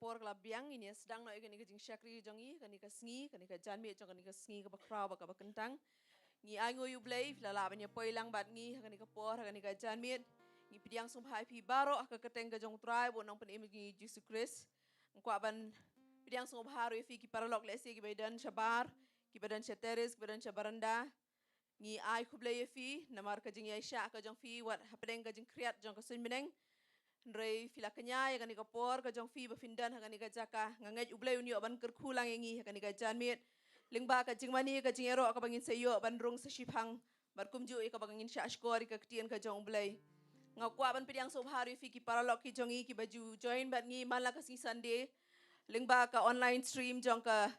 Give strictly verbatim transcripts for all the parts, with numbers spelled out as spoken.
por ka la biang, ngin ïa sdang noh ïa kane ka jingshakri jong ngi ha kane ka sngi, kane ka janmiet jong kane ka sngi kaba khraw bad kaba kyntang. Ngi ainguh ïa U Blei, phi la lah ban ïa poi lang bad ngi ha kane ka por, ha kane ka janmiet. Ngi pdiang sngewbha ïa phi baroh ha ka kyrteng ka jong U Trai bad U Nongpynim jong ngi Jisu Khrist. Nga kwah ban pdiang sngewbha ruh ïa phi ki paralok lehse kiba don shabar, kiba don sha terrace, kiba don sha baranda. Ngi ai khublei ïa phi namar ka jingïaishah ka jong phi wat hapdeng ka jingkhriat jong ka suiñ bneng. Hynrei phi la kñia ïa kane ka por ka jong phi ba phin don ha kane ka jaka. Nga ngeit U Blei un ïoh ban kyrkhu lang ïa ngi ha kane ka janmiet lyngba ka jingmane, ka jingïaroh kaba ngin sa ïoh ban rung sa shiphang, bad kumjuh ïa kaba ngin shah shkor ïa ka ktien ka jong U Blei. Nga kwah ban pdiang sngewbha ruh ïa phi ki paralok ki jong ngi kiba ju join bad ngi man la ka sngi Sunday lyngba ka online stream jong ka,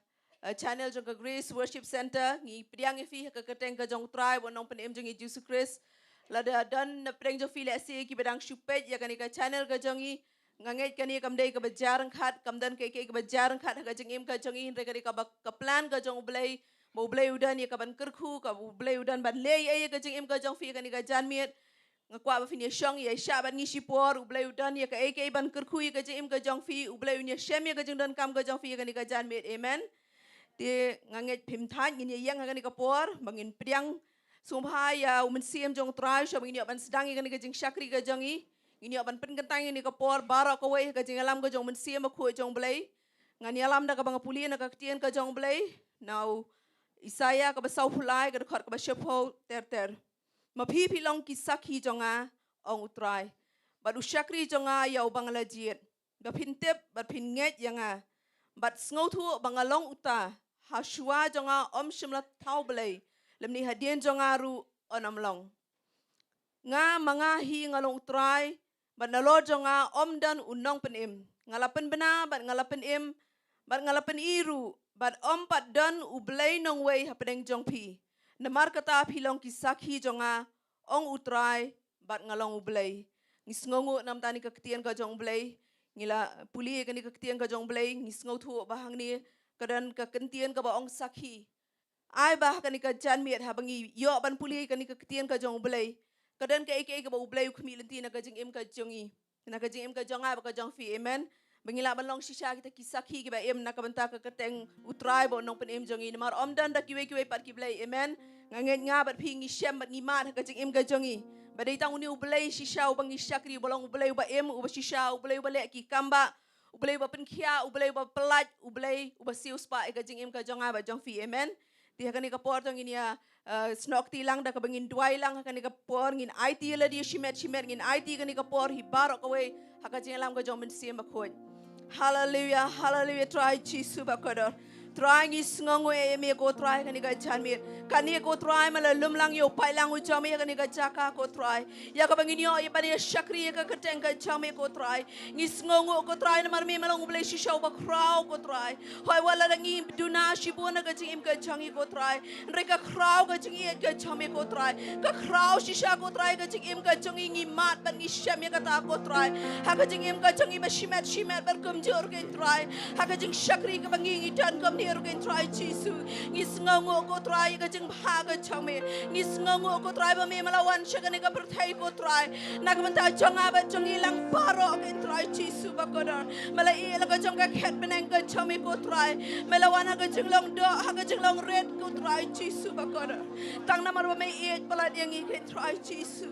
uh, channel jong ka Grace Worship Center. Ngi pdiang ïa phi ha ka kyrteng ka jong U Trai bad U Nongpynim jong ngi Jisu Khrist. Lada don na pdeng jong phi lehse kiba dang shu peit ïa kane ka channel ka jong ngi, nga ngeit kane kam dei kaba jia ryngkhat, kam don kaei kaei kaba jia ryngkhat ha ka jingim ka jong ngi, hynrei ka dei kaba, ka plan ka jong U Blei, ba U Blei u don ïa kaban kyrkhu, ka U Blei u don ban leh ïa ka jingim ka jong phi ha kane ka janmiet. Nga kwah ba phin ïa shong ïa shah bad ngi shipor, U Blei u don ïa kaei kaei ban kyrkhu ïa ka jingim ka jong phi, U Blei un ïa shem ïa ka jingdonkam ka jong phi ha kane ka janmiet. Amen. Te nga ngeit phim thait, ngin ïa ïeng ha kane ka por ba ngin pdiang sngewbha ïa U Mynsiem jong U Trai, sha ba ngin ïoh ban sdang ïa kane ka jingshakri ka jong ngi. Ngin ïoh ban pynkyntang ïa kane ka por baroh kawei ha ka jingïalam ka jong U Mynsiem Bakhuid jong U Blei. Ngan ïalam da kaba nga pule na ka ktien ka jong U Blei na u Isaïah kaba sawphew lai, ka dkhot kaba shiphew ter ter. Ma phi phi long ki sakhi jong nga, ong U Trai, bad u shakri jong nga ïa uba nga la jied, ba phin tip bad phin ngeit ïa nga, bad sngewthuh ba nga long uta, ha shuwa jong nga ym shym la thaw blei, lymne hadien jong nga ruh yn ym long. Nga ma nga hi nga long U Trai, bad nalor jong nga ym don u nongpynim. Nga la pynbna bad nga la pynim, bad nga la pyni ruh, bad ym pat don U Blei nongwei hapdeng jong phi. Namar kata phi long ki sakhi jong nga, ong U Trai, bad nga long U Blei. Ngi sngewnguh namar kane ka ktien ka jong U Blei. Ngi la pule kane ka ktien ka jong U Blei, ngi sngewthuh ba hangne ka don ka kyntien kaba ong sakhi. Ai ba ha kane ka janmiet haba ngi ïoh ban pule kane ka ktien ka jong U Blei, ka don kaei kaei kaba U Blei u khmih lynti na ka jingim ka jong ngi, na ka jingim ka jong nga bad ka jong phi. Amen. Ba ngin lah ban long shisha kita ki sakhi kiba im na ka bynta ka kyrteng U Trai bad U Nongpynim jong ngi, namar ym don da kiwei kiwei pat ki blei. Amen. Nga ngeit nga bad phi ngi shem bad ngi mad ha ka jingim ka jong ngi ba dei tang une U Blei shisha uba ngi shakri, uba long U Blei uba im, uba shisha, U Blei uba leh ki kam ba, U Blei uba pynkhiah, U Blei uba pyllait, U Blei uba siewspah ïa ka jingim ka jong nga bad jong phi. Amen. Te ha kane ka por to ngin ïa, eh, snoh kti lang da kaba ngin duwai lang. Ha kane ka por ngin aiti ïa lade shimet shimet, ngin aiti ïa kane ka por hi baroh kawei ha ka jingïalam ka jong U Mynsiem Bakhuid. Haleluia, haleluia, Trai Jisu bakordor. Trai ngi sngewnguh ïa me ko Trai ha kane ka janmiet. Kane ko Trai ma la lum lang ïa u paidlang u jong me ha kane ka jaka ko Trai, ïa kaba ngin ïoh ïa ban ïa shakri ïa ka kyrteng ka jong me ko Trai. Ngi sngewnguh ko Trai namar me ma long U Blei shisha uba khraw ko Trai. Hooid wat la da ngi duna shibun ha ka jingim ka jong ngi ko Trai, hynrei ka khraw ka jingïeit ka jong me ko Trai. Ka khraw shisha ko Trai ka jingim ka jong ngi, ngi mad bad ngi shem ïa kata ko Trai. Ha ka jingim ka jong ngi ba shimet shimet bad kumjuh ruh ko Trai. Ha ka jingshakri kaba ngi ngi don kumne ruh ko Trai Jisu. Ngi sngewnguh ko Trai ïa ka jingbha ka jong me. Ngi sngewnguh ko Trai ba me ma la wan sha kane ka pyrthei ko Trai, na ka bynta jong nga bad jong ngi lang baroh ko Trai Jisu bakordor. Me la ïeh la ka jong ka khet bneng ka jong me ko Trai. Me la wan ha ka jinglong doh, ha ka jinglong rit ko Trai Jisu bakordor. Tang namar ba me ïeit palat ïa ngi ko Trai Jisu.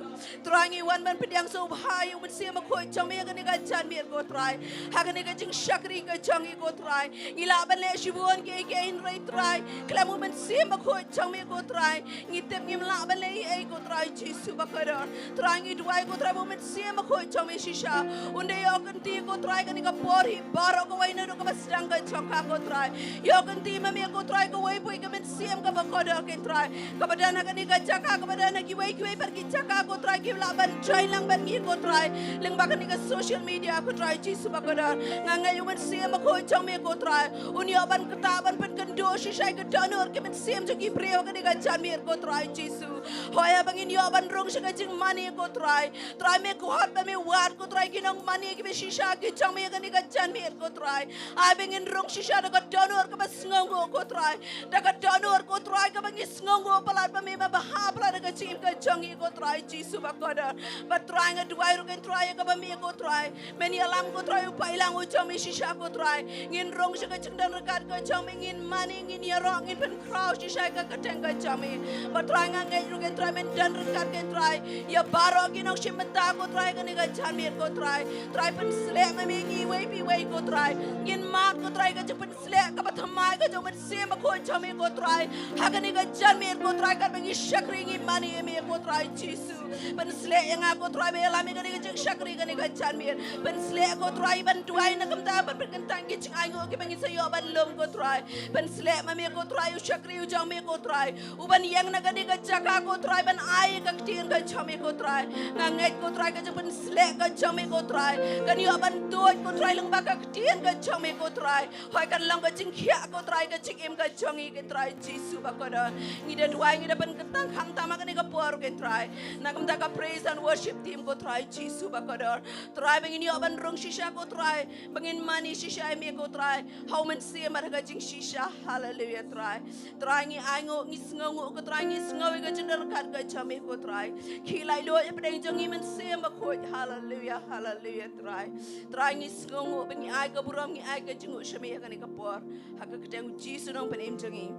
Trai ngi wan ban pdiang sngewbha ïa U Mynsiem Bakhuid jong me ha kane ka janmiet ko Trai. Ha kane ka jingshakri ka jong ngi ko Trai, ngi lah ban leh shibun kiei kiei hynrei Trai khlem U Mynsiem Bakhuid jong me ko Trai, ngi tip ngim lah ban leh ei ei ko Trai Jisu bakordor. Trai ngi duwai ko Trai ba U Mynsiem Bakhuid jong me shisha un da ïoh kynti ko Trai kane ka por hi baroh kawei naduh kaba sdang ka jong ka ko Trai. Ïoh kynti ma me ko Trai kawei poi ka mynsiem kaba kordor ko Trai, kaba don ha kane ka jaka, kaba don ha kiwei kiwei pat ki jaka ko Trai, ki lah ban join lang bad ngi ko Trai lyngba kane ka social media ko Trai Jisu bakordor. Nga ngeit U Mynsiem Bakhuid jong me ko Trai un ïoh ban Ban pynkynduh shisha ïa ka dohnud ka mynsiem jong ki briew ha kane ka janmiet ko Trai Jisu. Hooid, haba ngin ïoh ban rung sha ka jingmane ko Trai. Trai, me khot bad me wad ko Trai, ki nongmane kiba shisha ki jong me ha kane ka janmiet ko Trai. Ai ba ngin rung shisha da ka dohnud kaba sngewnguh ko Trai. Da ka dohnud ko Trai kaba ngi sngewnguh palat ba me me bha palat da ka jingim ka jong ngi ko Trai Jisu bakordor. Bad Trai nga duwai ruh ko Trai ïa kaba me ko Trai. Men ïalam ko Trai u paidlang u jong me shisha ko Trai. Ngin rung sha ka jingdon ryngkat ka jong me, ngin mane, ngin ïaroh, ngin pynkhraw shisha ïa ka kyrteng ka jong me. Bad Trai nga ngeit ruh ko Trai men don ryngkat ko Trai ïa baroh ki nongshim bynta ko Trai ha kane ka janmiet ko Trai. Trai pynsleh ma me ngi iwei pa iwei ko Trai. Ngin mad ko Trai ka jingpyn sleh kaba thymmai ka jong u Mynsiem Bakhuid jong me ko Trai. Ha kane ka janmiet ko Trai katba ngi shakri ngi mane ïa me ko Trai Jisu. Pynsleh ïa nga ko Trai ba ïalam ïa kane ka jingshakri kane ka janmiet. Pynsleh ko Trai ban duwai na ka bynta ban pynkyntang ki jingainguh kiba ngi sa ïoh ban lum ko Trai. Pynsleh ma me ko Trai u shakri u jong me ko Trai. U ban ïeng na kane ka jaka ko Trai ban ai ka ktien ka jong me ko Trai. Nga ngeit ko Trai ka jingpynsleh ka jong me ko Trai. Kan ïoh ban tuid ko Trai lyngba ka ktien ka jong me ko Trai. Hooid kan long ka jingkhiah ko Trai ka jingim ka jong ngi ko Trai Jisu bakordor. Ngi da duwai ngi da pynkyntang khamtam ha kane ka por ko Trai. Na ka bynta ka praise and worship team ko Trai Jisu bakordor. Trai ba ngin ïoh ban rung shisha ko Trai. Ba ngin mane shisha ïa me ko Trai. Ha u Mynsiem bad ha ka jingshisha. Haleluia Trai. Trai ngi ainguh ngi sngewnguh ko Trai ngi sngew ïa ka jingdon ryngkat ka jong me ko Trai. Khie laitluid hapdeng jong ngi Mynsiem Bakhuid. Haleluia, haleluia Trai. Trai ngi sngewnguh ba ngi ai ka burom ngi ai ka jingnguh sha me ha kane ka por. Ha ka kyrteng u Jisu Nongpynim jong ngi.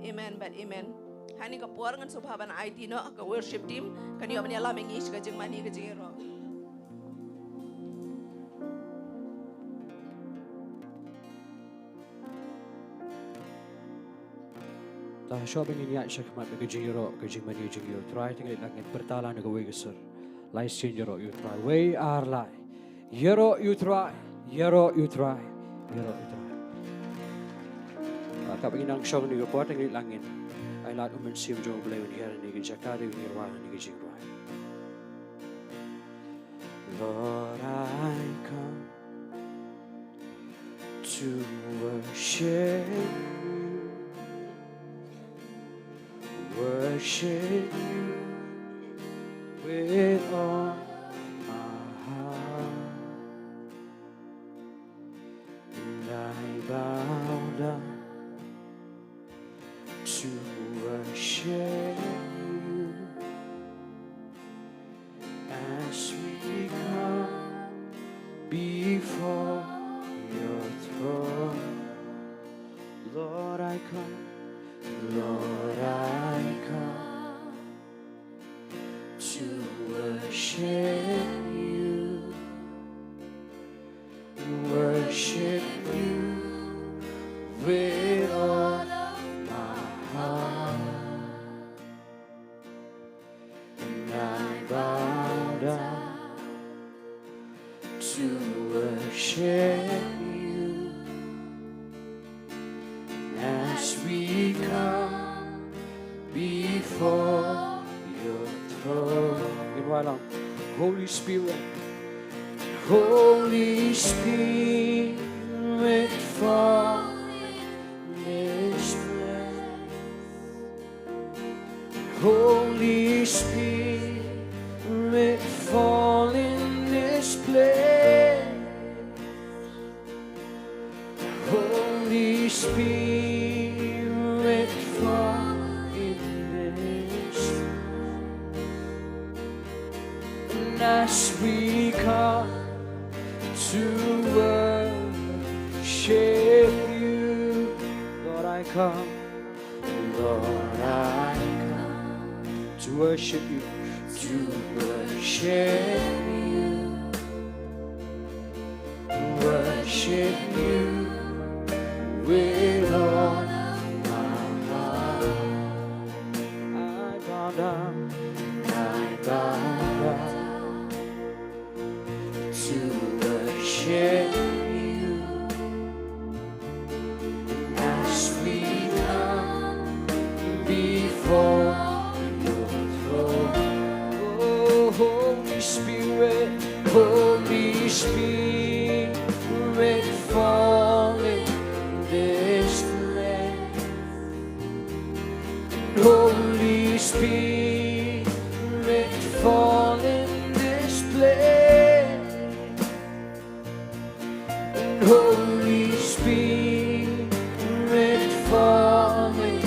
Amen bad amen. Ha kane ka por ngan sngewbha ban aiti noh ha ka worship team kan ïoh ban ïalam ïa ngi sha ka jingmane ka jingïaroh. To shuwa ba ngin ïaid shakhmat da ka jingïaroh ka jingmane jong ngi ïa u Trai, to ngin leit lang ngin pyrta lang da kawei ka sur. Lai sien ïaroh ïa u Trai. Wei ar lai. Ïaroh ïa u Trai. Ïaroh ïa u Trai. Ïaroh ïa u Trai. Ba katba ngin nang shong ha kane ka por to ngin leit lang ngin ai lad u Mynsiem jong U Blei un hiar ha kane ka jaka da un hiar wan ha kane ka jingrwai. Lord, I come to worship you, worship you with all my heart. And I bow down to worship you. As we come before your throne, Lord, I come, Lord, I come to worship you, worship you with all of my heart. And I bow down to worship you as we come before your throne. Ngin wai lang. Holy Spirit, Holy Spirit, fall in this place. Holy Spirit, fall in this place. Holy Spirit, fall in this place. And as we come to worship you, Lord, I come. Lord, I come to worship you, to worship you, worship you with all of my heart. I bow down, I bow down to worship you as we come before your throne. Oh, Holy Spirit, Holy Spirit, fall in this Spirit, fall in this place. Holy Spirit, fall in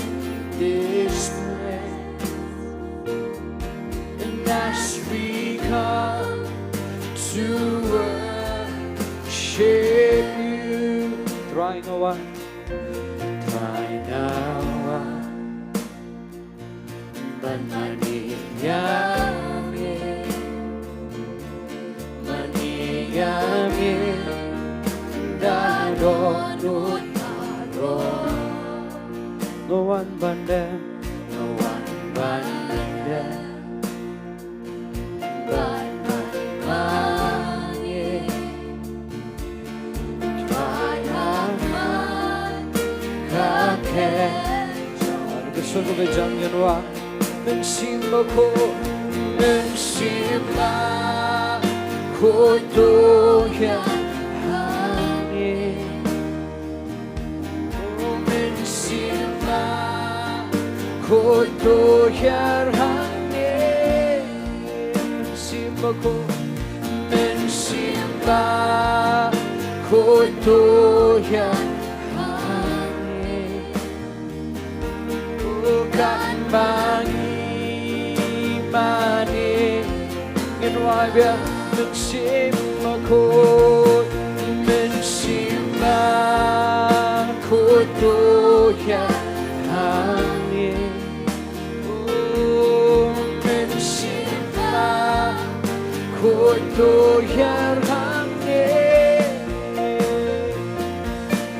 this place. And as we come to worship you, Trai nga wan. Trai nga wan. Ban mane ïa me, mane ïa me da dohnud baroh. Nga wan ban dem, nga wan ban dem, ban mane ma ngi. Trai ha khmat ka khein. Ka sur ka jam ïa ngi, Mynsiem Bakhuid, Mynsiem Bakhuid to hiar ha ngi. O Mynsiem Bakhuid to hiar ha ngi. Mynsiem Bakhuid, Mynsiem Bakhuid to hiar ha ngi. O katba ngi mane, ngin wai biang. Mynsiem Bakhuid, Mynsiem Bakhuid to hiar ha ngi. O Mynsiem Bakhuid to hiar ha ngi.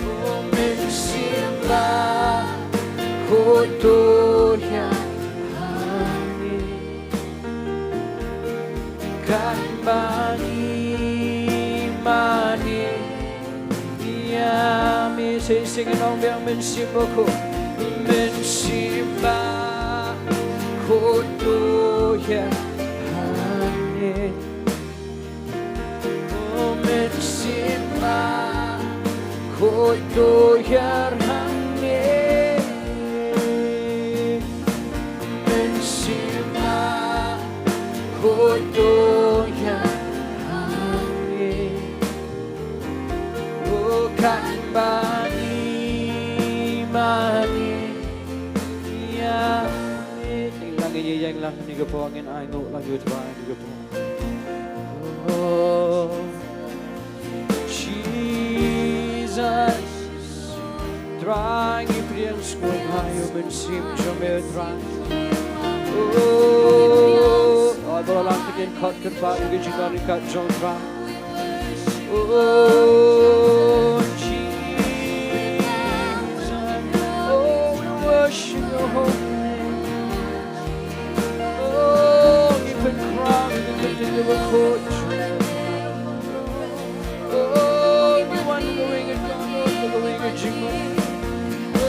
O Mynsiem Bakhuid to hiar ha ngi. Katba ngi mane ïa me, sa shisien ngin ong biang. Mynsiem Bakhuid, Mynsiem Bakhuid to hiar ha ngi. O Mynsiem Bakhuid to hiar ha ngi. Mynsiem Bakhuid to hiar ha ngi. O katba ngi mane ïa me. Ïeng lang, ïeng lang ha kane ka por, ngin ainguh lang ïa u Trai ha kane ka por. Oh, Jesus. Trai, ngi pdiang sngewbha ïa u Mynsiem jong me, Trai. Oh, oh, ba la lang ka jingkhot kyrpad, ka jingdon ryngkat jong Trai. Oh, Jesus. Oh, we worship your holy name. Oh, ngi pynkhraw ïa ka kyrteng kaba khuid. Oh, ngi wan da kawei ka dohnud, da kawei ka jingmane. Oh,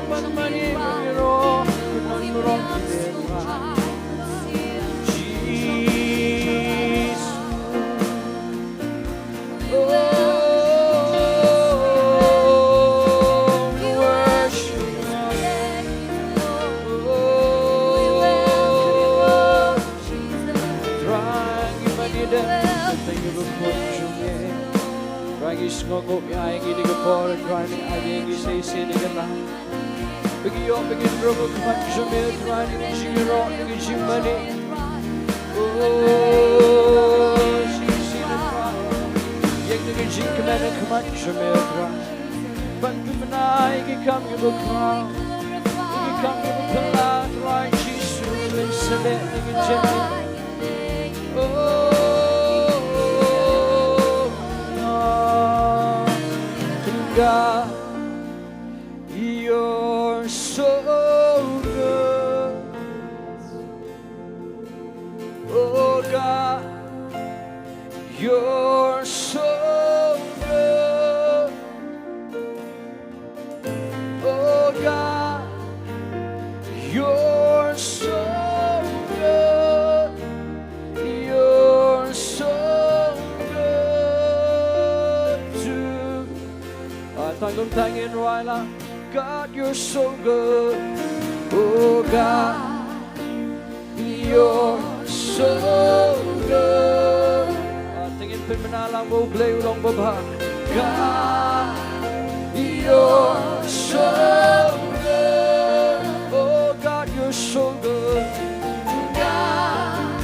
ban mane ma ngi ruh, ban mane ma ngi ruh. Jesus. Oh, we worship you. Oh, Trai, ngi mane da ka kyrteng kaba khuid jong me. Trai, ngi sngewnguh me ai ïa ngi kane ka por, Trai, me ai ïa ngi sa shisien kane ka lad. Ba ngi ïoh, ba ngin rung ha khmat jong me, Trai, da ka jingïaroh, da ka jingmane. Oh, shisien, Trai, ïeng da ka jingkmen ha khmat jong me, Trai. Ban pynbna ïa ki kam kiba khraw, ïa ki kam kiba phylla, Trai Jisu, ban sa leh da ka jingkmen. Oh, God, you're so good. Oh God, you're so good. Oh God, you're so good. You're so good to, ah, tang kumta ngin wai lang. God, you're so good. Oh God, you're so good. Ah, te ngin pynbna lang ba U Blei u long babha. God, you're so good. Oh God, you're so good. God,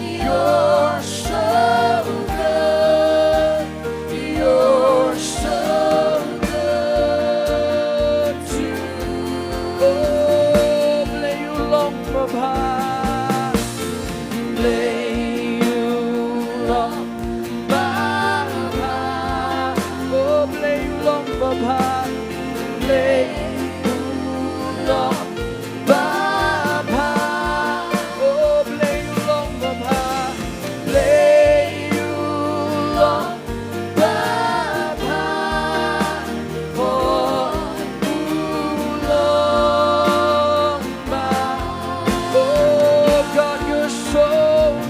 you're so good. You're so good to me. Oh, Blei u long babha. Blei u long babha. Oh, Blei u long babha. Blei u long babha. Oh, Blei u long babha. Blei u long babha. Oh, u long babha. Oh, God, you're so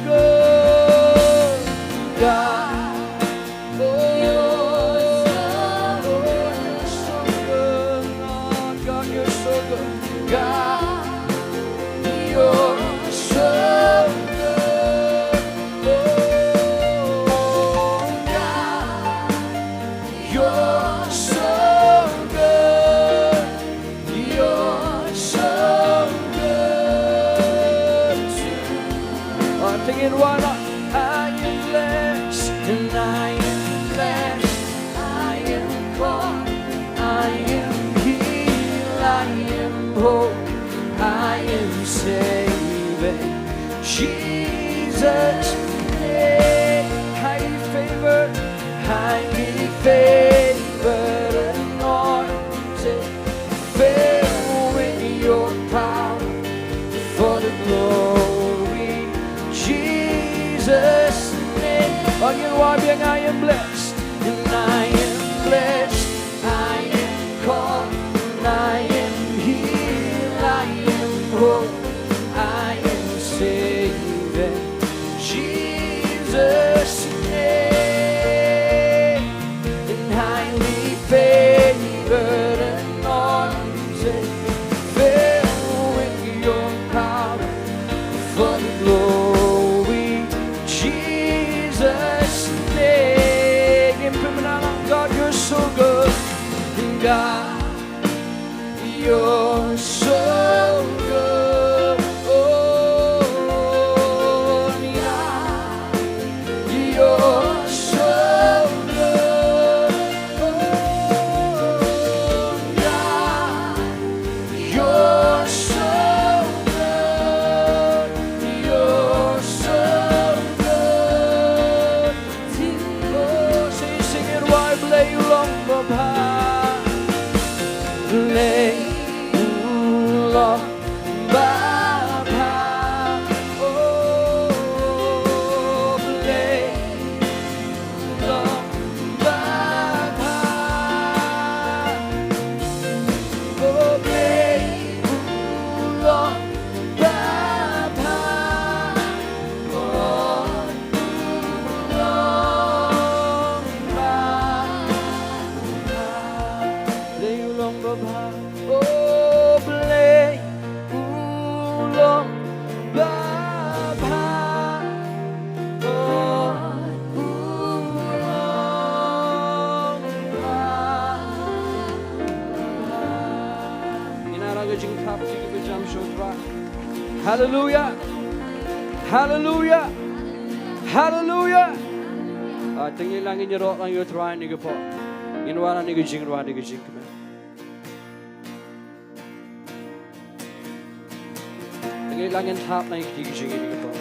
good. God, you're so good. God, you're so good. God, you're so good. Oh, God, you're so good. You're so good to me. Ah, te ngin wanrah. I am blessed and I am blessed. I am called, I am healed, I am whole, I am saving Jesus' name. Highly favored, highly favored, anointed, filled with your power for the glory, Jesus' name. Again, why being I am blessed, and I am blessed, I am called, I am healed, I am whole, I am saving Jesus' name. And highly favored, anointed, filled with your power for the glory, Jesus' name. Ngin pynbna lang, God, you're so good. God, you're so good. Oh, God, you're so good. Oh, God, you're so good. You're so good. Oh, sing, sing it wide, Blei u long babha. Blei u long babha. Oh, Blei u long babha. Oh, Blei u long babha. Blei u long babha. Oh, Blei u long babha. Oh, u long babha. Ngin ai la ka jingthrang, jingkyrpad sha U Trai. Haleluya. Haleluya. Haleluya. Ah, te ngin la ngin ïaroh lang ïa U Trai ha kane ka por. Ngin wan ha kane ka jingrwai, ha kane ka jingkmen. Te ngin la ngin thap lang ïa kine ki jingkmen ha kane ka por.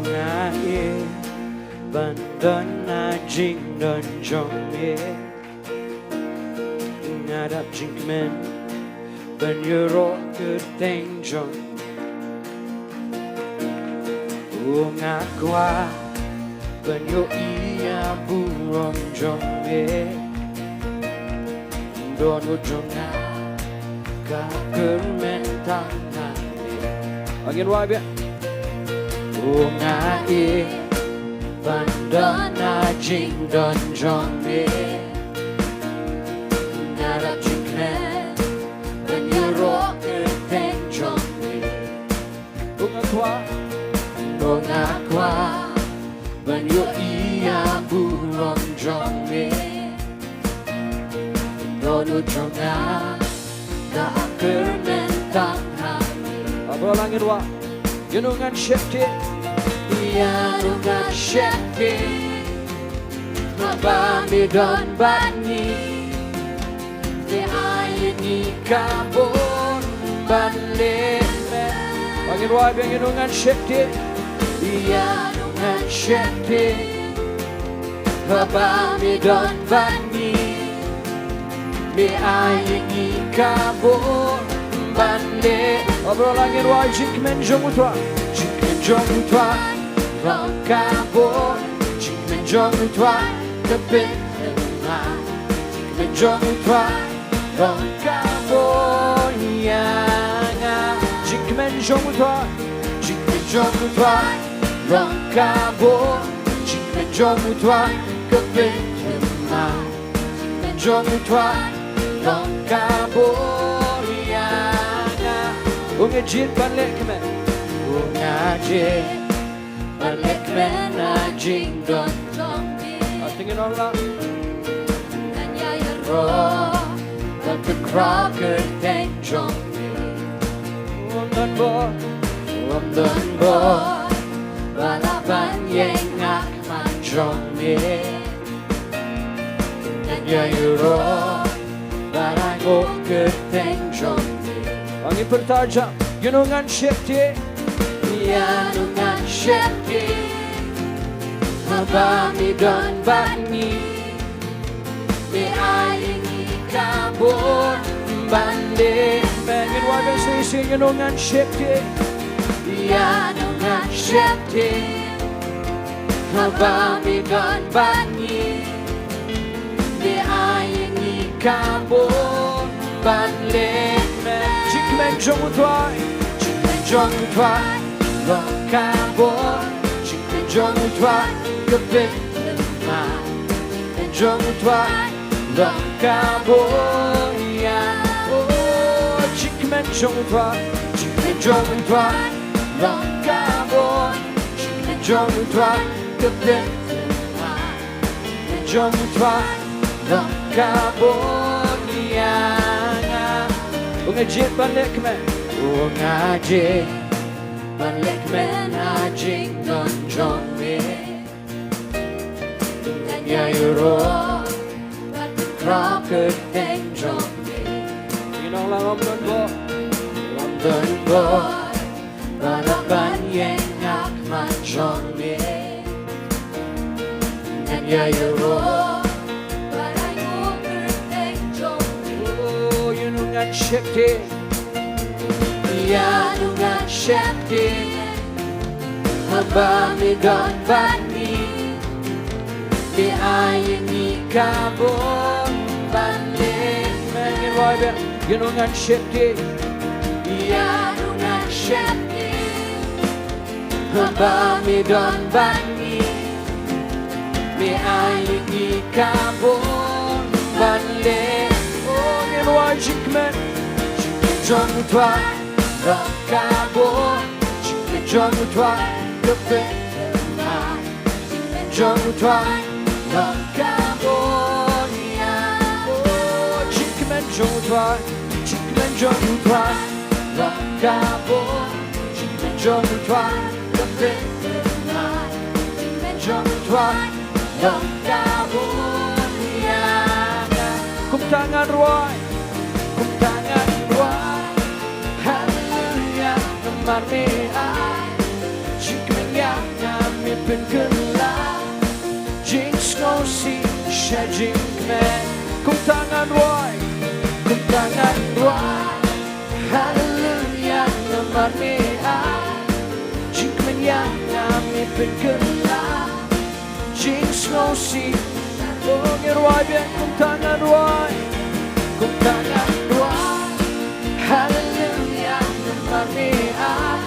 Nga ïeit ban don ha jingdon jong me. Nga dap jingkmen ban ïaroh kyrteng jong me. Nga kwah ban ïohi ïa burom jong me. Dohnud jong nga ka kyrmen tang ha me. Ngin wai biang. Nga ïeit Ban don na jingdon jong me. Nga dap jingkmen ban ïaroh kyrteng jong me. Nga kwah, nga kwah ban ïohi ïa burom jong me. Don u jong nga, nga kyrmen tang ha me. Abraham ngin wah. Ïa no ngan sheptieng. Ïa no ngan sheptieng. Haba me don bad ngi. Me ai ïa ngi ka bor ban leh. Ba ngin wai biang ïa no ngan sheptieng. Ïa no ngan sheptieng. Haba me don bad ngi. Me ai ïa ngi ka bor ban leh. Abraham ngin wai jingkmen jong u Trai. Jingkmen jong u Trai. Long ka bor. Jingkmen jong u Trai. Ka pynlong. Jingkmen jong u Trai. Long ka bor ïa nga. Jingkmen jong u Trai. Jingkmen jong u Trai. Long ka bor. Jingkmen jong u Trai. Ka pynlong. Jingkmen jong u Trai. Long ka bor ïa nga. U nga jied ban leh kmen. U nga jied ban leh kmen na jingdon jong me. Ating in ong la. Ngan ïa ïaroh ban pynkhraw kyrteng jong me. Ym don bor, ym don bor ba lah ban ïeng ha khmat jong me. Ngan ïa ïaroh ban ai nguh kyrteng jong me. Ngi pyrta jam, ïa no ngan sheptieng. Ïa no ngan sheptieng. Haba me don bad ngi. Me ai ïa ngi ka bor ban leh. Me ngin wai biang shisha, ïa no ngan sheptieng. Ïa no ngan sheptieng. Haba me don bad ngi. Me ai ïa ngi ka bor ban leh. Jingkmen jong u Trai. Jingkmen jong u Trai. Long ka bor. Jingkmen jong u Trai. Ka pynlong. Jingkmen jong u Trai. Long ka bor ïa. Oh, jingkmen jong u Trai. Jingkmen jong u Trai. Long ka bor. Jingkmen jong u Trai. Ka pynlong. Jong u Trai long ka bor ïa nga. U nga jied ban leh kmen. U nga jied ban leh kmen ha jingdon jong me. Ngan ïa ïaroh ban pynkhraw kyrteng jong me. Ngi ong la ym don bor. Ym don bor. Ba lah ban ïeng ha khmat jong me. Ngan ïa ïaroh ban ai nguh kyrteng jong me. Oh, ïa no ngan sheptieng. Ïa no ngan sheptieng. Haba me don bad ngi. Me ai ïa ngi ka bor ban leh. Me ngin wai biang. Ïa no ngan sheptieng. Ïa no ngan sheptieng. Haba me don bad ngi. Me ai ïa ngi ka bor ban leh. Oh, ngin wai jingkmen. Jingkmen jong u Trai long ka bor. Jingkmen jong u Trai ka pynlong. Jong u Trai long ka bor ïa. Oh, jingkmen jong u Trai, jingkmen jong u Trai long ka bor, jingkmen jong u Trai ka pynlong. Jingkmen jong u Trai long ka bor ïa. Kumta ngan rwai, kumta ngan rwai. Haleluya, namar me ai jingkmen ïa nga, me pynkylla jingsngewsih sha jingkmen. Kumta ngan rwai, kumta ngan rwai. Haleluya, namar me ai jingkmen ïa nga, me pynkylla jingsngewsih. Oh, ngi rwai biang, kumta ngan rwai, kumta ngan rwai. Haleluya, namar me ai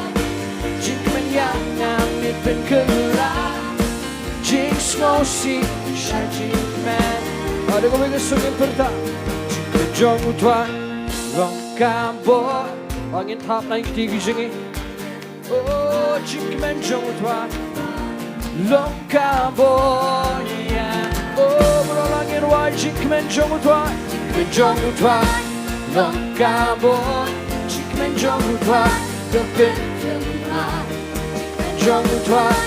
jingkmen ïa nga, me pynkylla. Sngewsih sha jingkmen. Haduh kawei ka sur ngin pyrta. Jingkmen jong u Trai long ka bor. Ba ngin thap na ki kti ki jong ngi. Oh, jingkmen jong u Trai long ka bor, yeah. Oh, baroh lang ngin rwai. Jingkmen jong u Trai, jingkmen jong u Trai long ka bor. Jingkmen jong u Trai ka pynkylla. Jong u Trai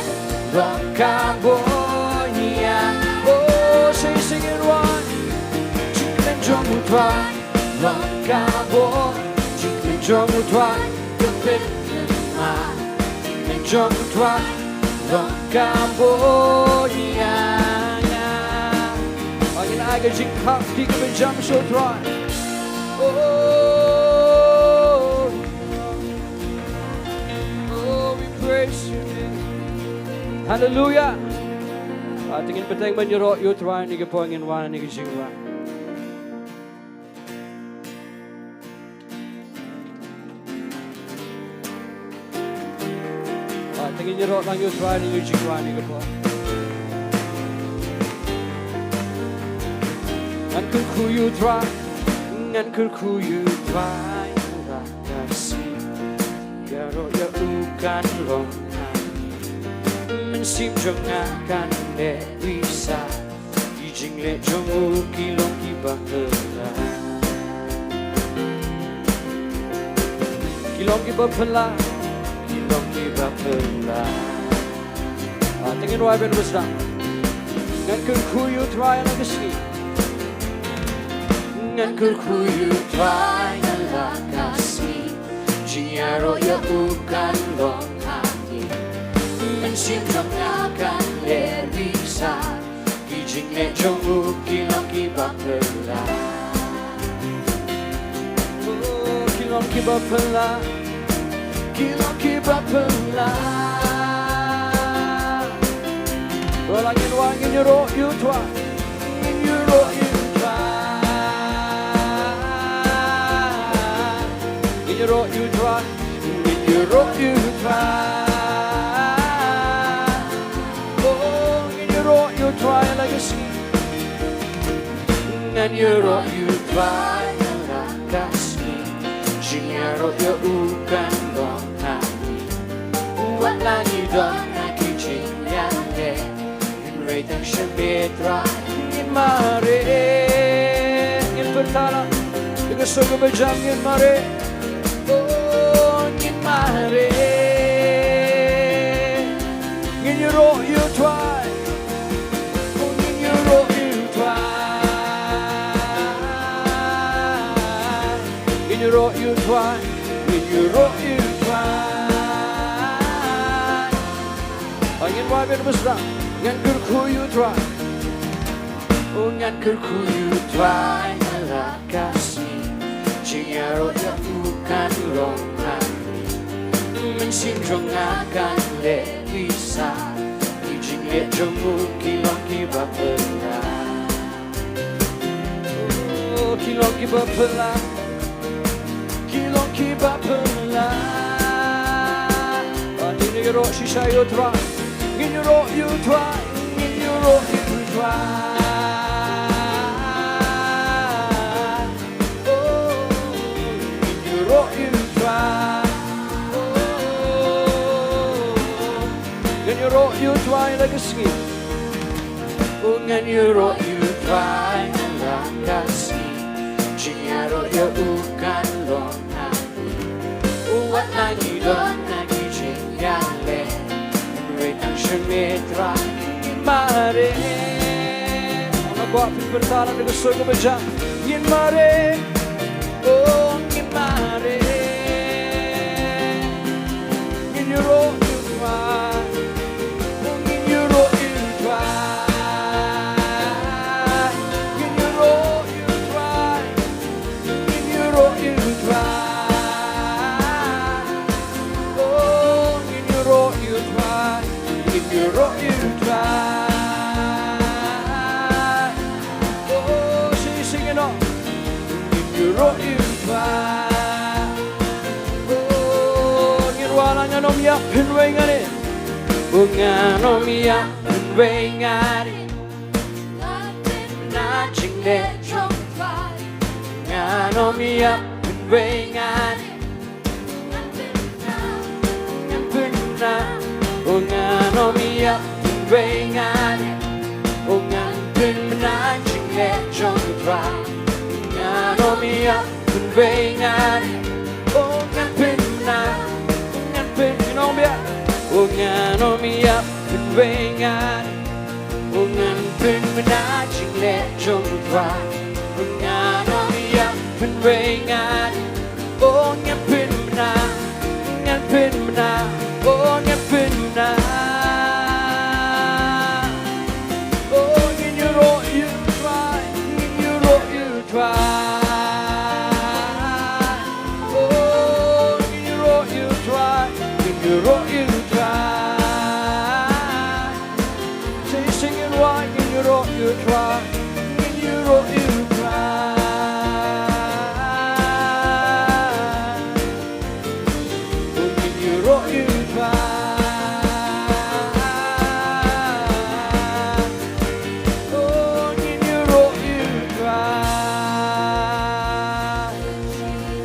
long ka bor, yeah. Oh, sing, sing it right. Jingkmen jong u Trai long ka bor. Jingkmen jong u Trai ka pynkylla. Jingkmen jong u Trai long ka bor, yeah, yeah. Ngin ai ka jingkyrkhu kaba jam sha u Trai. Oh. Oh, we praise you, Jesus. Hallelujah. Ah, te ngin bteng ban ïaroh ïa u Trai ha kane ka por, ngin wan ha kane ka jingrwai. Ah, te ngin ïaroh lang ïa u Trai ha kane ka jingrwai ha kane ka por. Ngan kyrkhu ïa u Trai, ngan kyrkhu ïa u Trai. Ka sngi ïaroh ïa u kan long ha ngi. Mynsiem jong nga kan leh risa. Ki jingleh jong u ki long kiba phylla. Ki long kiba phylla. Ki long kiba phylla. Ah, te ngin rwai ban bsdang. Ngan kyrkhu ïa u Trai ha la ka sngi. Ngan kyrkhu ïa u Trai ha la ka sngi. Jingïaroh ïa u kan long ha ngi. Mynsiem jong nga kan leh risa. Ki jingleh jong u ki long kiba phylla. Oh, ki long kiba phylla. Ki long kiba phylla. Baroh lang ngin wan, ngin ïaroh ïa u Trai. Ngin ïaroh ïa u Trai. Ngin ïaroh ïa u Trai. Ngin ïaroh ïa u Trai. Oh, ngin ïaroh ïa u Trai ha la ka sngi. Ngan ïaroh ïa u Trai ha la ka sngi. Jingïaroh ïa u kan long ha ngi. Wat la ngi don ha ki jingïaleh, ngin rai tang sha me Trai, ngin mareh. Ngin pyrta lang da ka sur kaba jam, ngin mareh. Oh, ngin mareh. Ngin ïaroh ïa u Trai. Oh, ngin ïaroh ïa u Trai. Ngin ïaroh ïa u Trai. Ngin ïaroh ïa u Trai. Ah, ngin wan ban bsdang. Ngan kyrkhu ïa u Trai. Oh, ngan kyrkhu ïa u Trai ha la ka sngi. Jingïaroh ïa u kan long ha ngi. Mynsiem jong nga kan leh risa. Ki jingleh jong u ki long kiba phylla. Oh, ki long kiba phylla. Ki long kiba phylla. Ba ngin ïaroh shisha ïa u Trai. Ngin ïaroh ïa u Trai. Ngin ïaroh ïa u Trai. Oh, ngin ïaroh ïa u Trai. Oh, ngin ïaroh ïa u Trai ha la ka sngi. Oh, ngan ïaroh ïa u Trai ha la ka sngi. Jingïaroh ïa u kan long ha ngi. Oh, wat la ngi don ha ki jingïaleh, ngin rai tang sha me Trai, ngin mareh. Nga kwah phin pyrta lang da ka sur kaba jam. Ngin mareh. Oh, ngin mareh. Ngin ïaroh ïa u Trai. Oh, ngin ïaroh ïa u Trai. Ngin ïaroh ïa u Trai. Ngin ïaroh ïa u Trai. Oh, ngin ïaroh ïa u Trai. Ngin ïaroh ïa u Trai. Oh, sing, sing it on. Ngin ïaroh ïa u Trai. Oh, ngin wan, ngan ym ïap pynwei ngan ïa. Ngan ym ïap pynwei nga dei. Ngan pynbna jingleh jong U Trai. Ngan ym ïap pynwei nga dei. Ngan pynbna, ngan pynbna. Ngan ym ïap pynwei nga dei. Ngan pynbna jingleh jong U Trai. Ngan ym ïap pynwei nga dei. Ngan pynbna, ngan pyn, ngan ym ïap. Ngan ym ïap pynwei nga dei. Ngan pynbna jingleh jong U Trai. Ngan ym ïap pynwei nga dei. Ngan pynbna, ngan pynbna. Ngan pynbna. Ngin ïaroh ïa U Trai, ngin ïaroh ïa U Trai. Oh, ngin ïaroh ïa U Trai, ngin ïaroh ïa U Trai. Say, sing it right, ngin ïaroh ïa U Trai, ngin ïaroh ïa U Trai. Oh, ngin ïaroh ïa U Trai. Oh, ngin ïaroh ïa U Trai.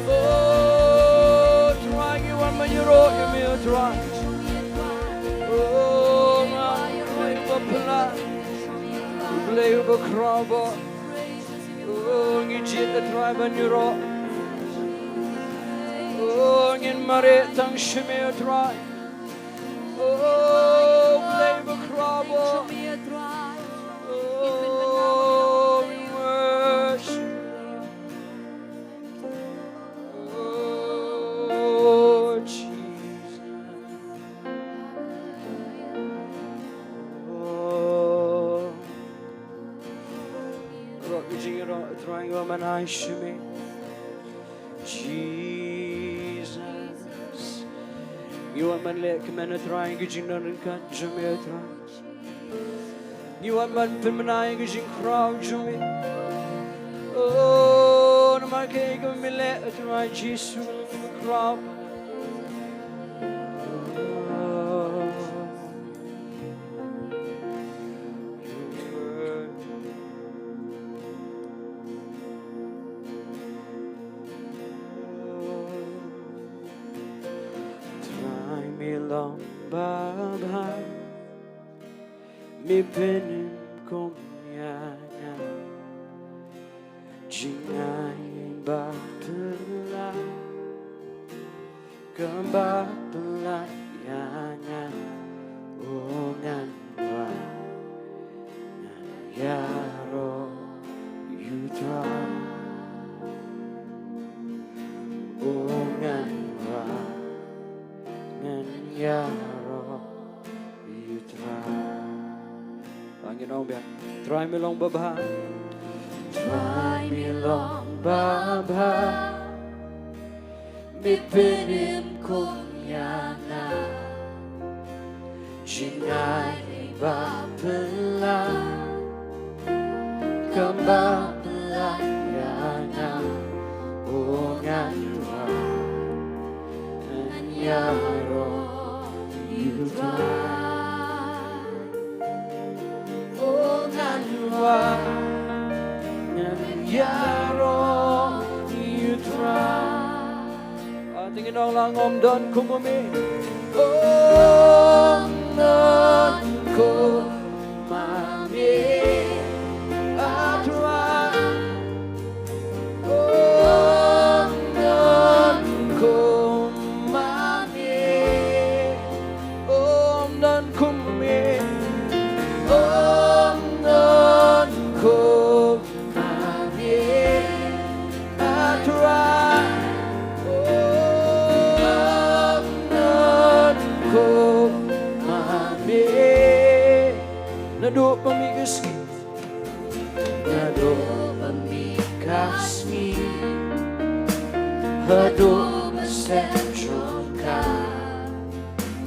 Oh, Trai, ngi wan ban ïaroh ïa me, oh, Trai. Oh, nga U Blei uba phylla, U Blei uba khraw bor. Oh, ngi jied, oh Trai, ban ïaroh. Oh, ngin mareh tang sha me, oh Trai. Oh, Blei bakhraw bor. Oh, we worship. Oh, Jesus. Oh. Ïaroh, jingïaroh, Trai, ngi wan ban ai sha me. Jesus. Ngi wan ban leh kmen, oh Trai, ka jingdon ryngkat jong me, oh Trai. Ngi wan ban pynbna ïa ka jingkhraw jong me. Oh, namar kaei kaba me leh, oh Trai Jisu, me khraw. Trai, me long babha, me pynim kum ïa nga. Jingai ba phylla, kaba pynlait ïa nga, oh ngan wan, ngan ïaroh ïa u Trai. Oh ngan wan, ngan ïaroh ïa u Trai. Ba ngin ong biang. Trai, me long babha. Trai, me long babha, me pynim kum ïa nga. Jingai ba phylla, kaba pynlait ïa nga, oh ngan wan, ngan ïaroh ïa u Trai. Oh ngan wan, ngan ïaroh ïa u Trai. Ah, te ngin ong lang, ym don kum ma me. Ym don kum ma me, ah Trai. Ym don kum ma me. Ym don kum ma me. Ym don kum ma me, ah Trai. Ym don kum ma me. Naduh ba mih ka sngi, naduh ba mih ka sngi, haduh ba sdang jong ka.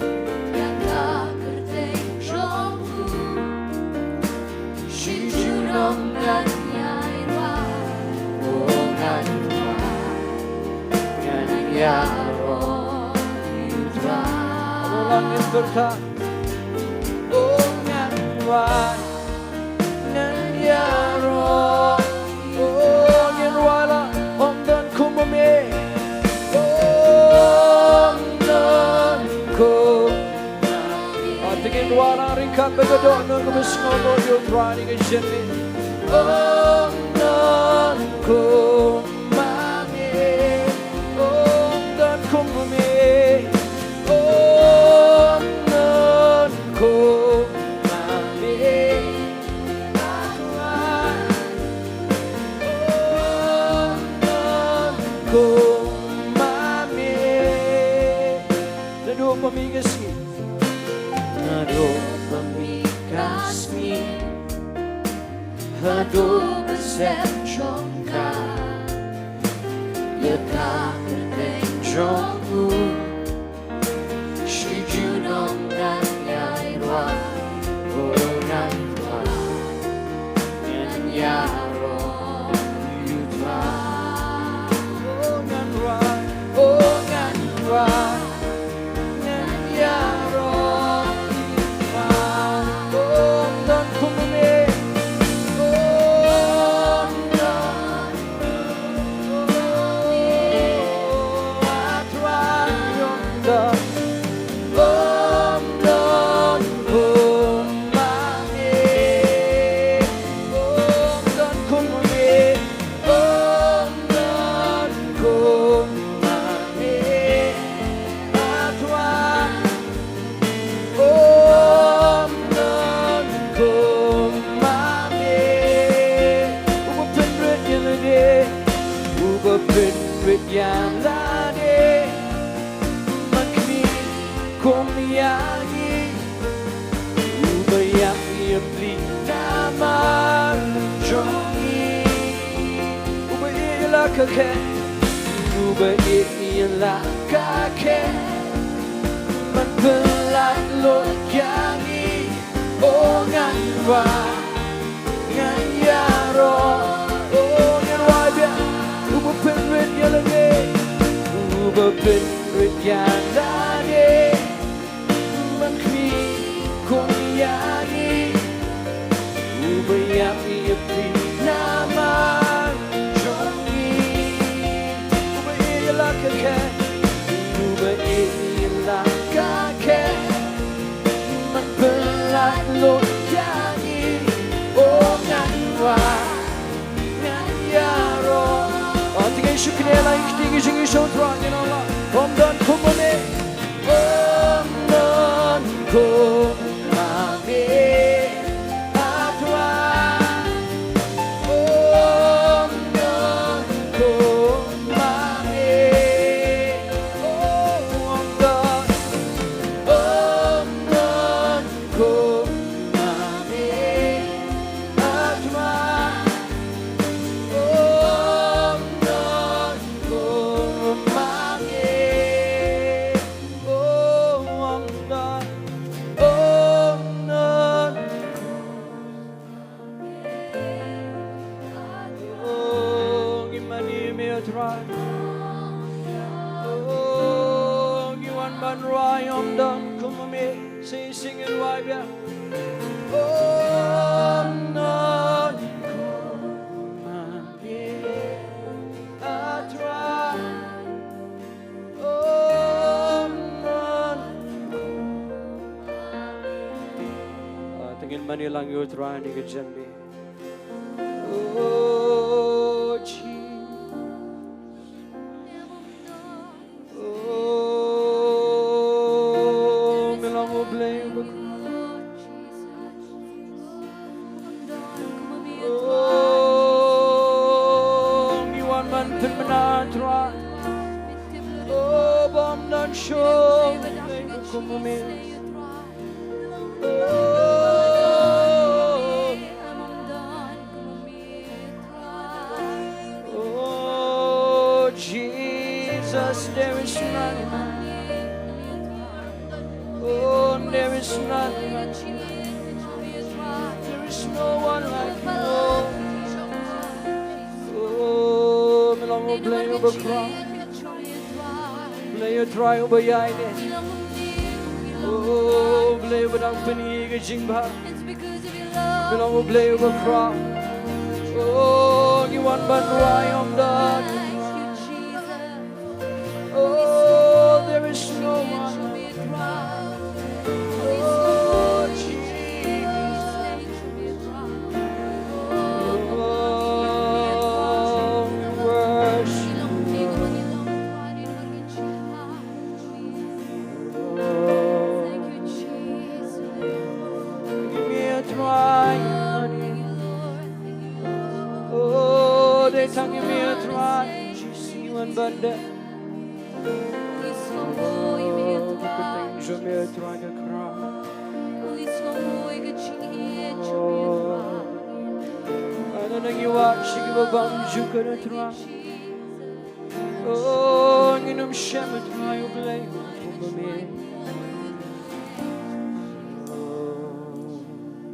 Ïa ka kyrteng jong u, shi junom ngan ïai rwai. Oh ngan rwai, ngan ïaroh ïa u Trai. Ïaroh lang, ngin kyrteng. Ngan ïaroh. Oh, ngin rwai la, ym don kum ma me. Oh, ym don kum. Ah, te ngin rwai la ryngkat bad ka dohnud kaba sngewbha ïa U Trai ha kane ka jingim. Ym don kum ma me. Ym don kum ma me. Ym don kum ma me. Ym don kum ma me. Naduh ba mih ka sngi. Naduh ba mih ka sngi. Haduh ba sem jong ka. Ïa ka kyrteng jong u. Shi junom ngan ïai rwai. Oh, ngan rwai. Ngan ïaroh ïa U Trai. Oh, ngan rwai. Oh, ngan rwai. Ngan ïaroh ïa U Trai. Oh, ym don kum ma me. Oh, ym don. Oh, ah, Trai, ym don. Ym don kum ma me. Ym don kum ma me. Ym don kum ma me. Ah, Trai. Ym don kum ma me. Uba pynrit ïa lade. Uba pynrit ïa lade. Man khmih kum ïa ngi. Uba ïap ïa pli namar jong ngi. Uba ïeh ïa la ka khet. Uba ïeh ïa la ka khet. Man pyllait lut ïa ngi. Oh, ngan rwai. Ngan ïaroh. Oh, ngan rwai biang. Uba pynrit ïa lade. Uba pynrit ïa lade. Man khmih kum ïa ngi. Uba ïap ïa pli namar jong ngi. Uba ïeh ïa la ka khet. Uba ïeh ïa la ka khet. Man pyllait lut ïa ngi. Oh, ngan rwai. Ngan ïaroh. Ah, te ngin shu kynnoh lang ïa ka kti ka jingïaroh Trai, ngin ong la. Ym don kum ma me. Ym don kum ma me. Ah, Trai. Ym don kum ma me. Oh, ym don. Ym don kum ma me, ah Trai. Ym don kum ma me. Oh, ym don, ym don. Oh, ngi mane ïa me, ah Trai. Oh, ngi wan ban rwai, ym don kum ma me. Sing, sing, ngi rwai biang. Oh, ym don kum ma me, ah Trai. Oh, ym don. Ah, te ngin mane lang ïa u Trai ha kane ka janmiet. Oh, Jesus. Oh, me long U Blei uba khuid. Oh, ngi wan ban pynbna, Trai. Oh, bym don shuh U Blei uba kum ma me. Oh, Jesus, there is none. Oh, there is none like you. There is no one like you, Lord. Oh, me long U Blei uba khuid. Blei U Trai uba ïaineh. Oh, Blei uba dang pyni ka jingbha. It's because of your love. Ka long U Blei uba khraw. Oh, ngi wan ban rwai ong da. Thank you, Jesus. Oh, there is no one. Oh, Jesus. Oh, we worship you. Thank you, Jesus. Ngi mih ha U Trai. Thank you, Lord. Thank you, Lord. Oh, dei tang ngi mih ha U Trai. Ngi wan ban dep. Oh, ka kyrteng jong me, U Trai, ka khraw. Lada ngi wad sha kiba bymjukut, U Trai. Oh, ngin ym shem, U Trai, U Blei, kumba me. Oh,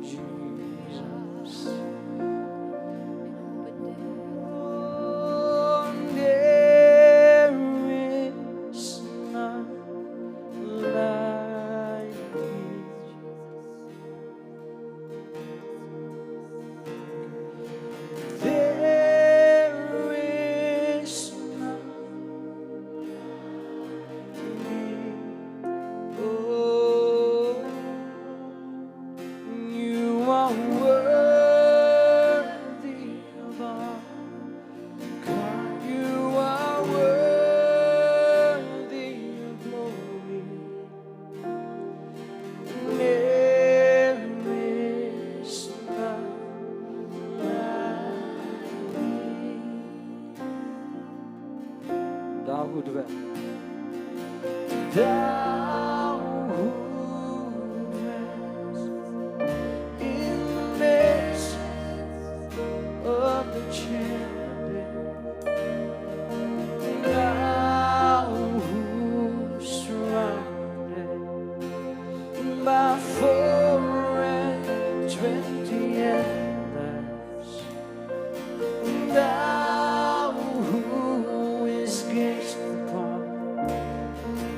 Jesus. Oh, there is none like thee. There is none. Oh, you are worthy of all. God, you are worthy of glory. There is none like thee. Thou who dwell. Thou who dwells in the midst of the cherubim. Thou who surrounded by four and twenty elders, thou who is gazed upon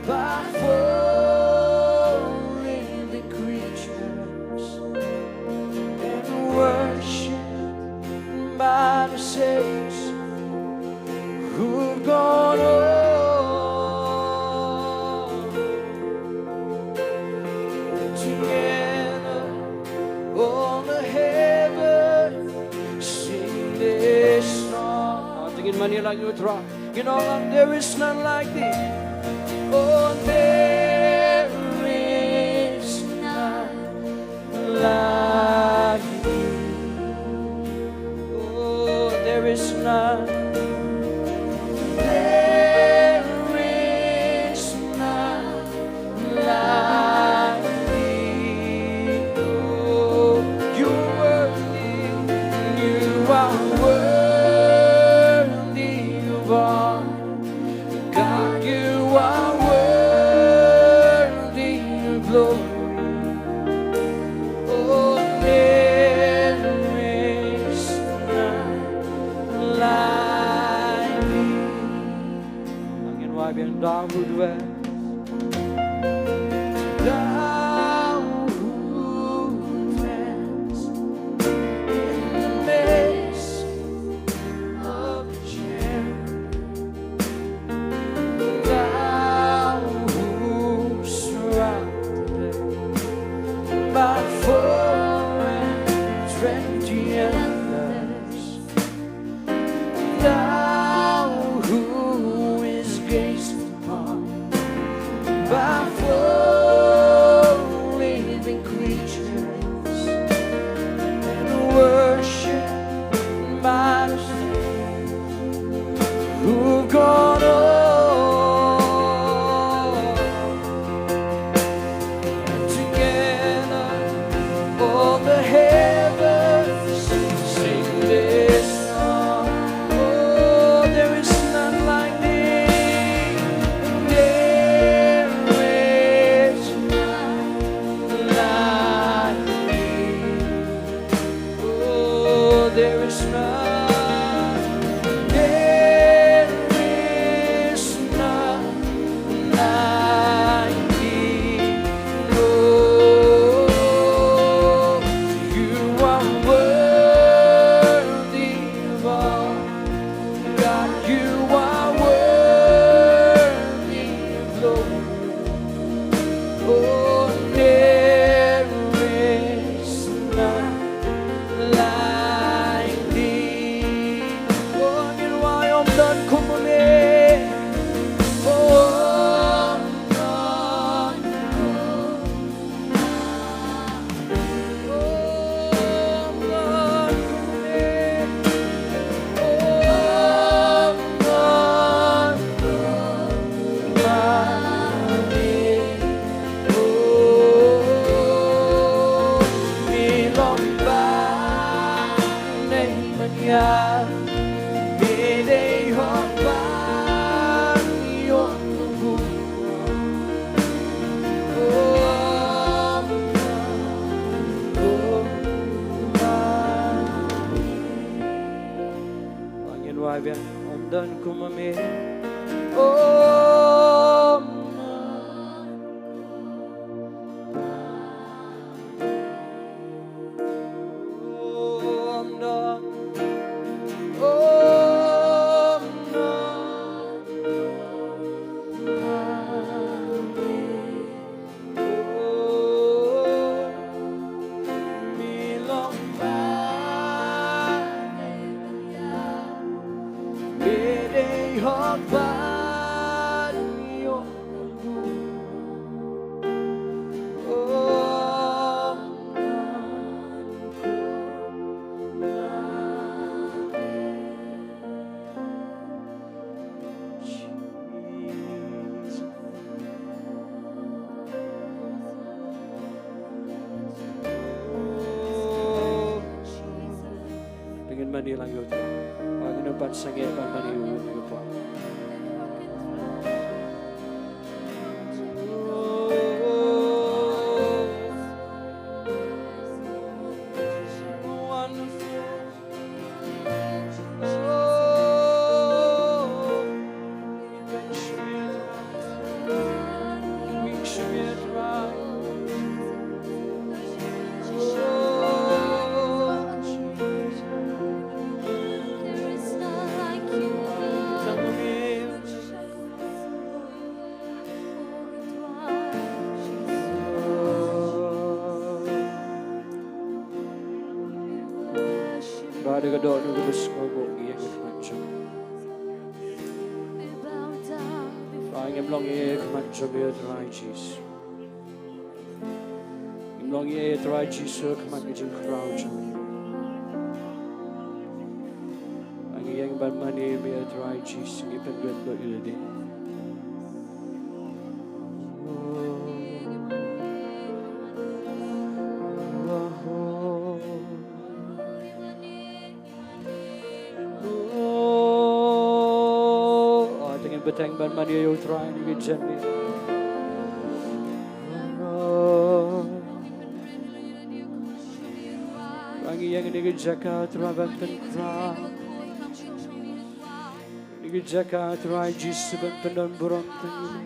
by four living creatures and worshipped by the saints who've gone on together. All the heavens sing this song. Oh, sing it, man, you like you try. You know, there is none like thee. Oh, there is none like thee. Oh, there is none. There is none like thee. Oh, you are worthy. You are worthy of all. God, you are worthy of glory. Oh, there is none like thee. Ngin wad biang. Thou who dwells, thou who dwells in the midst of the cherubim, thou who surrounded by four and twenty elders, thou who is gazed upon by four There is none like thee. Oh, ngin wai ym don kum ma me. Oh, ym don kum ma me. Ngin wai biang, ym don kum ma me. Oh, ym don, ym don. Te ngin mane lang ïa u Trai. Ba ngin ym pat sangeh ban mane ïa u Trai. Ba da ka dohnud kaba sngewbha ngi ïeng ha khmat jong me. Ba ngim long ei ha khmat jong me, Trai Jisu. Ngim long ei, Trai Jisu, ha khmat ka jingkhraw jong me. Ba ngi ïeng ban mane ïa me, Trai Jisu, ngi pyndonbok ïa lade. Oh, te ngin bteng ban mane ïa u Trai ha kane ka janmiet. Ba ngi ïeng ha kane ka jaka, Trai, ban pynkhraw. Ha kane ka jaka, Trai Jisu, ban pyndonburom ïa me.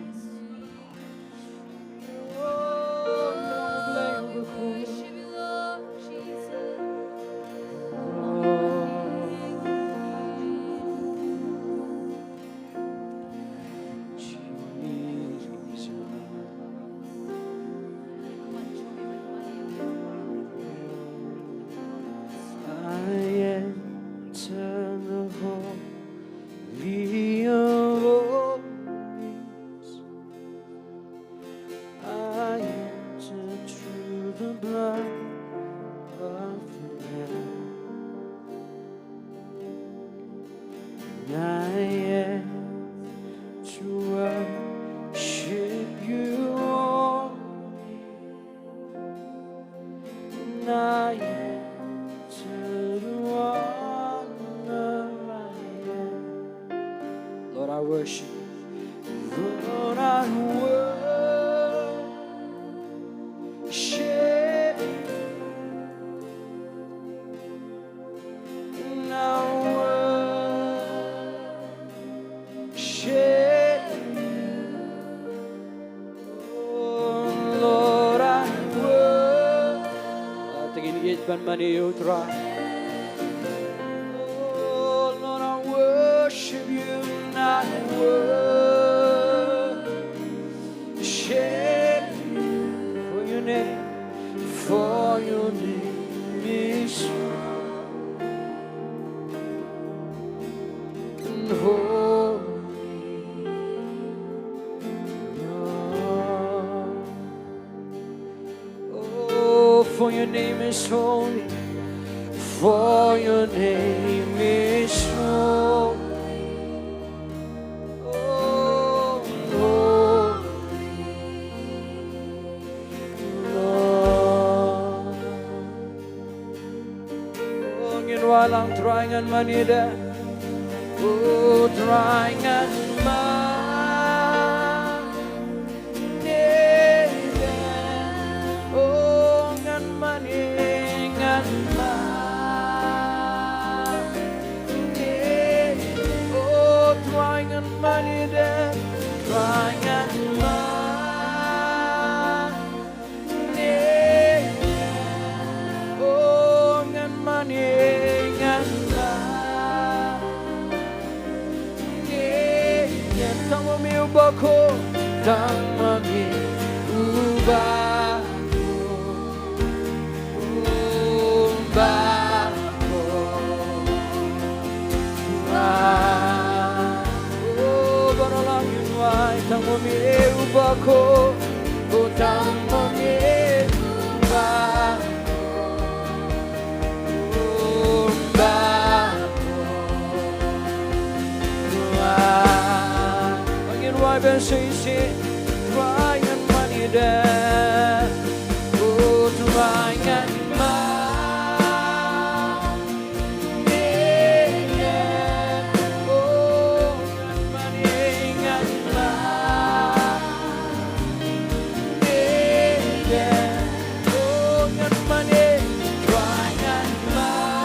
I enter the holy of holies. I enter through the blood of the Lamb. And I am to worship you only. And I enter the one I am. Lord, I worship you. Lord, I worship you. And I worship you. Oh, Lord, I worship. Ah, te ngin ïeit ban mane ïa u Trai. Oh, Lord, I worship you and I worship you. name, for your name is strong and holy. Oh, for your name is holy, for your name is holy. Oh, holy Lord. Oh, ngin wallam Trai ngan mane de. Oh, Trai ngan mane de. Oh, ngan mane, ngan mane de. Oh, Trai ngan mane de. Trai ngan mane de. Oh, ngan mane, ngan mane de. Tang ma me uba khuid, tang ma me uba khuid, uba khuid. Oh, ba la lang ïa u Trai, tang ma me uba khuid, oh, tang ma me uba khuid, uba khuid. Ngin wai ban shisha, Trai ngan mane de. Oh, Trai ngan mane de. Oh, ngan mane, ngan mane de. Oh, ngan mane, Trai ngan mane de.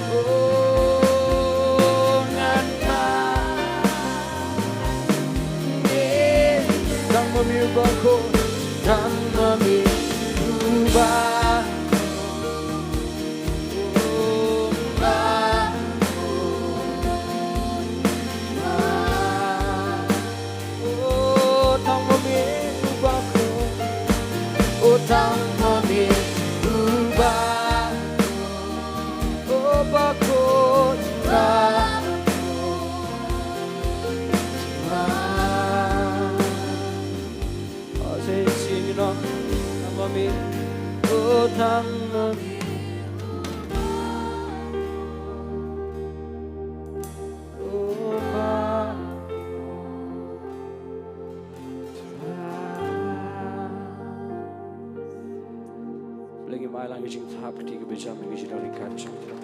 Oh, ngan mane. Tang ma me uba khuid, tang ma me uba khuid. Oh, tang ma me uba khuid. Oh, tang ma me uba khuid. Uba khuid. Oh, say, sing, you know. Tang ma me. Oh, tang ma me. Lei ngim ailad ïa ka jingthap kti kaba jam ïa ka jingdonkam jong U Trai.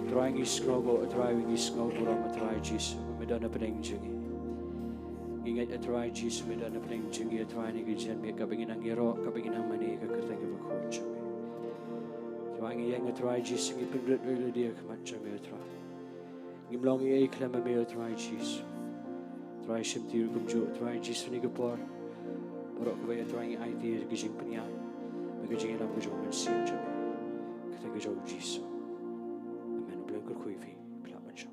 Trai ngi sngew ba, Trai ngi sngew burom, Trai Jisu, me don hapdeng jong ngi. Ngi ngeit, Trai Jisu, me don hapdeng jong ngi, Trai, ha kane ka janmiet kaba ngi nang ïaroh, kaba ngi nang mane ïa ka kyrteng kaba khuid jong me. Trai ngi ïeng, Trai Jisu, ngi pynrit ïa lade ha khmat jong me, Trai. Ngim long ei ei khlem ma me, Trai Jisu. Trai shim ti ruh kumjuh, Trai Jisu, ha kane ka por. Baroh kawei, Trai, ngi aiti ïa ka jingpynïaid bad ka jingïalam ka jong U Mynsiem jong me. Ka kyrteng ka jong U Jisu. Amen. U Blei un kyrkhu ïa phi. Phi lah ban shong.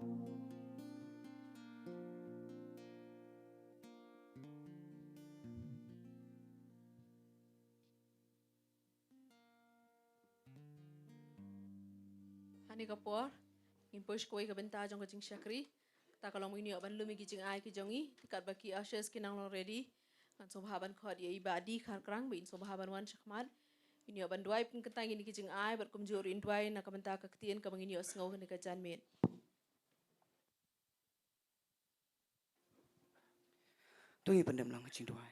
Ha kane ka por ngin poi sha kawei ka bynta jong ka jingshakri. Kata ka long ba ngin ïoh ban lum ïa ki jingai ki jong ngi. Te katba ki ushers ki nang long ready, ngan sngewbha ban khot ïa i Bah D Kharkrang ba in sngewbha ban wan shakhmat. Ngin ïoh ban duwai pynkyntang ïa kine ki jingai bad kumjuh ruh in duwai na ka bynta ka ktien kaba ngin ïoh sngew ha kane ka janmiet. To ngin pyndem lang ka jingduwai.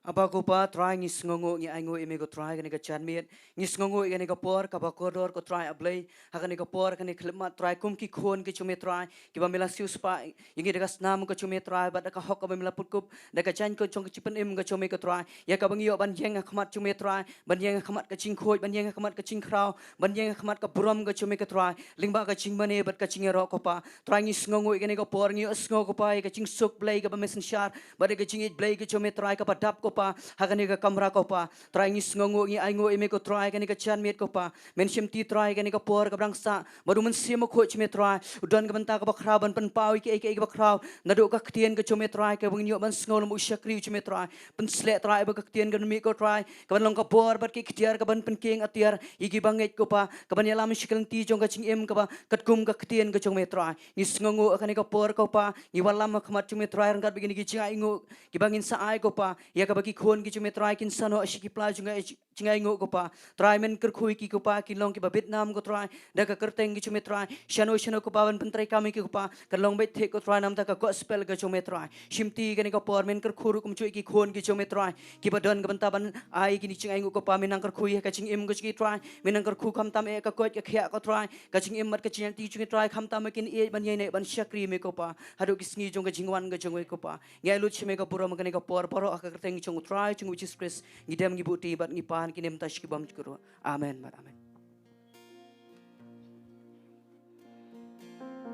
Aba ko Pa Trai, ngi sngewnguh, ngi ainguh ïa me ko Trai, kane ka janmiet. Ngi sngewnguh ïa kane ka por kaba kordor ko Trai A Blei. Ha kane ka por, kane ka khyllipmat Trai, kum ki khun ki jong me Trai, kiba me la siew spah ïa ngi da ka snam ka jong me Trai, bad da ka hok kaba me la putkup, da ka jaiñ ka jong ka jingpynim ka jong me ko Trai. Ïa kaba ngi ïoh ban ïeng ha khmat jong me Trai, ban ïeng ha khmat ka jingkhuid, ban ïeng ha khmat ka jingkhraw, ban ïeng ha khmat ka burom ka jong me ko Trai, lyngba ka jingmane bad ka jingïaroh ko Pa. Trai, ngi sngewnguh ïa kane ka por, ngi ïohsngew ko Pa ïa ka jingsuk Blei kaba me synshar, bad ïa ka jingïeit Blei ka jong me Trai kaba dap ko Pa, ha kane ka kamra ko Pa. Trai, ngi sngewnguh, ngi ainguh ïa me ko Trai, kane ka janmiet ko Pa. Men shimti Trai kane ka por kaba dang sah, bad U Mynsiem Bakhuid jong me Trai u don ka bynta kaba khraw ban pynpaw ïa kiei kiei kiba khraw naduh ka ktien ka jong me Trai, kaba ngin ïoh ban sngew lem u shakri jong me Trai. Pynshlur Trai ba ka ktien kan mih ko Trai, kaban long ka bor bad ka iktiar kaban pynkieng atiar ïa kiba ngeit ko Pa, kaban ïalam sha ka lynti jong ka jingim kaba katkum ka ktien ka jong me Trai. Ngi sngewnguh ha kane ka por ko Pa, ngi wallam ha khmat jong me Trai ryngkat bad kine ki jingainguh kiba ngin sa ai ko Pa, ïa kaba ki khun ki jong me Trai kin sa noh sha ki pla jong ka jingainguh ko Pa. Trai, men kyrkhu ïa ki ko Pa, kin long kiba bit nam ko Trai da ka kyrteng ka jong me Trai. Shano shano ko Pa ban pyntreikam ïa ki ko Pa, kan long beit thik ko Trai namar ka gospel ka jong me Trai. Shimti kane ka por men kyrkhu ruh kumjuh ïa ki khun ki jong me Trai, kiba don ka bynta ban ai kine ki jingainguh ko Pa. Men nang kyrkhu ïa ka jingim ka jong ki Trai, men nang kyrkhu khamtam ïa ka koit ka khiah ko Trai, ka jingim bad ka jingïaid lynti jong ki Trai, khamtam ba kin ïeit ban ïaineh ban shakri ïa me ko Pa haduh ki sngi jong ka jingwan ka jong me ko Pa. Ngi ai lut sha me ka burom ha kane ka por baroh ha ka kyrteng jong U Trai jong ngi U Jisu Khrist ngi dem ngi buh kti bad ngi pan ki ne mynta sha ki bymjukut ruh. Amen bad amen.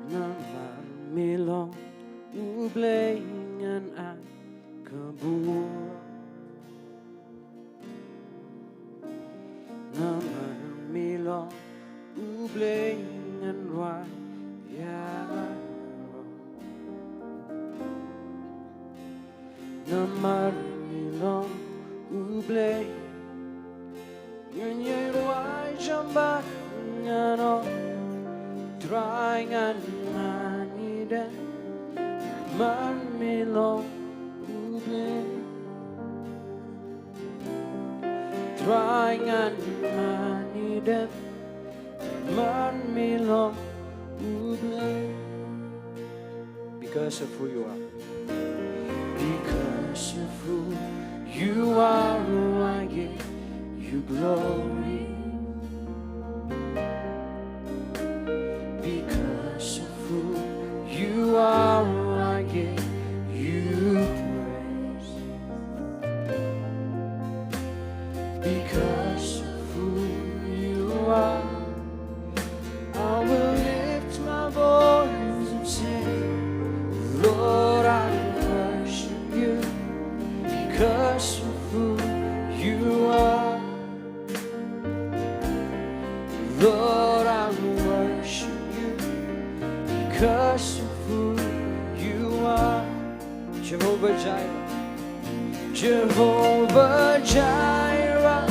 Namar me long U Blei ngan ai ka burom. Namar me long U Blei ngan rwai ïaroh. Namar me long U Blei ngan ïai rwai jam bad ngan ong, Trai ngan mane dem. Namar me long U Blei, Trai ngan mane dem. Namar me long U Blei. Because of who you are. Because of who you are, I give you glory. Because of who you are, I give you praise. Because of who you are, I will lift my voice and sing, Lord, I worship you because of who you are. Lord, I worship you because of who you are. Jehovah Jireh. Jehovah Jireh,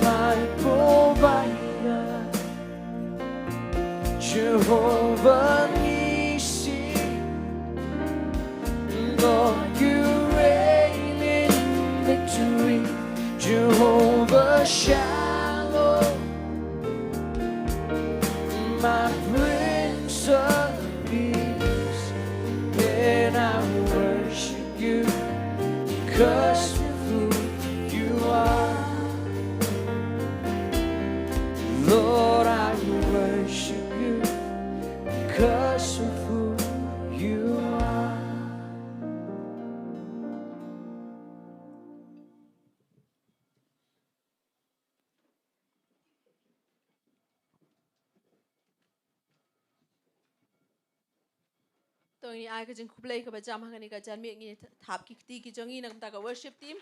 my provider. Jehovah Nissi, Lord, you reign in victory. Jehovah Shalom, my Prince of Peace, and I worship you because of who you are. Lord, I worship you because of who you are. To ngin ai ka jingkhublei kaba jam ha kane ka janmiet, ngin thap ki kti ki jong ngi na ka bynta ka worship team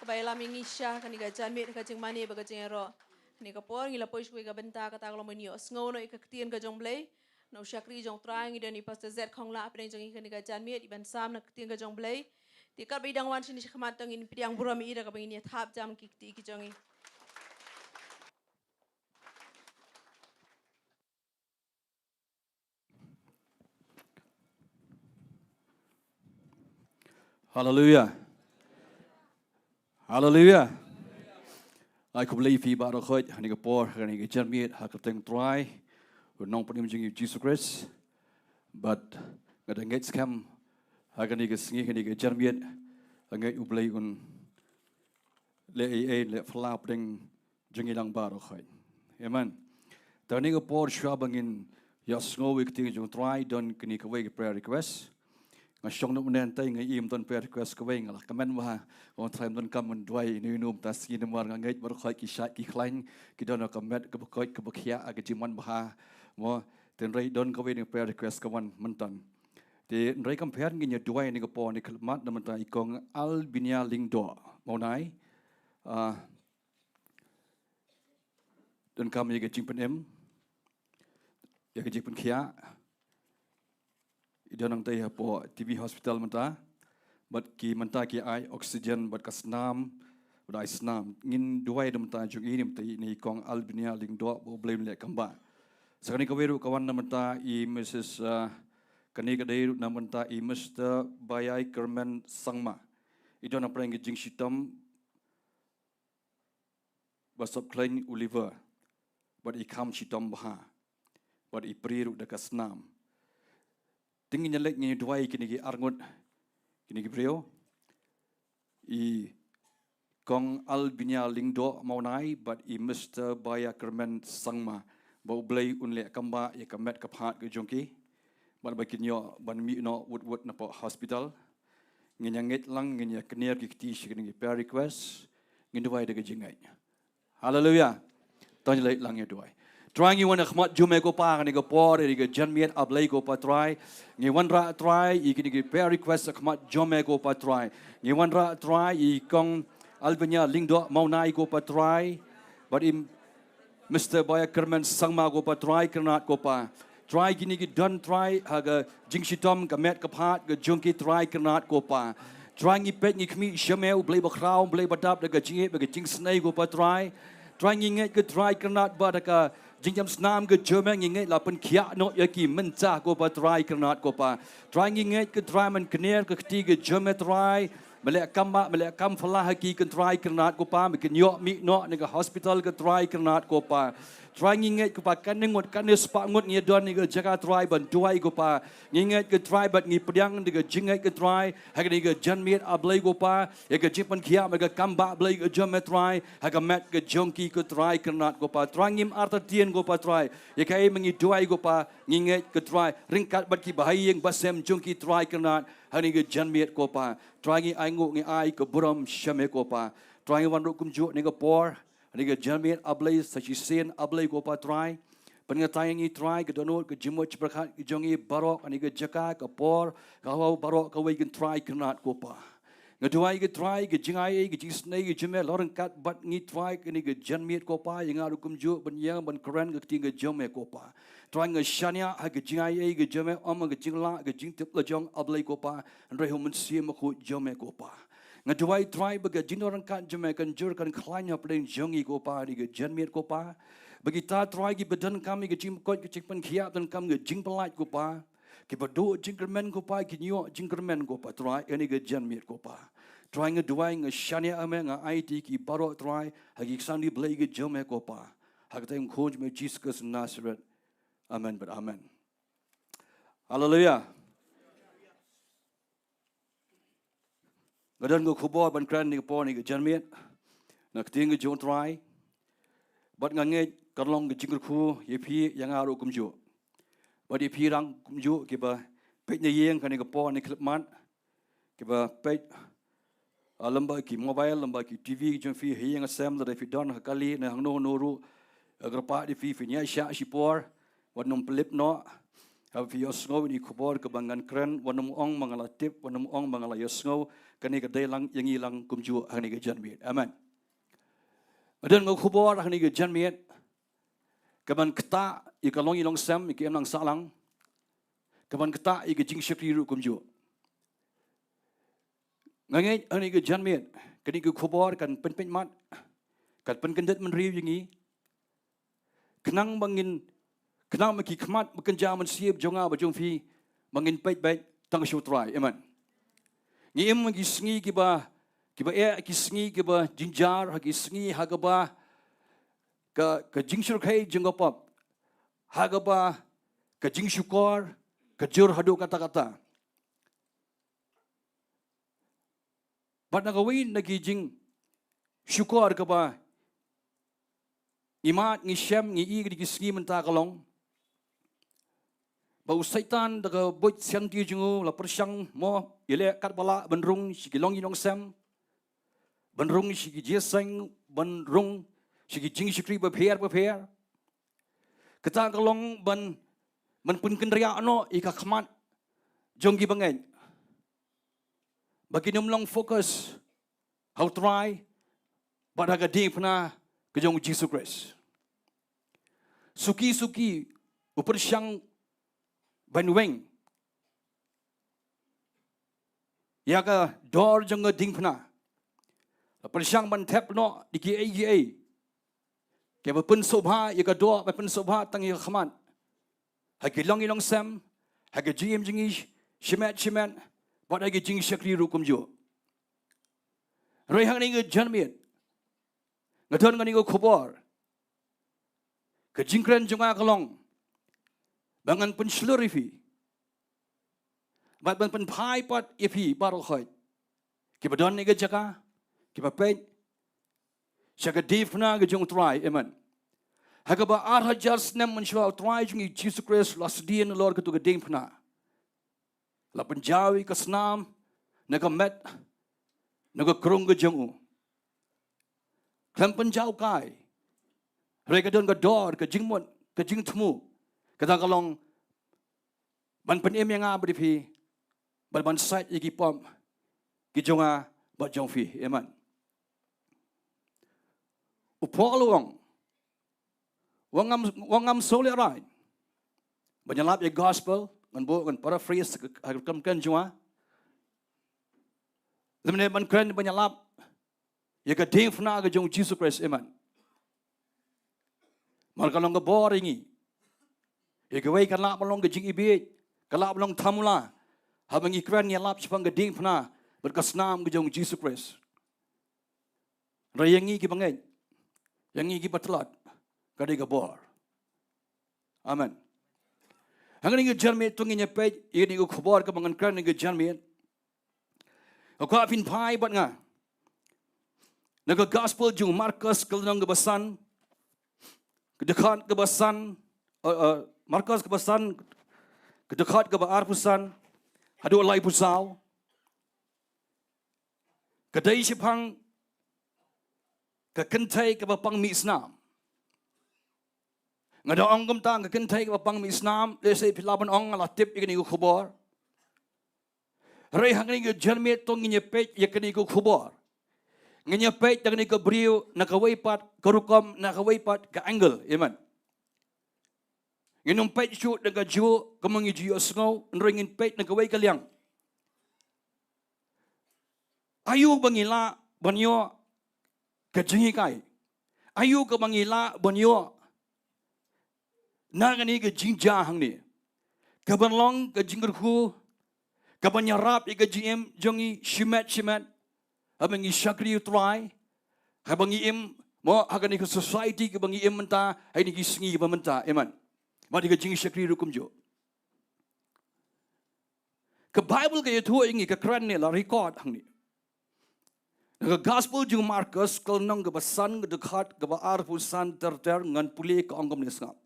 kaba ïalam ïa ngi sha kane ka janmiet, ka jingmane bad ka jingïaroh. Kane ka por ngi la poi sha kawei ka bynta, kata ka long ban ïohsngew noh ïa ka ktien ka jong Blei na u shakri jong Trai. Ngi don i Pastor Zed Khongla hapdeng jong ngi kane ka janmiet, i ban sam na ka ktien ka jong Blei. Te katba i dang wan shane shakhmat, to ngin pdiang burom ïa i da kaba ngin ïa thap jam ki kti ki jong ngi. Haleluia. Haleluia. Ai khublei ïa phi baroh khoit ha kane ka por, ha kane ka janmiet, ha ka kyrteng Trai, u nongpynim jong ngi Jisu Khrist. Bad nga dang ngeit skhem ha kane ka sngi, kane ka janmiet, Nga ngeit U Blei un leh ei ei, leh phylla hapdeng jong ngi lang baroh khoit. Amen. Te ha kane ka por shuwa ba ngin ïa sngew ïa ka ktien jong U Trai, don kine kawei ka prayer request. Nga shong noh mynne, te nga im don prayer request kawei, nga la kmen bha. Nga ong Trai, ym don kam ban duwai ïa ino ino mynta sngi namar nga ngeit baroh khoit ki shait ki khlaiñ, ki don ha ka met kaba koit kaba khiah ha ka jingman bha. Mo, te hynrei don kawei ka prayer request ka wan mynta. Te hynrei kam pher, ngin ïa duwai ha kane ka por ha kane ka khyllipmat na ka bynta i Kong Albinia Lyngdoh Mawnai. Ah, donkam ïa ka jingpynim, ïa ka jingpynkhiah. I don hangtei hapoh T B Hospital mynta. Bad ki mynta ki ai oxygen bad ka snam, bad ai snam. Ngin duwai na ka bynta jong i, na ka bynta ine i Kong Albinia Lyngdoh, ba U Blei un leh kam bah. Sa kane kawei ruh ka wan na ka bynta i Missus, ah, kane ka dei ruh na ka bynta i Mister Baiakerman Sangma. I don hapdeng ka jingshitom ba sop khlaiñ u liver, bad i kham shitom bha, bad i prie ruh da ka snam. Te ngin ïa leit ngin ïa duwai ïa kine ki arngut, kine ki briew, i Kong Albinia Lyngdoh Mawnai bad i Mister Baiakerman Sangma, ba U Blei un leh kam bah ïa ka met ka phad ka jong ki, bad ba kin ïoh ban mih noh wut wut napoh hospital. Ngin ïa ngeit lang, ngin ïa kner ki kti sha kine ki prayer request, ngin duwai da ka jingngeit. Haleluia. To ngin leit lang ïa duwai. Trai, ngi wan ha khmat jong me ko Pa ha kane ka por, ha kane ka janmiet, A Blei ko Pa Trai. Ngi wanrah Trai ïa kine ki prayer request ha khmat jong me ko Pa Trai. Ngi wanrah Trai ïa i Kong Albinia Lyngdoh Mawnai ko Pa Trai, bad i Mister Baiakerman Sangma ko Pa Trai kyrnat ko Pa. Trai, kine ki don Trai ha ka jingshitom, ka met ka phad ka jong ki Trai kyrnat ko Pa. Trai, ngi peit ngi khmih sha me, U Blei bakhraw, U Blei badap, da ka jingïeit bad ka jingisynei ko Pa Trai. Trai, ngi ngeit ko Trai kyrnat ba da ka jingïam snam ka jong me, ngi ngeit la pynkhiah noh ïa ki mynta ko Pa Trai kyrnat ko Pa. Trai, ngi ngeit ko Trai, men kner ka kti ka jong me Trai. Me leh kam bah, me leh kam phylla ha ki ko Trai kyrnat ko Pa, me kin ïoh mih noh na ka hospital ko Trai kyrnat ko Pa. Trai, ngi ngeit ko Pa, katne ngut, katne spah ngut ngi don ha kane ka jaka Trai ban duwai ko Pa. Ngi ngeit ko Trai bad ngi pdiang da ka jingngeit ko Trai ha kane ka janmiet, A Blei ko Pa, ïa ka jingpynkhiah bad ka kam bah Blei ka jong me Trai ha ka met ka jong ki ko Trai kyrnat ko Pa. Trai, ngim artatien ko Pa Trai ïa kaei ba ngi duwai ko Pa. Ngi ngeit ko Trai ryngkat bad ki bahaïing basem jong ki Trai kyrnat ha kane ka janmiet ko Pa. Trai, ngi ainguh, ngi ai ka burom sha me ko Pa. Trai, ngi wan ruh kumjuh ha kane ka por, ha kane ka janmiet, A Blei, sa shisien, A Blei ko Pa Trai. Pynngtai ïa ngi Trai, ka dohnud, ka jingmut jingpyrkhat ka jong ngi baroh ha kane ka jaka, ka por, ka hawa baroh kawei ko Trai kyrnat ko Pa. Nga duwai ko Trai, ka jingaiei, ka jingisynei ka jong me long ryngkat bad ngi Trai ha kane ka janmiet ko Pa, ïa nga ruh kumjuh ban ïeng ban kren ka ktien ka jong me ko Pa. Trai, nga shaniah ha ka jingaiei ka jong me, ym ha ka jinglah, ka jingtip la jong, A Blei ko Pa, hynrei ha u Mynsiem Bakhuid jong me ko Pa. Nga duwai Trai ba ka jingdon ryngkat jong me kan jur kan khlaiñ hapdeng jong ngi ko Pa ha kane ka janmiet ko Pa. Ba kita Trai kiba donkam ïa ka jingpynkhuid, ka jingpynkhiah, donkam ka jingpyllait ko Pa, kiba duh jingkyrmen ko Pa, kin ïoh jingkyrmen ko Pa Trai ha kane ka janmiet ko Pa. Trai, nga duwai, nga shaniah ha me, nga aiti ki baroh Trai ha ki kti ki jong me ko Pa. Ha ka kyrteng khun jong me Jisu Khrist Nasaret. Amen bad amen. Haleluia. Nga don ka khubor ban kren ha kane ka por, ha kane ka janmiet, na ka ktien ka jong u Trai. Bad nga ngeit kan long ka jingkyrkhu ïa phi, ïa nga ruh kumjuh. Bad ïa phi ruh kumjuh kiba peit na ïing ha kane ka por, ha kane ka khyllipmat, kiba peit, ah, lyngba ki mobile, lyngba ki T V jong phi, ha ïing ha sem, lada phi don ha kali ne hangno hangno ruh, ah, kyrpad ïa phi, phin ïaishah shipor, wat nym pynlip noh. Haba phi ïohsngew ïa kane ka khubor kaba ngan kren, wat nym ong ba nga la tip, wat nym ong ba nga la ïohsngew, kane ka dei lang ïa ngi lang kumjuh ha kane ka janmiet. Amen. Nga don ka khubor ha kane ka janmiet kaban ktah ïa ka longïing longsem, ïa ka imlang sahlang, kaban ktah ïa ka jingshakri ruh kumjuh. Nga ngeit ha kane ka janmiet, kane ka khubor kan pynpeit mat, kan pynkyndit bynriew ïa ngi. Khnang ba ngin, khnang ba ki khmat ba kynja mynsiem jong nga bad jong phi, ba ngin peit beit tang sha u Trai. Amen. Ngi im ha ki sngi kiba, kiba eh, ki sngi kiba jynjar, ha ki sngi ha kaba ka, ka jingshyrkhei jong ka pop, ha kaba ka jingshukor ka jur haduh katta katta. Bad na kawei na ki jingshukor kaba ngi mad, ngi shem, ngi ïohi ha kine ki sngi mynta ka long ba u Soitan da ka buit sianti jong u la pyrshang mo ïaleh katba lah ban rung sha ki longïing longsem, ban rung sha ki jingïaseng, ban rung sha ki jingshakri bapher bapher. Kata ka long ban, ban pynkynriah noh ïa ka khmat jong ki bangeit ba kin ym long focus ha u Trai bad ha ka diengphna ka jong u Jisu Khrist. Suki suki u pyrshang ban weng ïa ka dor jong ka diengphna. La pyrshang ban thep noh da kiei kiei kiba pynsngewbha ïa ka doh, ba pynsngewbha tang ïa ka khmat ha ki longïing longsem, ha ka jingim jong ngi shimet shimet, bad ha ka jingshakri ruh kumjuh. Hynrei hangne ha ka janmiet nga don kane ka khubor. Ka jingkren jong nga ka long ba ngan pynshlur ïa phi bad ban pynphai pat ïa phi baroh khoit kiba don ha kane ka jaka, kiba peit sha ka diengphna ka jong u Trai. Amen. Ha kaba ar hajar snem mynshuwa u Trai jong ngi Jisu Khrist u la sdien halor katu ka diengphna. La pynjaw ïa ka snam na ka met, na ka krung ka jong u. Khlem pynjaw kai. Hynrei ka don ka dor, ka jingmut, ka jingthmu. Kata ka long ban pynim ïa nga bad ïa phi bad ban sait ïa ki pop ki jong nga bad jong phi. Amen. U Paul u ong, u ong ngam, u ong ngam sngewlehrain ban ïalap ïa ka gospel, ngan buh, ngan paraphrase ha ka kam kren jong nga. Lymne ban kren ban ïalap ïa ka diengphna ka jong u Jisu Khrist. Amen. Namar ka long ka bor ïa ngi. Ïa kawei kan lah ban long ka jingibieit, kan lah ban long tamula haba ngi kren, ngi ïalap shaphang ka diengphna bad ka snam ka jong u Jisu Khrist. Hynrei ïa ngi ki bangeit, ïa ngi kiba tlot, ka dei ka bor. Amen. Hangne ha ka janmiet to ngin ïa peit ïa kane ka khubor kaba ngan kren ha ka janmiet. Nga kwah phin phai bad nga na ka gospel jong u Markos ka lynnong kaba san, ka dkhot kaba san, eh, eh, Markos kaba san, ka dkhot kaba arphew san haduh laiphew saw. Ka dei shaphang ka kynthei kaba pang mih snam. Nga da ong kumta, ka kynthei kaba pang mih snam, lehse phi lah ban ong nga la tip ïa kane ka khubor. Hynrei hangne ha ka janmiet to ngin ïa peit ïa kane ka khubor. Ngin ïa peit ïa kane ka briew na kawei pat ka rukom, na kawei pat ka angle. Amen. Ngin ym peit shuh da ka juh kumba ngi ju ïohsngew, hynrei ngin peit na kawei ka liang. Aïu ba ngi lah ban ïoh ka jinghikai? Aïu kaba ngi lah ban ïoh na kane ka jingjia hangne, kaban long ka jingkyrkhu, kaban ïarap ïa ka jingim jong ngi shimet shimet haba ngi shakri ïa u Trai, haba ngi im mo ha kane ka society kaba ngi im mynta, ha kine ki sngi ba mynta? Amen. Bad ïa ka jingshakri ruh kumjuh. Ka Baibl ka ïathuh ïa ngi, ka kren ne la record hangne na ka gospel jong u Markos ka lynnong kaba san, ka dkhot kaba arphew san ter ter, ngan pule, ka ong kumne, sngap.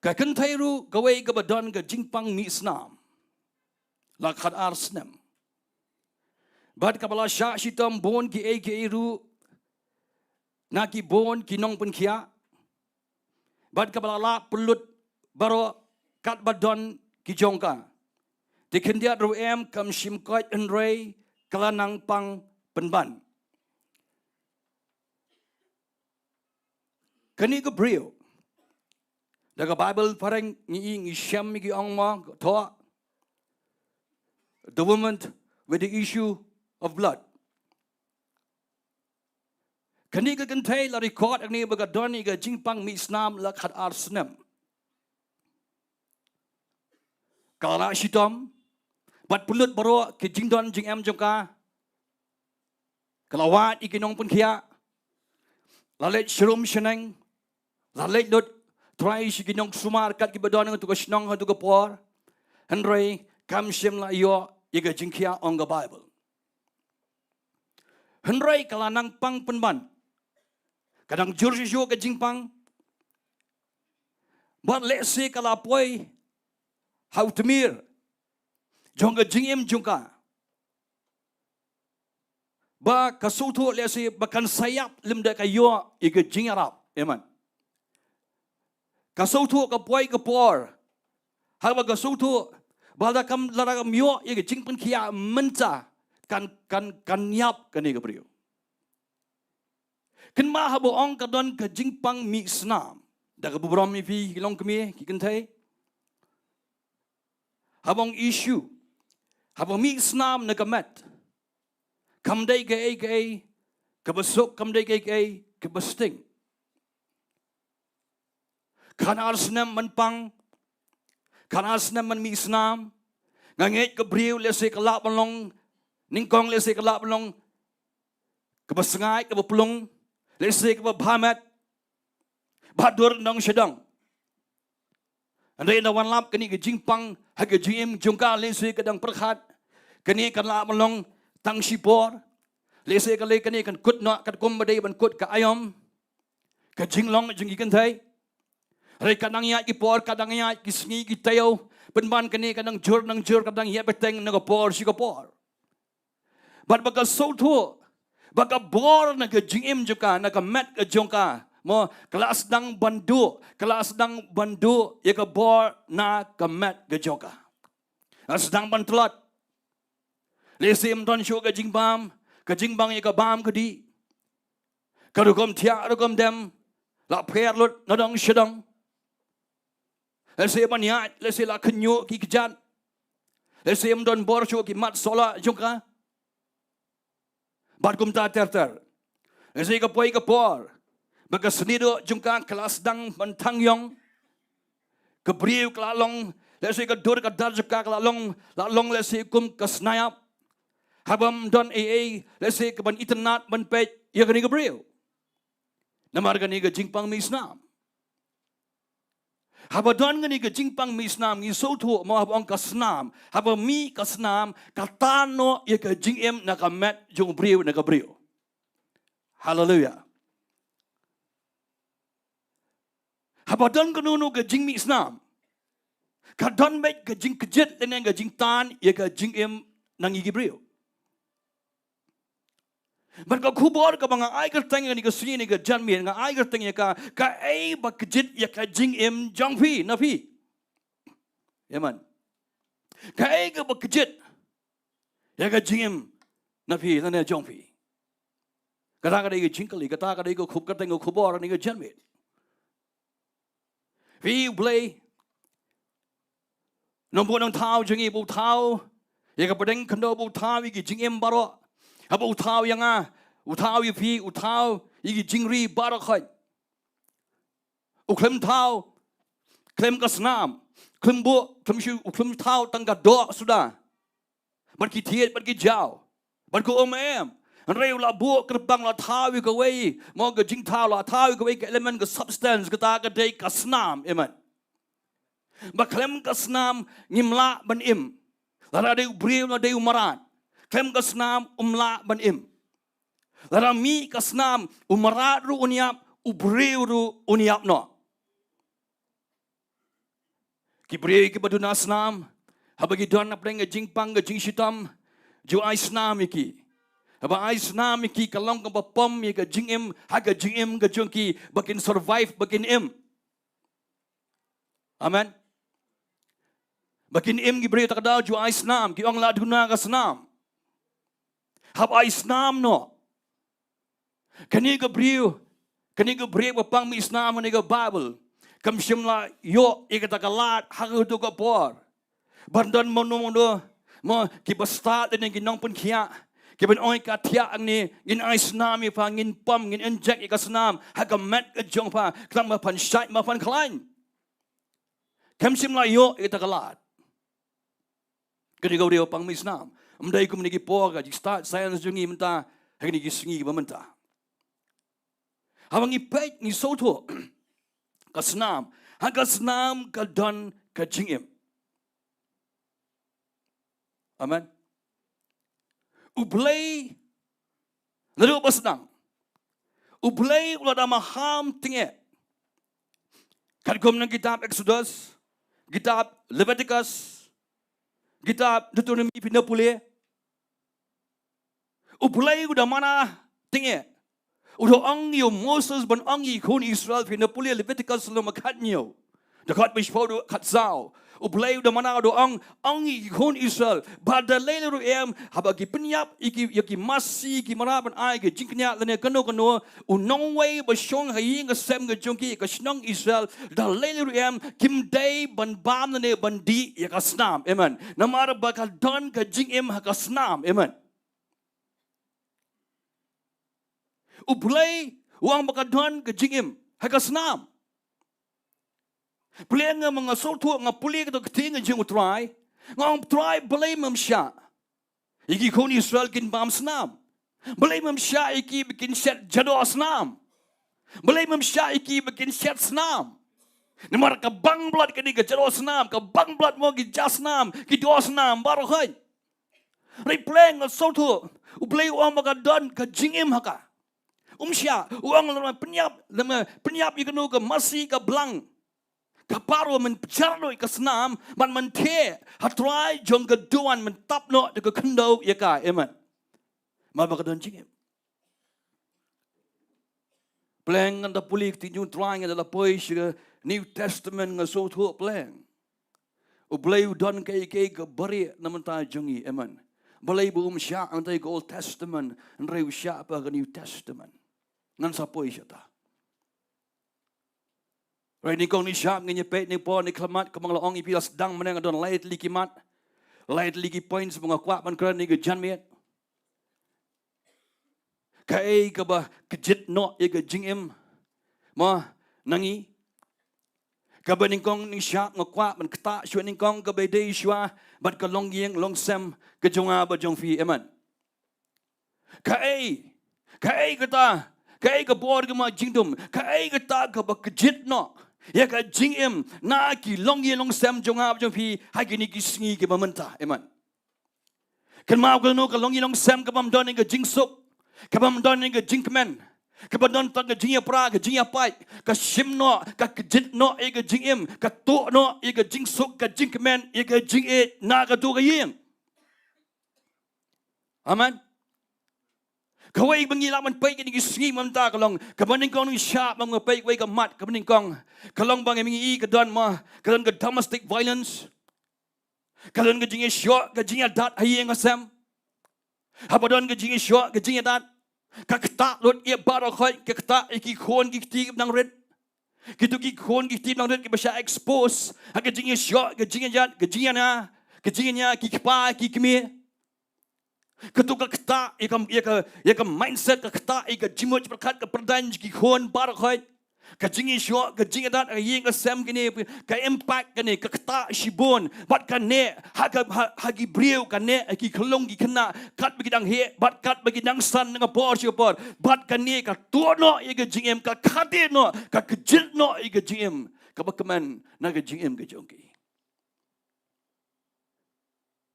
Ka kynthei ruh kawei kaba don ka jingpang mih snam la khatar snem. Bad kaba la shah shitom bun kiei kiei ruh na ki bun ki nongpynkhiah. Bad kaba la lah pynlut baroh katba don ki jong ka. Te khyndiat ruh em kam shym koit, hynrei ka la nang pang pynban. Kane ka briew, da ka Baibl phareng ngi, ngi shem ïa ki ong mo, thoh, the woman with the issue of blood. Kane ka kynthei la record hangne ba ka don ïa ka jingpang mih snam la khatar snem. Ka la shah shitom bad pynlut baroh ki jingdon jingem jong ka. Ka la wad ïa ki nongpynkhiah, la leit sharum shaneng, la leit lut trai sha ki nongsumar kat kiba don ha katu ka shnong ha katu ka por. Hynrei kam shym la ïoh ïa ka jingkhia ong ka Bible. Hynrei ka la nang pang pynban. Ka dang jur shuh shuh ka jingpang. Bad lehse ka la poi ha u tmir jong ka jingim jong ka. Ba ka sngewthuh lehse ba kan sa ïap lymda ka ïoh ïa ka jingïarap. Amen. Ka sngewthuh ka poi ka por. Haba ka sngewthuh ba lada kam, lada kam ïoh ïa ka jingpynkhiah mynta kan, kan, kan ïap kane ka briew. Kynmaw haba ong ka don ka jingpang mih snam. Da kaba burom ïa phi ki longkmie ki kynthei. Haba ong issue. Haba mih snam na ka met. Kam dei kaei kaei kaba suk, kam dei kaei kaei kaba sting. Khatar snem ban pang, khatar snem ban mih snam. Nga ngeit ka briew lehse ka lah ban long nyngkong, lehse ka lah ban long kaba sngaid, kaba plung, lehse kaba bha met, ba dur nongshadong. Hynrei ynda wan lap kane ka jingpang ha ka jingim jong ka, lehse ka dang pyrkhat kane kan lah ban long tang shipor. Lehse ka leh kane kan kut noh katkum ba dei ban kut ka aïom, ka jinglong jong ki kynthei. Hynrei ka dang ïaid ki por, ka dang ïaid ki sngi ki taïew, pynban kane ka dang jur, dang jur, ka dang ïaid bteng na ka por sha ka por. Bad ba ka sngewthuh ba ka bor na ka jingim jong ka, na ka met ka jong ka, mo, ka la sdang ban duh, ka la sdang ban duh ïa ka bor na ka met ka jong ka. Ka sdang ban tlot. Lehse ym don shuh ka jingbam, ka jingbang ïa ka bam ka dih. Ka rukom thiah rukom dem la pher lut na dong sha dong. Lehse ban ïaid, lehse la khynñiuh ki kjat. Lehse ym don bor shuh ki mat sohla jong ka. Bad kumta ter ter. Lehse ka poi ka por ba ka snieh duh jong ka ka la sdang ban thang ïong. Ka briew ka la long, lehse ka dur ka dar jong ka ka la long, la long lehse kum ka snayap. Haba ym don ei ei lehse ka ban itynnad ban peit ïa kane ka briew. Namar kane ka jingpang mih snam. Haba don kane ka jingpang mih snam, ngi sngewthuh mo, haba ong ka snam, haba mih ka snam, ka tan noh ïa ka jingim na ka met jong u briew, na ka briew. Haleluia. Haba don kano kano ka jingmih snam, ka don beit ka jingkjit lane ka jingtan ïa ka jingim na ngi ki briew. Bad ka khubor kaba nga ai kyrteng ïa kane ka sngi ne ka janmiet, nga ai kyrteng ïa ka, kaei ba kjit ïa ka jingim jong phi, na phi. Amen. Kaei kaba kjit ïa ka jingim na phi lane jong phi. Kata ka dei ka jingkylli, kata ka dei ka khub, kyrteng ka khubor ïa kane ka janmiet. Phi, U Blei, Nongbuh nongthaw jong ngi, ba u thaw ïa ka pdeng khyndew, ba u thaw ïa ki jingim baroh. Haba u thaw ïa nga, u thaw ïa phi, u thaw ïa ki jingri baroh khoit. U khlem thaw, khlem ka snam, khlem buh, khlem shu, u khlem thaw tang ka doh suda. Bad ki thied, bad ki jaw, bad ka um, em. Hynrei u la buh kyrpang, la thaw ïa kawei, mo, ka jingthaw, la thaw ïa kawei ka element, ka substance, kata ka dei ka snam, amen. Ba khlem ka snam ngim lah ban im. Lada dei u briew, lada dei u mrad, khlem ka snam um lah ban im. Lada mih ka snam, u mrad ruh un ïap, u briew ruh un ïap noh. Ki briew kiba duna snam, haba ki don hapdeng ka jingpang, ka jingshitom, ju ai snam ïa ki. Haba ai snam ïa ki, ka long kaba pom ïa ka jingim ha ka jingim ka jong ki, ba kin survive, ba kin im. Amen. Ba kin im ki briew. Ta ka daw ju ai snam, ki ong la duna ka snam. Hap ai snam noh. Kane ka briew, kane ka briew ba pang mih snam ha kane ka Baibl, kam shym la ïoh ïa kata ka lad ha kato ka por. Ban don mano mano, mo, kiba stad lane ki nongpynkhiah, kiban ong ïa ka thiah hangne, ngin ai snam ïa pha, ngin pom, ngin inject ïa ka snam ha ka met ka jong pha, khnang ba phan shait, ba phan khlaiñ. Kam shym la ïoh ïa kata ka lad. Kane ka briew pang mih snam. Ym dei kum kine ki por, ka jingstad science jong ngi mynta, ha kine ki sngi ba mynta. Haba ngi peit, ngi sngewthuh, ka snam, ha ka snam ka don ka jingim. Amen. U Blei naduh ba sdang, U Blei u la da maham tyngeh. Katkum na kitab Exodus, kitab Leviticus, kitab Deuteronomy, phi na pule. U Blei u da mana tyngeh. U da ong ïa u Moses ban ong ïa ki khun Israel, phi na pule Leviticus lynnong ba khathynñiew, dkhot ba shiphew haduh khatsaw. U Blei u da mana u da ong, ong ïa ki khun Israel ba da lei lei ruh em, haba ki pynïap ïa ki, ïa ki masi, ki mrad ban ai ki jingkñia lane kano kano, u nongwei ba shong ha ïing ha sem ka jong ki, ka shnong Israel, da lei lei ruh em, kim dei ban bam lane ban dih ïa ka snam. Amen. Namar ba ka don ka jingim ha ka snam. Amen. U Blei u ong ba ka don ka jingim ha ka snam. Pule nga, ma nga sngewthuh, nga pule kato ka ktien ka jong U Trai, nga ong, Trai, balei mem shah ïa ki khun Israel kin bam snam? Balei mem shah ïa ki ba kin shet jadoh snam? Balei mem shah ïa ki ba kin shet snam? Namar ka bang blot kane ka jadoh snam, ka bang blot mo ki ja snam, ki doh snam baroh khoit. Hynrei pule nga sngewthuh, U Blei u ong ba ka don ka jingim ha ka. Um shah, u ong lada pynïap, lada pynïap ïa kano ka masi, ka blang, ka baroh, men pynjar noh ïa ka snam, bad men theh ha trai jong ka duwan, men tap noh da ka khyndew ïa ka. Amen. Namar ba ka don jingim. Pule nga da pule ka ktien jong U Trai, nga da la poi sha ka New Testament, nga sngewthuh pule U Blei u don kaei kaei kaba rieh na ka bynta jong ngi. Amen. Balei ba um shah hangtai ka Old Testament, hynrei u shah pat ha ka New Testament? Ngan sa poi shata. Hynrei nyngkong ngin ïa shah, ngin ïa peit na ka por, na ka khyllipmat, kumba nga la ong ïa phi la sdang mynne, nga don lai tylli ki mat, lai tylli ki points ba nga kwah ban kren ha kane ka janmiet. Kaei kaba kjit noh ïa ka jingim, mo, na ngi? Kaba nyngkong ngin ïa shah, nga kwah ban ktah shuwa nyngkong, kaba ïadei shuwa bad ka longïing longsem ka jong nga bad jong phi. Amen. Kaei, kaei kata, kaei ka bor ka mat jingdum, kaei kata kaba kjit noh ïa ka jingim na ki longïing longsem jong nga bad jong phi ha kine ki sngi kiba mynta? Amen. Kynmaw, kano ka longïing longsem kabym don ïa ka jingsuk, kabym don ïa ka jingkmen, kaba don tang ka jingïapra, ka jingïapait, ka shim noh, ka kjit noh ïa ka jingim, ka tuh noh ïa ka jingsuk, ka jingkmen, ïa ka jingïeit na kato ka ïing. Amen. Kawei ba ngi lah ban peit ha kine ki sngi mynta ka long, kaba nyngkong ngin ïa shah, ba nga peit kawei ka mat, kaba nyngkong ka long ba ngi i ka don, mo, ka don ka domestic violence. Ka don ka jingïashoh, ka jingïadat ha ïing ha sem. Haba don ka jingïashoh, ka jingïadat, ka ktah lut ïa baroh khoit, ka ktah ïa ki khun ki kti kiba nang rit. Kito ki khun ki kti kiba nang rit kiba shah expose ha ka jingïashoh, ka jingïadat, ka jingïania, ka jingïania ki kpa ki kmie. Kato ka ktah ïa ka, ïa ka, ïa ka mindset, ka ktah ïa ka jingmut jingpyrkhat, ka pyrdan jong ki khun baroh khoit. Ka jingïashoh, ka jingïadat ha ïing ha sem, kine ka impact, kane ka ktah shibun. Bad ka neh ha ka, ha, ha ki briew, ka neh ha ki khyllung ki khynnah, katba ki dang heh bad katba ki dang san na ka por sha ka por. Bad kane ka tuh noh ïa ka jingim, ka khadar noh, ka kjit noh ïa ka jingim kaba kmen na ka jingim ka jong ki.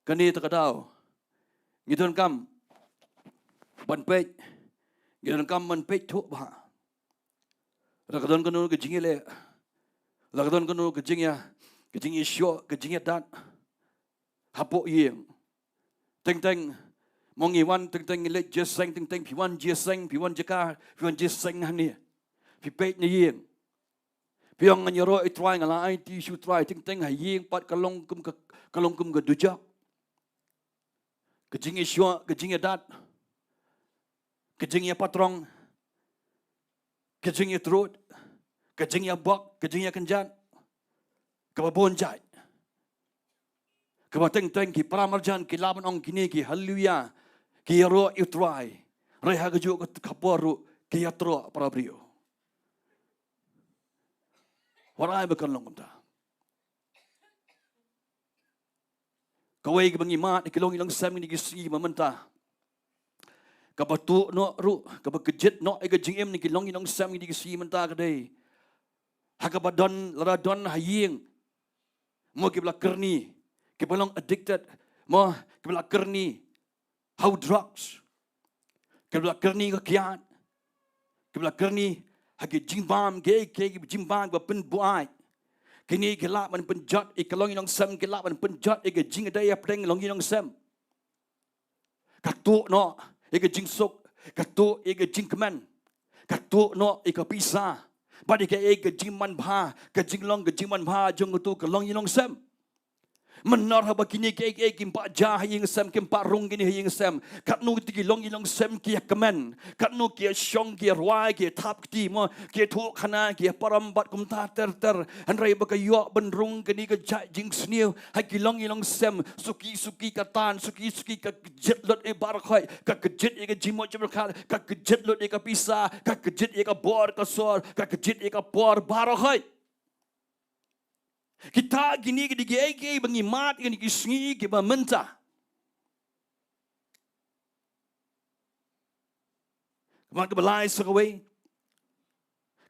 Kane kata ka daw ngi donkam ban peit, ngi donkam ban peit thuh bha. Lada ka don kano ka jingïaleh, lada ka don kano ka jingïa, ka jingïashoh, ka jingïadat hapoh ïing. Teng teng, mo, ngi wan teng teng, ngi leit jingïaseng teng teng, phi wan jingïaseng, phi wan jaka, phi wan jingïaseng hangne, phi peit na ïing. Phi ong, ngan ïaroh ïa u Trai, nga la aiti sha u Trai, teng teng ha ïing pat ka long kum ka, ka long kum ka dujok. Ka jingïashoh, ka jingïadat, ka jingïapatrong, ka jingïatrud, ka jingïabok, ka jingïakynjat, kaba bun jait. Kaba teng teng ki para marjan ki lah ban ong kine ki haleluya, ki ïaroh ïa u Trai. Hynrei ha kajuh ka por ruh ki ïatroh para briew. Wat ai ba kan long kumta. Kawei kaba ngi mad ha ki longïing longsem kine ki sngi mynta, kaba tuh noh ruh, kaba kjit noh ïa ka jingim na ki longïing longsem kine ki sngi mynta ka dei ha kaba don, lada don ha ïing, mo, kiba la kyrni, kiba long addicted, mo, kiba la kyrni ha u drugs. Kiba la kyrni ka kiad. Kiba la kyrni ha ki jingbam, ki, ki, ki jingbam ba pynbuaid. Kine ki lah ban pynjot ïa ka longïing longsem, ki lah ban pynjot ïa ka jingïadei hapdeng longïing longsem. Ka tuh noh ïa ka jingsuk, ka tuh ïa ka jingkmen, ka tuh noh ïa ka pisa. Bad ïa ka, ïa ka jingmanbha, ka jinglong ka jingmanbha jong uto ka longïing longsem. Mynta haba kine ki, ki, kim pat jia ha ïing sem, kim pat rung kine ha ïing sem, katno kito ki longïing longsem ki ïa kmen, katno ki ïa shong, ki ïa rwai, ki ïa thap kti mo, ki ïa thuh khana, ki ïa param bad kumta ter ter. Hynrei ba ka ïoh ban rung kane ka jait jingsniew ha ki longïing longsem, suki suki ka tan, suki suki ka kjit lut ïa baroh khoit, ka kjit ïa ka jingmut jingpyrkhat, ka kjit lut ïa ka pisa, ka kjit ïa ka bor ka sor, ka kjit ïa ka por baroh khoit. Kita kine ki dei kiei kiei ba ngi mad ïa kine ki sngi kiba mynta. Ka mat kaba lai sa kawei,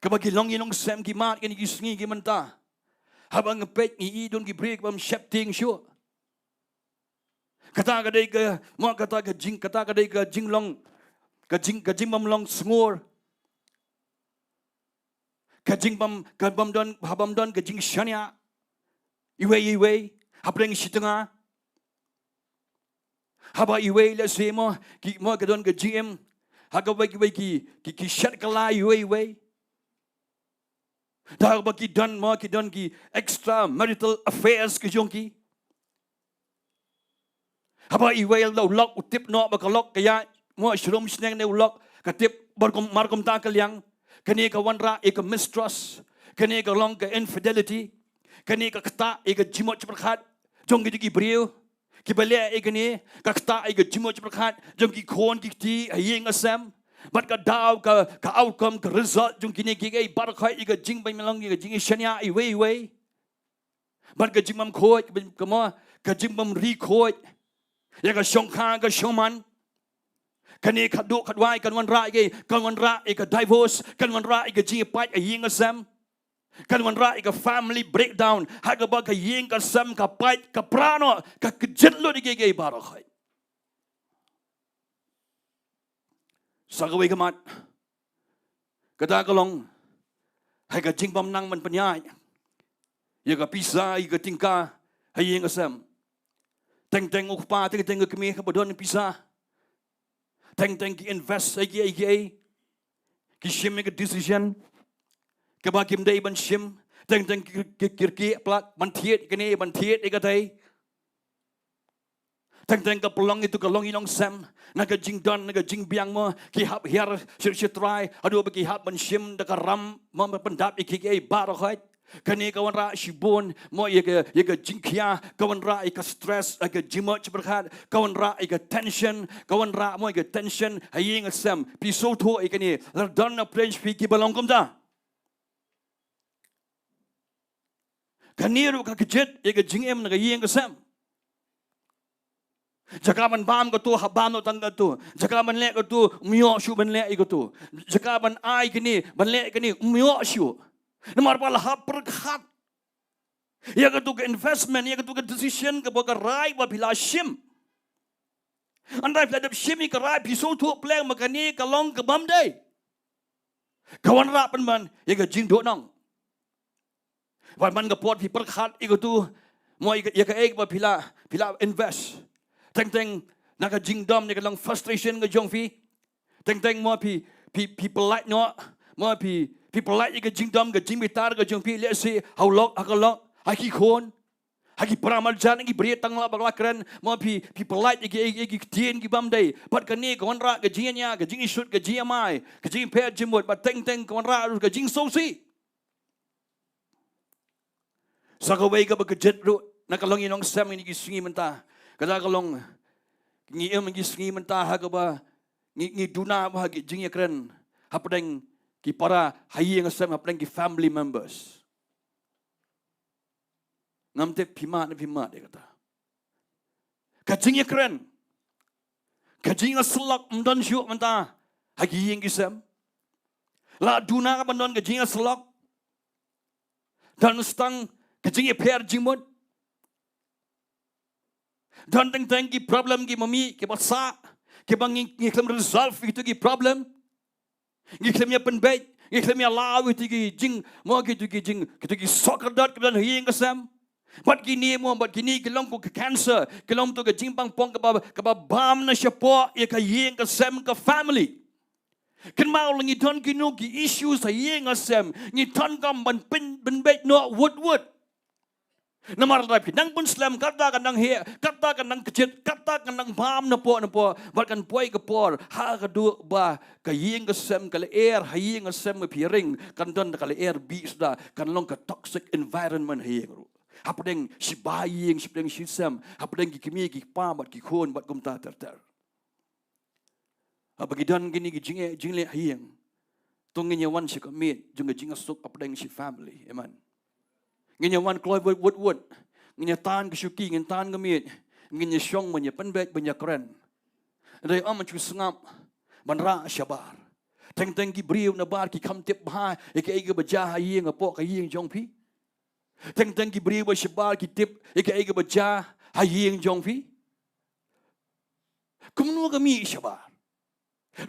kaba ki longïing longsem ki mad ïa kine ki sngi ki mynta. Haba nga peit ngi i don ki briew kibym sheptieng shuh. Kata ka dei ka, mo, kata ka jing, kata ka dei ka jinglong, ka jing, ka jingbym long sngur. Ka jingbym, ka bym don, ha bym don ka jingshaniah iwei iwei hapdeng shi tnga. Haba iwei, let's say, mo, ki, mo, ka don ka jingim ha kawei kawei ki, ki, ki shet kylla iwei iwei. Da haba ki don, mo, ki don ki extra marital affairs ki jong ki. Haba iwei la u lok u tip noh ba ka lok ka ïaid, mo, shlur sneng ne u lok ka tip, mar kum, mar kumta ka liang. Kane ka wanrah ïa ka mistrust. Kane ka long ka infidelity. Kane ka ktah ïa ka jingmut jingpyrkhat jong kito ki briew kiba leh ïa kane, ka ktah ïa ka jingmut jingpyrkhat jong ki khun ki kti ha ïing ha sem. Bad ka daw, ka, ka outcome, ka result jong kine kiei kiei baroh khoit ïa ka jingbym long, ïa ka jingshaniah iwei iwei. Bad ka jingbym khuid, ka bym, ka mo, ka jingbym ri khuid ïa ka shongkha ka shongman. Kane khatduh khatwai kan wanrah ïa ka, kan wanrah ïa ka divorce, kan wanrah ïa ka jingïapait ha ïing ha sem. Kan wanrah ïa ka family breakdown, ha kaba ka ïing ka sem ka pait ka pra noh, ka kjit lut ïa kiei kiei baroh khoit. Sa kawei ka mat, kata ka long ha ka jingbym nang ban pynïaid ïa ka pisa, ïa ka tyngka ha ïing ha sem. Teng teng u kpa, teng teng ka kmie kaba don pisa, teng teng ki invest ha kiei kiei, ki shim ïa ka decision kaba kim dei ban shim. Teng teng ki, ki, ki, ki plat ban thied ïa kane, ban thied ïa katei. Teng teng ka pynlong ïa uto ka longïing longsem na ka jingdon, na ka jingbiang, mo, ki hap hiar sha, sha trai haduh ba ki hap ban shim da ka ram, mo, ban pyndap ïa kiei kiei baroh khoit. Kane ka wanrah shibun, mo, ïa ka, ïa ka jingkhia, ka wanrah ïa ka stress, ïa ka jingmut jingpyrkhat, ka wanrah ïa ka tension, ka wanrah, mo, ïa ka tension ha ïing ha sem. Phi sngewthuh ïa kane, lada don na pdeng jong phi kiba long kumta. Kane ruh ka kjit ïa ka jingim na ka ïing ka sem. Jaka ban bam kato, hap bam noh tang kato. Jaka ban leh kato, ym ïoh shuh ban leh ïa kato. Jaka ban ai kane, ban leh kane, ym ïoh shuh. Namar ba la hap pyrkhat ïa kato ka investment, ïa kato ka decision kaba ka rai ba phi la shim. Hynrei phi la dep shim ïa ka rai, phi sngewthuh pleng ba kane ka long ka bym dei. Ka wanrah pynban ïa ka jingduhnong. Wat man ka por phi pyrkhat ïa kato, mo, ïa ka, ïa kaei ba phi la, phi la invest. Teng teng na ka jingdom, ïa ka long frustration ka jong phi. Teng teng, mo, phi, phi, phi pyllait noh, mo, phi, phi pyllait ïa ka jingdom, ka jingbitar ka jong phi, lehse ha u lok, ha ka lok, ha ki khun, ha ki para marjan, ha ki briew tang la bak la kren, mo, phi, phi pyllait ïa ki, ïa ki ktien ki bym dei. Bad kane ka wanrah ka jingïañia, ka jingïasut, ka jingïamai, ka jingïapher jingmut, bad teng teng ka wanrah ruh ka jingsngewsih. Sa kawei kaba kjit ruh na ka longïing longsem ïa kine ki sngi mynta, kata ka long, ngi im ïa ki sngi mynta ha kaba ngi, ngi duna bha ha ki jingïakren hapdeng ki para ha ïing ha sem, hapdeng ki family members. Ngam tip phi mad ne phim mad ïa kata. Ka jingïakren, ka jingïasyllok ym don shuh mynta ha ki ïing ki sem. La duna ban don ka jingïasyllok, don tang ka jingïapher jingmut. Don teng teng ki problem, ki mih kiba sah, Kiba ngi, ngi khlem resolve ïa kito ki problem. Ngi khlem ïa pynbeit, ngi khlem ïa law ïa kito ki jing, mo kito ki jing, kito ki sohkyrdot kiba don ha ïing ha sem. Bad kine mo, bad kine ki long kum ka cancer, ki long to ka jingpang pong kaba, kaba bam na shapoh ïa ka ïing ka sem ka family. Kynmaw lada ngi don kino ki issues ha ïing ha sem, ngi donkam ban pyn, pynbeit noh wut wut. Namar lada phi nang pynslem, kata ka nang heh, kata ka nang kjit, kata ka nang bam napoh napoh, bad kan poi ka por, haduh ba ka ïing ka sem, ka lyer ha ïing ha sem ba phi ring, kan don ka lyer bishar, kan long ka toxic environment ha ïing ruh. Hapdeng shi ba ïing, hapdeng shi sem, hapdeng ki kmie ki kpa bad ki khun bad kumta ter ter. Haba ngi don kine ki jing, jingleh ha ïing, to ngin ïa wan sha ka miej jong ka jingsuk hapdeng shi family. Amen. Ngin ïa wan kloi wut wut wut. Ngin ïa tan ka shuki, ngin tan ka miej. Ngin ïa shong ban ïa pynbeit ban ïa kren. Hynrei ym shu sngap ban rah shabar. Teng teng ki briew na bar ki kham tip bha ïa kaei kaba jia ha ïing hapoh ka ïing jong phi. Teng teng ki briew ba shabar ki tip ïa kaei kaba jia ha ïing jong phi. Kumno ka mih shabar?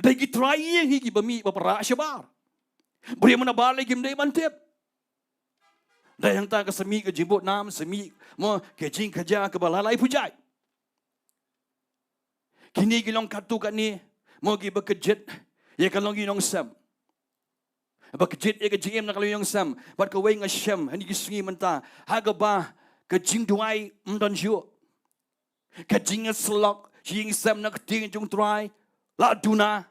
Dei ki trai ïing hi kiba mih ba rah shabar. Briew na bar lei kim dei ban tip. Dei hangta ka sa mih ka jingbud nam, sa mih mo ka jingkhaïa kaba lai lai pujai. Kine ki long katto katne mo kiba kjit ïa ka longïing longsem. Ba kjit ïa ka jingim na ka longïing longsem. Bad kawei nga shem ha kine ki sngi mynta, ha kaba ka jingduwai ym don shuh. Ka jingïasyllok ha ïing sem na ka ktien jong U Trai la duna.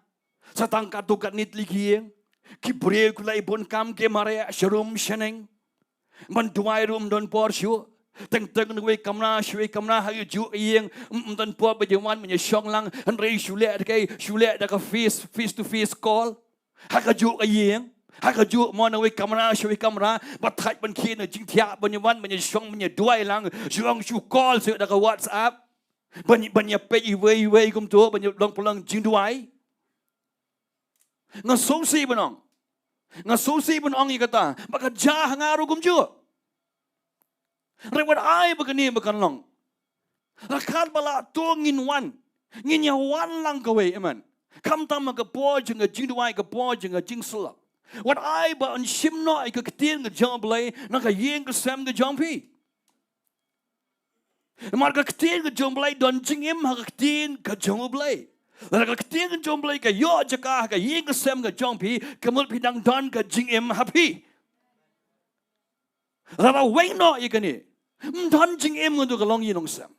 Sa tang katto katne tylli ki ïing, ki briew ki la ïa bun kam, ki mareh sharum shaneng. Ban duwai ruh ym don por shuh. Teng teng na kawei kamra sha kawei kamra ha kajuh ka ïing, ym, ym don por ba ïa wan ban ïa shong lang. Hynrei shu leh da kaei, shu leh da ka face, face to face call. Ha kajuh ka ïing, ha kajuh mo na kawei kamra sha kawei kamra, ba thait ban khie na jingthiah ban ïa wan ban ïa shong ban ïa duwai lang, shu ong shu call shuh da ka WhatsApp. Ban, ban ïa peit iwei iwei kumto, ban ïa long pynlong jingduwai. Nga sngewsih ban ong. Nga sngewsih ban ong ïa kata. Ba ka jia ha nga ruh kumjuh. Hynrei wat ai ba kane ba kan long. Ryngkat ba la to ngin wan. Ngin ïa wan lang kawei, amen. Khamtam ha ka por jong ka jingduwai, ka por jong ka jingsyllok. Wat ai ba yn shim noh ïa ka ktien ka jong U Blei na ka ïing ka sem ka jong phi. Namar ka ktien ka jong U Blei, don jingim ha ka ktien ka jong U Blei. Lada ka ktien ka jong U Blei ka ïoh jaka ha ka ïing ka sem ka jong phi, ka mut phi dang don ka jingim ha phi. Lada weng noh ïa kane, ym don jingim ha kato ka longïing longsem.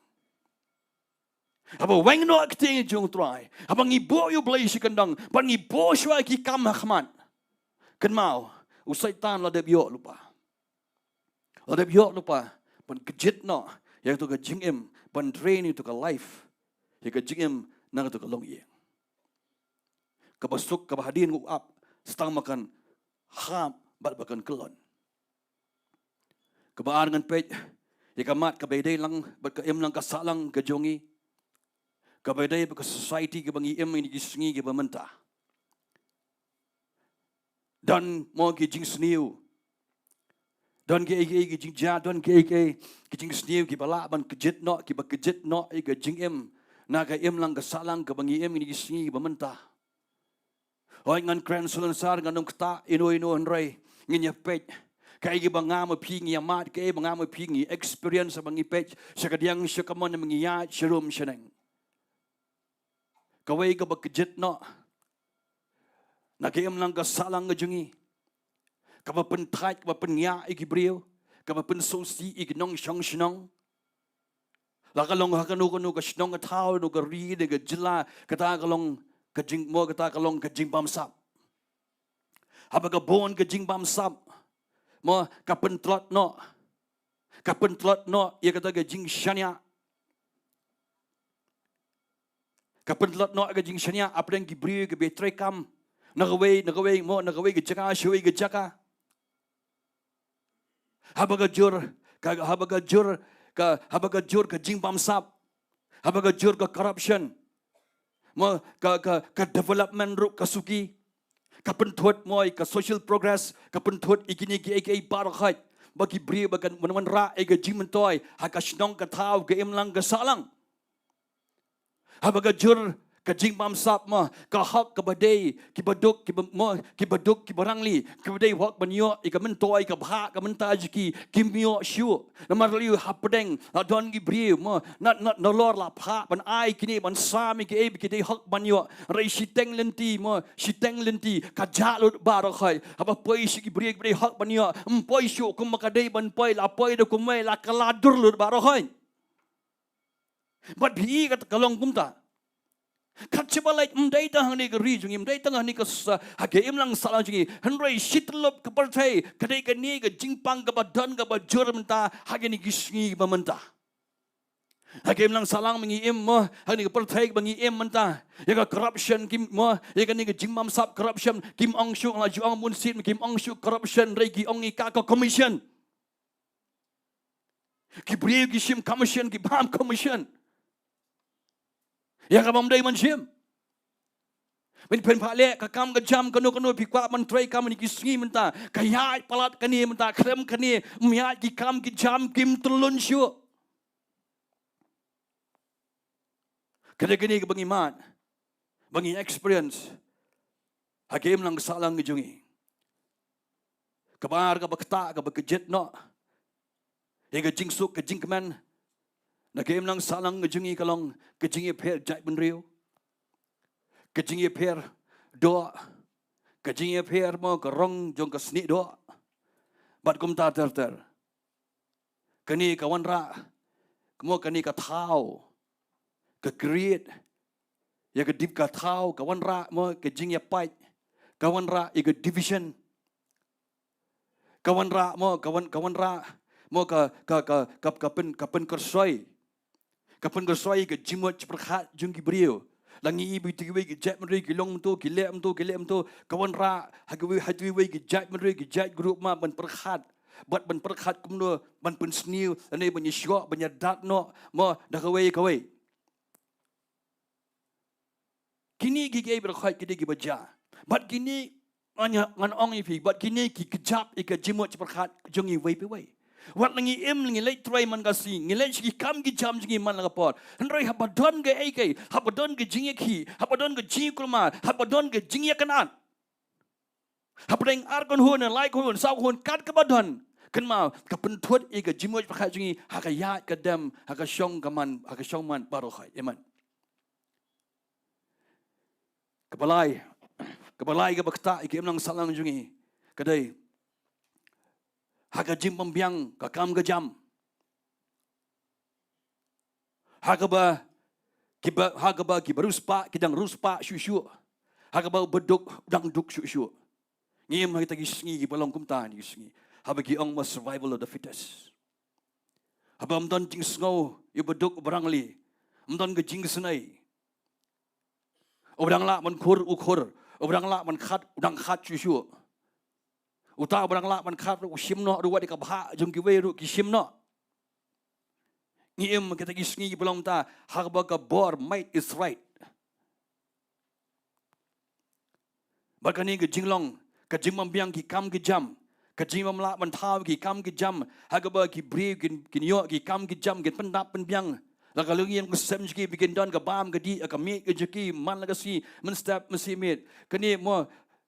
Haba weng noh ka ktien jong U Trai, haba ngi buh ïa U Blei shi kyndong, bad ngi buh shuwa ki kam ha khmat, kynmaw, u Soitan la dep ïoh lypa. La dep ïoh lypa ban kjit noh ïa kato ka jingim, ban drain ïa kato ka life, ïa ka jingim na kato ka longïing. Kaba suk, kaba hadien ka u ap, sa tang ba kan hap bad ba kan kyllon. Kaba ar ngan peit ïa ka mat kaba ïadei lang bad ka imlang ka sahlang ka jong ngi. Kaba ïadei bad ka society kaba ngi im ha kine ki sngi kiba mynta. Don mo ki jingsniew. Don kiei kiei ki jingjia, don kiei kiei ki jingsniew kiba lah ban kjit noh, kiba kjit noh ïa ka jingim na ka imlang ka sahlang kaba ngi im ha kine ki sngi kiba mynta. Hooid, ngan kren salonsar, ngan ym ktah ino ino, hynrei ngin ïa peit kaei kaba nga ma phi ngi ïa mad, kaei ba nga ma phi ngi experience haba ngi peit sha kadiang sha kamon, ba ngi ïaid sharum shaneng. Kawei kaba kjit noh na ka imlang ka sahlang ka jong ngi, kaba pynthait, kaba pynïaid ïa ki briew, kaba pynsngewsih ïa ki nongshong shnong. La ka long ha kano kano ka shnong, ka thaw, kano ka ri, ne ka jylla, kata ka long ka jing, mo, kata ka long ka jingbamsap. Haba ka bun ka jingbamsap, mo, ka pyntlot noh, ka pyntlot noh ïa kata ka jingshaniah. Ka pyntlot noh ïa ka jingshaniah hapdeng ki briew kiba treikam na kawei, na kawei, mo, na kawei ka jaka sha kawei ka jaka. Haba ka jur ka, haba ka jur ka, haba ka jur ka jingbamsap, haba ka jur ka corruption, mo, ka, ka, ka development ruh ka suki. Ka pynthut, mo, ïa ka social progress, ka pynthut ïa kine kiei kiei baroh khoit, ba ki briew ba kan wan, wanrah ïa ka jingmyntoi ha ka shnong, ka thaw, ka imlang ka sahlang. Haba ka jur Ka jingbamsap mo, ka hok kaba dei, kiba duk, kiba mo, kiba duk, kiba rangli, kiba dei hok ban ïoh ïa ka myntoi, ka bhah, ka mynta jong ki, kim ïoh shuh. Namar lei hapdeng la don ki briew mo, na, na, nalor la phah ban ai kine, ban sam ïa kiei ba ki dei hok ban ïoh. Hynrei shiteng lynti mo, shiteng lynti ka jah lut baroh khoit. Haba poi sha ki briew kiba dei hok ban ïoh, ym poi shuh kumba ka dei ban poi, la poi da kumwei, la kylla dur lut baroh khoit. Bad phi i kata ka long kumta. Kat shaba leit, ym dei tang hangne ka ri jong ngi, ym dei tang hangne ka sa, ha ka imlang sahlang jong ngi, hynrei shi tyllup ka pyrthei ka dei kane ka jingpang kaba don kaba jur mynta ha kine ki sngi ba mynta. Ha ka imlang sahlang ba ngi im mo, ha kane ka pyrthei ba ngi im mynta, ïa ka corruption kim mo, ïa kane ka jingbamsap corruption, kim ong shuh, la ju ong bun sien kim ong shuh corruption, hynrei ki ong ïa ka ka commission. Ki briew ki shim commission, ki bam commission ïa kaba ym dei ban shim. Phin, phin phah leh ka kam ka jam kano kano, phi kwah ban trei kam ha kine ki sngi mynta, ka ïaid palat kane mynta, khlem kane ym ïaid, ki kam ki jam kim tyllun shuh. Ka dei kane kaba ngi mad, ba ngi experience ha ka imlang sahlang ka jong ngi. Kaba ar, kaba ktah, kaba kjit noh ïa ka jingsuk ka jingkmen na ka imlang sahlang ka jong ngi ka long ka jingïapher jaitbynriew, ka jingïapher doh, ka jingïapher mo ka rong jong ka snieh doh, bad kumta ter ter. Kane ka wanrah mo kane ka thaw, ka create ïa ka dip ka thaw, ka wanrah mo ka jingïapait, ka wanrah ïa ka division, ka wanrah mo, ka wan, ka wanrah mo ka, ka, ka, ka, ka pyn, ka pynkyrsoi, ka pynkyrsoi ka jingmut jingpyrkhat jong ki briew. La ngi i ba kiwei ki jaitbynriew ki long mynta, ki leh mynta, ki leh mynta, ka wanrah ha kiwei, ha kiwei ki jaitbynriew, ki jait group ma ban pyrkhat, bad ban pyrkhat kumno ban pynsniew lane ban ïashoh, ban ïadat noh mo da kawei kawei. Kine ki, kiei baroh khoit ki dei kiba jia. Bad kine, ngan, ngan ong ïa phi, bad kine ki kjap ïa ka jingmut jingpyrkhat jong ngi iwei pa iwei. Wat la ngi im, la ngi leit trei man ka sngi, ngi leit sha ki kam ki jam jong ngi man la ka por, hynrei haba don kaei kaei, haba don ka jingïakhih, haba don ka jingïakulmar, haba don ka jingïakynad, hapdeng ar kynhun, lai kynhun, saw kynhun, kat kaba don, kynmaw ka pynthut ïa ka jingmut jingpyrkhat jong ngi ha ka ïaid ka dem, ha ka shong ka man, ha ka shong man baroh khoit. Amen. Kaba lai, kaba lai kaba ktah ïa ka imlang sahlang jong ngi ka dei ha ka jingbymbiang ka kam ka jam. Ha kaba kiba, ha kaba kiba riewspah ki dang riewspah shuh shuh, ha kaba u baduk u dang duk shuh shuh. Ngi im ha kita ki sngi kiba long kumta, ki sngi haba ki ong mo survival of the fittest. Haba ym don jingsngew ïa u baduk, u barangli, ym don ka jingisynei. Uba dang lah ban khur u khur, uba dang lah ban khat u dang khat shuh shuh. Uta uba dang lah ban khat ruh u shim noh ruh, wat ïa ka bhah jong kiwei ruh ki shim noh. Ngi im kita ki sngi kiba long mynta ha kaba ka bor might is right. Bad kane ka jinglong ka jingbymbiang ki kam ki jam, ka jingbymlah ban thaw ki kam ki jam, ha kaba ki briew kin, kin ïoh ki kam ki jam, kin pyndap pynbiang. La ka longïing ka sem jong ki ba kin don ka bam ka dih, ka miej ka jong ki man la ka sngi, mynstep mynsiem miet. Kane mo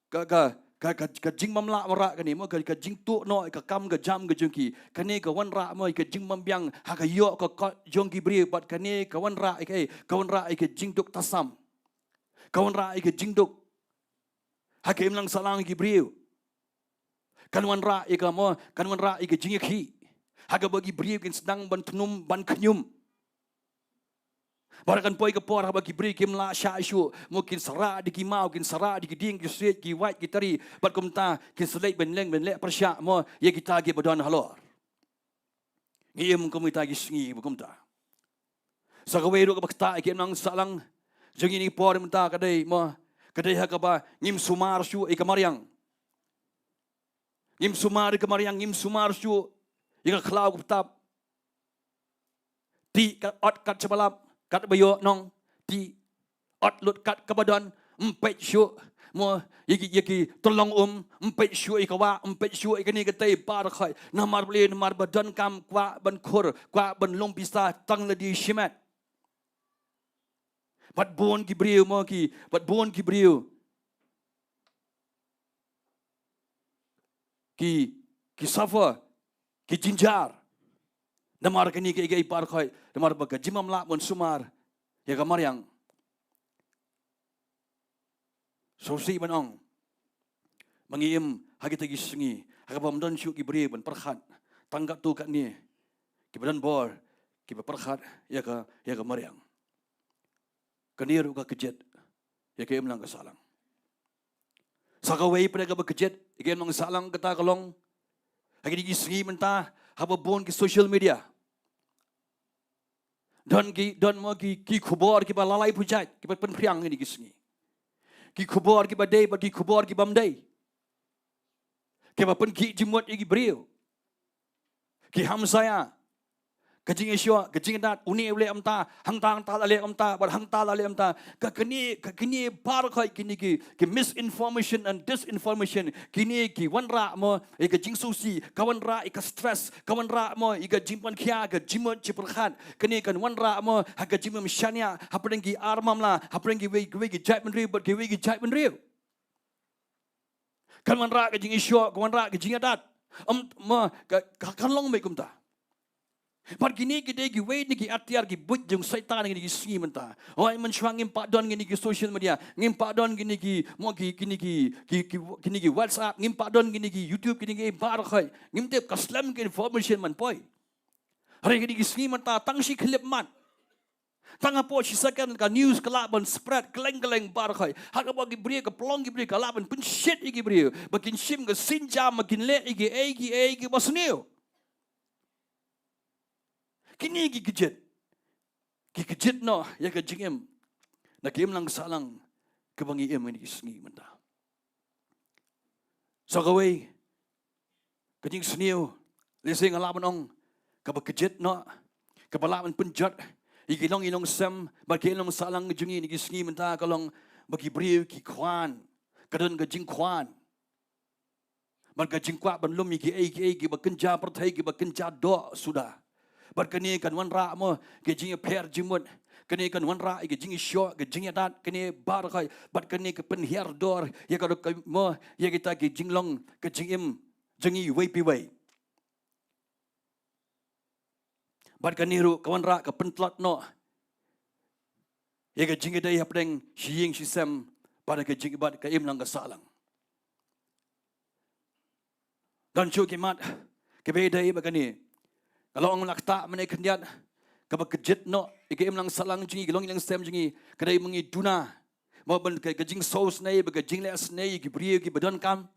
ka, ka, ka, ka, ka jingbymlah wanrah kane mo ka, ka jingtuh noh ka kam ka jam ka jong ki. Kane ka wanrah mo ka jingbymbiang ha ka ïoh ka kot jong ki briew, bad kane ka wanrah ïa ka, ka wanrah ïa ka jingduk tasam. Ka wanrah ïa ka jingduk ha ka imlang sahlang ki briew. Kan wanrah ïa ka mo, kan wanrah ïa ka jingïakhih ha kaba ki briew kin sdang ban tnum ban khñium. Bad kan poi ka por haba ki briew kim lah shah shuh mo, kin sarah da ki maw, kin sarah da ki dieng, ki siej, ki wait, ki tari, bad kumta kin sa leit ban leng ban leh pyrshah mo ïa kita kiba don halor. Ngi im kum kita ki sngi ba kumta. Sa kawei ruh kaba ktah ïa ka imlang sahlang jong ngi ha kine ki por mynta ka dei mo, ka dei ha kaba ngim sumar shuh ïa ka mariang. Ngim sumar ïa ka mariang, ngim sumar shuh ïa ka khlaw ka btap. Ti ka ot kat shaba lap, kat ba ïoh nong, ti ot lut kat kaba don, ym peit shuh mo ïa ki, ïa ki tyllong um, ym peit shuh ïa ka wah, ym peit shuh ïa kane ka tei baroh khoit. Namar balei? Namar ba donkam kwah ban khur, kwah ban lum pisa tang lade shimet. Bad bun ki briew mo ki, bad bun ki briew ki, ki suffer, ki jynjar. Namar kine kiei kiei baroh khoit, namar ba ka jingbym lah ban sumar ïa ka mariang. Sngewsih ban ong, ma ngi im ha kita ki sngi ha kaba ym don shuh ki briew ban pyrkhat, tang katto katne kiba don bor kiba pyrkhat ïa ka, ïa ka mariang. Kane ruh ka kjit ïa ka imlang ka sahlang. Sa kawei pat kaba kjit ïa ka imlang sahlang kata ka long ha kine ki sngi mynta, haba bun ki social media don ki, don mo ki, ki khubor kiba la lai pujait kiba pynphriang ha kine ki sngi. Ki khubor kiba dei bad ki khubor ki bym dei, kiba pynkhih jingmut ïa ki briew. Ki hamsaia, ka jingishoh, ka jingïadat, une u leh kumta, hangta hangta la leh kumta, bad hangta la leh kumta. Ka kine, ka kine baroh khoit kine ki, ki misinformation and disinformation, kine ki wanrah mo ïa ka jingsngewsih, ka wanrah ïa ka stress, ka wanrah mo ïa ka jingpynkhia, ka jingmut jingpyrkhat. Kane kan wanrah mo ha ka jingbym shaniah hapdeng ki ar mamla, hapdeng kiwei kiwei ki jaitbynriew bad kiwei ki jaitbynriew. Kan wanrah ka jingishoh, kan wanrah ka jingïadat. Em, ma, ka, ka, kan long beit kumta. Bad kine ki dei kiwei na ki atiar ki buit jong Soitan ha kine ki sngi mynta. Hooid, mynshuwa ngim pat don kine ki social media, ngim pat don kine ki, mo ki, kine ki, ki, ki, kine ki WhatsApp, ngim pat don kine ki YouTube, kine ki baroh khoit. Ngim tip, ka slem ka information ban poi. Hynrei kine ki sngi mynta tang shi khyllipmat, tang hapoh shi second ka news ka lah ban spread kylleng kylleng baroh khoit. Ha kaba ki briew, ka pynlong ki briew, ka lah ban pynshit ïa ki briew ba kin shim ka sienjam, ba kin leh ïa kiei kiei kiba sniew. Kine ki kjit, ki kjit noh ïa ka jingim na ka imlang sahlang kaba ngi im ha kine ki sngi mynta. Sa kawei ka jingsniew, lehse nga lah ban ong, kaba kjit noh, kaba lah ban pynjot ïa ki long, ïa ki long sem bad ki long sahlang jong ngi ha kine ki sngi mynta ka long ba ki briew ki khwan, ka don ka jingkhwan. Bad ka jingkwah ban lum ïa kiei kiei kiba kynja pyrthei, kiba kynja doh suda. Bad kane kan wanrah mo ka jingïapher jingmut. Kane kan wanrah ïa ka jingishoh, ka jingïadat, kane baroh khoit. Bad kane ka pynhiar dor ïa ka, ka mo, ïa kita ki jinglong ka jingim jong ngi iwei pa iwei. Bad kane ruh ka wanrah ka pyntlot noh ïa ka jingïadei hapdeng shi ïing shi sem bad ka jing, bad ka imlang ka sahlang. Don shuh ki mat kiba ïadei bad kane. Nga la ong la ktah mynne khyndiat, kaba kjit noh ïa ka imlang sahlang jong ngi, ka long ïa ka long sem jong ngi, ka dei ma ngi duna mo ban ka, ka jingsngewsynei bad ka jingleh snei ïa ki briew kiba donkam.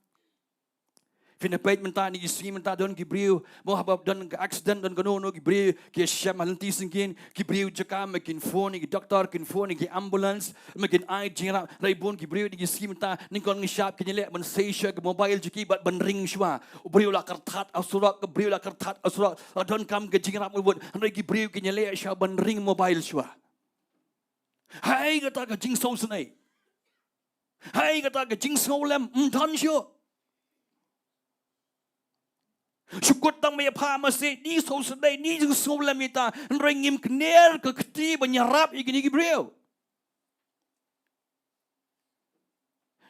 Phin ïa peit mynta ha kine ki sngi mynta don ki briew mo haba don ka accident, don kano kano ki briew ki shem ha lynti syngkien, ki briew jaka ma kin phone ïa ki doktor, kin phone ïa ki ambulance, ma kin ai jingïarap. Hynrei bun ki briew ha kine ki sngi mynta nyngkong nyngshap kin ïaleh ban sei shuwa ka mobile jong ki bad ban ring shuwa. U briew la kyrthat ha surok, ka briew la kyrthat ha surok, la donkam ka jingïarap mut, hynrei ki briew kin ïaleh shuwa ban ring mobile shuwa. Haei kata ka jingsngewsynei? Haei kata ka jingsngewlem? Ym don shuh. Shu kut tang ba ïa pha masi, ngi sngewsynei, ngi jingsngewlem ïa ta, hynrei ngim kner ka kti ban ïarap ïa kine ki briew.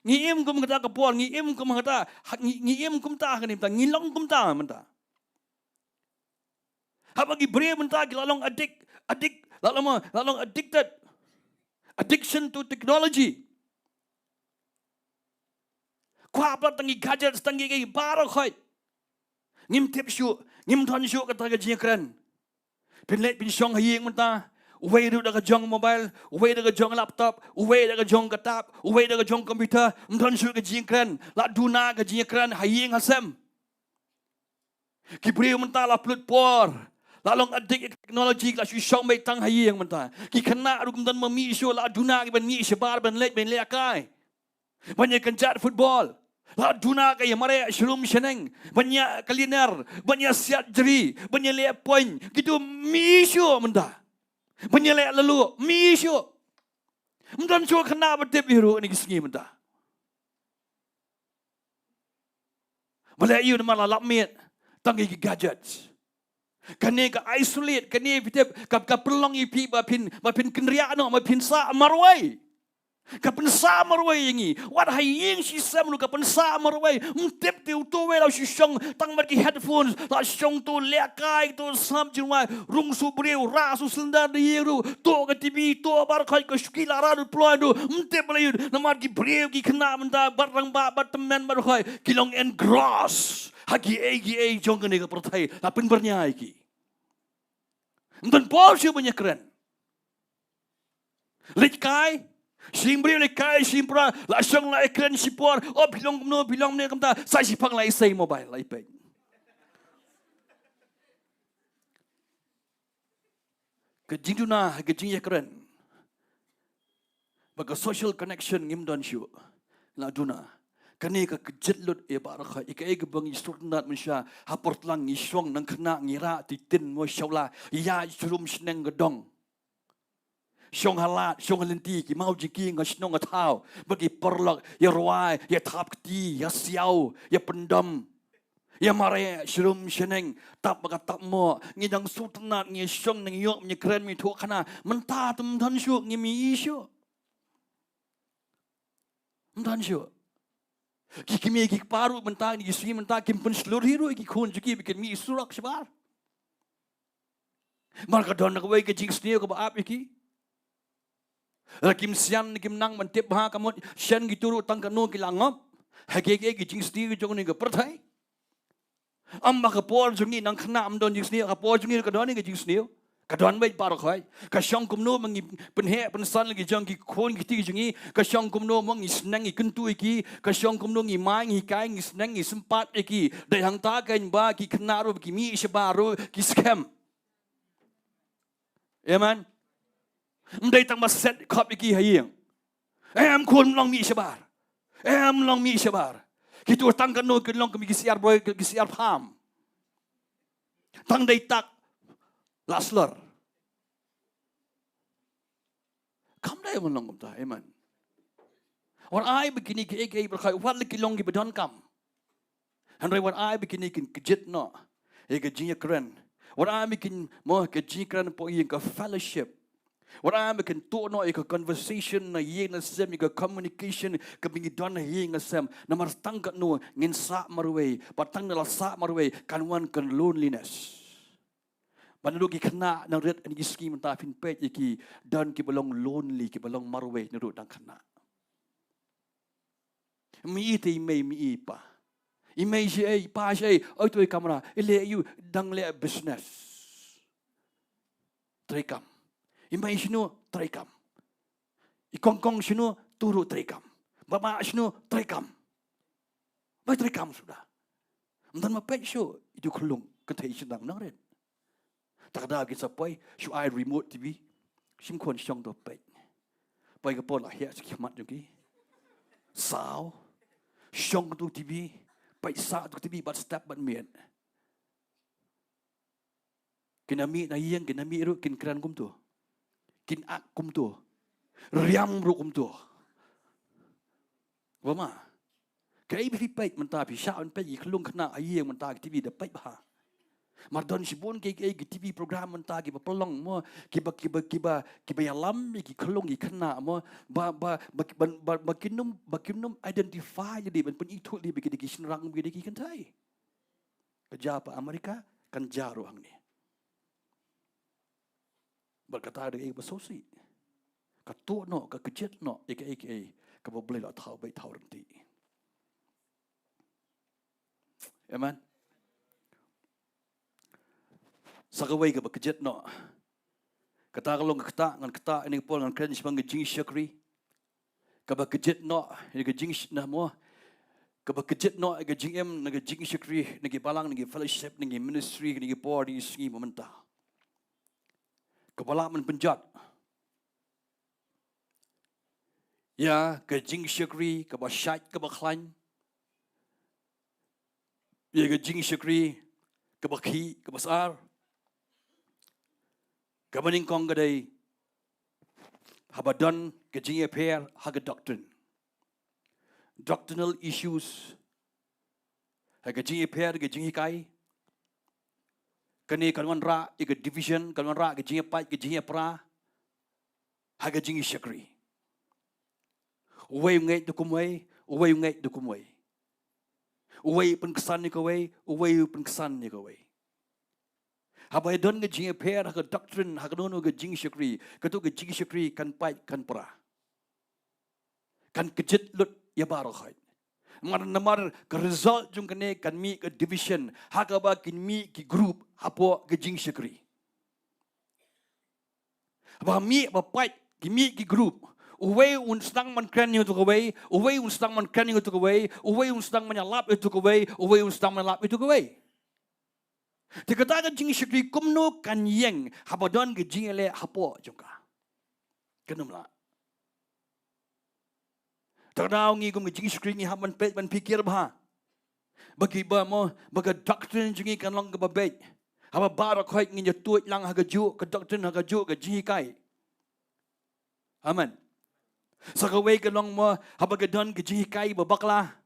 Ngi im kum kata ka por, ngi im kum kata, ha, ngi, ngi im kumta ha kane mynta, ngi long kumta mynta. Haba ki briew mynta ki la long addict, addict, la long, la long addicted. Addiction to technology. Kwah palat tang ki gadgets, tang ki, ki baroh khoit. Ngim tip shuh, ngim don shuh kata ka jingkren. Phin leit phin shong ha ïing mynta, uwei ruh da ka jong mobile, uwei da ka jong laptop, uwei da ka jong ka tab, uwei da ka jong computer, ym don shuh ka jingkren. La duna ka jingkren ha ïing ha sem. Ki briew mynta la pynlut por, la long addict ïa ka technology, la shu shong beit tang ha ïing mynta. Ki khynnah ruh ym don ma mih shuh, la duna ki ban mih shabar ban leit ban lehkai, ban ïa kynjat football. La duna ka ïa mareh sha rum sha neng, ban ïa kyllinar, ban ïa siat jri, ban ïa leh point. Kito mih shuh mynta. Ban ïa leh lalu mih shuh. Ym don shuh khynnah ba tip hi ruh ha kine ki sngi mynta. Balei? Ïa namar la lap miet tang ki gadgets. Kane ka isolate, kane phi tip, ka, ka pynlong ïa phi ba phin, ba phin kynriah noh, ba phin sah marwei. Ka pynsah marwei ïa ngi. Wat ha ïing shi sem ruh ka pynsah marwei. Ym tip te uto uwei la shu shong tang bad ki headphones, la shong to lehkai to sngap jingrwai, rung shu briew, rah shu cylinder da ïing ruh, to ka T V, to baroh khoit ka shuki la rah ruh ploh ruh. Ym tip ba la ïoh namar ki briew ki khynnah mynta bad rangbah bad tymmen baroh khoit ki long engrossed ha kiei kiei jong kane ka pyrthei, la pynbyrngia ïa ki. Ym don por shuh ban ïakren. Leit kai, shim briew leit kai, shim pra, la shong la ïakren shipor, oh phi long kumno, phi long kumne kumta, sa shiphang la isei mobile, la ipeit. Ka jingduna, ka jingïakren. Ba ka social connection ngim don shuh. La duna. Kane ka kjit lut ïa baroh khoit, ïa kaei kaba ngi sngewtynnat mynshuwa, ha por tlang ngi shong nang khynnah ngi rah ti tin mo shawla, ïa shurum shneng ka dong. Shong ha lad, shong ha lynti, ki maw jingkieng ha shnong ha thaw, bad ki paralok, ïa rwai, ïa thap kti, ïa siaw, ïa pyndem. Ïa mareh, shurum shaneng, tap ba ka tap mo, ngi dang sngewtynnat, ngi shong nang ïoh, ngi kren, ngi thuh khana, mynta te ym don shuh, ngim ïohi shuh. Ym don shuh. Ki kmie ki kpa ruh mynta, ki sngi mynta, kim pynshlur hi ruh, ki khun jong ki ba kin mih surok shabar. Mar ka don kawei ka jingsniew kaba ap ïa ki. La kim sian, kim nang ban tip bha ka mut, shen kito ruh tang kano ki la ngop. Ha kiei kiei ki jingsniew jong kane ka pyrthei. Ym ba ka por jong ngi nang khynnah ym don jingsniew, ka por jong ngi ka don ka jingsniew. Ka don beit baroh khoit. Ka shong kumno ma ngi pynheh pynsan la ki jong ki khun ki kti jong ngi, ka shong kumno ma ngi sneng ngi kyntu ïa ki, ka shong kumno ngi mai ngi hikai ngi sneng ngi sympat ïa ki. Dei hangta kein ba ki khynnah ruh ki mih shabar ruh ki skhem. Amen. Ym dei tang ba set khop ïa ki ha ïing. Em khun ym long mih shabar. Em ym long mih shabar. Kito tang kano ki long kum ki siar boi, ki siar pham. Tang dei tak la slur. Kam dei ban long kumta, amen. Wat ai ba kine kiei kiei baroh khoit, wat la ki long kiba donkam. Hynrei wat ai ba kine kin kjit noh ïa ka jingïakren. Wat ai ba kin mo ka jingïakren hapoh ïing, ka fellowship. Wat ai ba kin tuh noh ïa ka conversation na ïing na sem, ïa ka communication kaba ngi don na ïing na sem. Namar tang katno ngin sah marwei, bad tang da la sah marwei kan wan ka loneliness. Bad naduh ki khynnah nang rit ha kine ki sngi mynta phin peit ïa ki, don kiba long lonely, kiba long marwei naduh dang khynnah. Ym i te i mei, ym i i pa. I mei shaei, i pa shaei, oi to i kamra, i leh aiu, dang leh business. Treikam. I mei shano, treikam. I kongkong shano, to ruh treikam. Baba shano, treikam. Bai treikam suda. Ym don ma peit shuh, i tu khlung, kynthei shynrang nang rit. Ta ka daw kin sa poi, shu ai remote T V. Shim khun shong to peit. Poi ka por la hiah sha ki khmat jong ki. Saw. Shong to T V. Peit sa to T V bad step bad miet. Kin ïa mih na ïing, kin ïa mih ruh, kin kren kumto. Kin ak kumto. Riam ruh kumto. Ba ma. Kaei ba phi peit mynta, phi shah ban peit ki khlung khynnah ha ïing mynta ki T V da peit bha. Mar don shibun ki, ki, ki T V program mynta kiba pynlong mo, kiba, kiba, kiba, kiba ïalam ïa ki khlung ki khynnah mo, ba, ba, ba, ba, ba, ba kin ym, ba kin ym identify lade, ban pynithuh lade ba ki dei ki shynrang, ba ki dei ki kynthei. Ka jia pa America, kan jia ruh hangne. Bad kata ka dei kaba sngewsih. Ka tuh noh, ka kjit noh ïa kaei kaei kaba Blei la thaw beit thaw ryntih. Amen. Sa kawei kaba kjit noh. Kata ka long ka ktah, ngan ktah ïa kane ka por, ngan kren shaphang ka jingshakri. Kaba kjit noh ïa ka jingsh-, na mo. Kaba kjit noh ïa ka jingim, na ka jingshakri, na ki balang, na ki fellowship, na ki ministry, na ki por, na ki sngi ba mynta. Kaba lah ban pynjot ïa ka jingshakri kaba shait kaba khlaiñ. Ïa ka jingshakri kaba khih kaba sar. Kaba nyngkong ka dei haba don ka jingïapher ha ka doctrine. Doctrinal issues. Ha ka jingïapher, ka jinghikai. Kane kan wanrah ïa ka division, kan wanrah ka jingïapait, ka jingïapra ha ka jingïashakri. Uwei u ngeit da kumwei, uwei u ngeit da kumwei. Uwei u pynksan ïa kawei, uwei u pynksan ïa kawei. Haba ïadon ka jingïapher ha ka doctrine, ha kano kano ka jingshakri, kato ka jingshakri kan pait kan pra, kan kjit lut ïa baroh khoit. Namar, namar ka result jong kane kan mih ka division, ha kaba kin mih ki group hapoh ka jingshakri. Ba mih ba pait, ki mih ki group. Uwei un sdang ban kren ïa uto kawei, uwei un sdang ban kren ïa uto kawei, uwei un sdang ban ïalap ïa uto kawei, uwei un sdang ban ïalap ïa uto kawei. Te kata ka jingshakri kumno kan ïeng haba don ka jingïaleh hapoh jong ka? Kan ym lah. Te ka daw ngi kum ka jingshakri ngi hap ban peit ban pyrkhat bha. Ba ki ba mo, ba ka doctrine jong ngi kan long kaba beit. Haba baroh khoit ngin ïa tuid lang ha kajuh ka doctrine, ha kajuh ka jinghikai. Amen. Sa kawei ka long mo, haba ka don ka jinghikai ba bakla.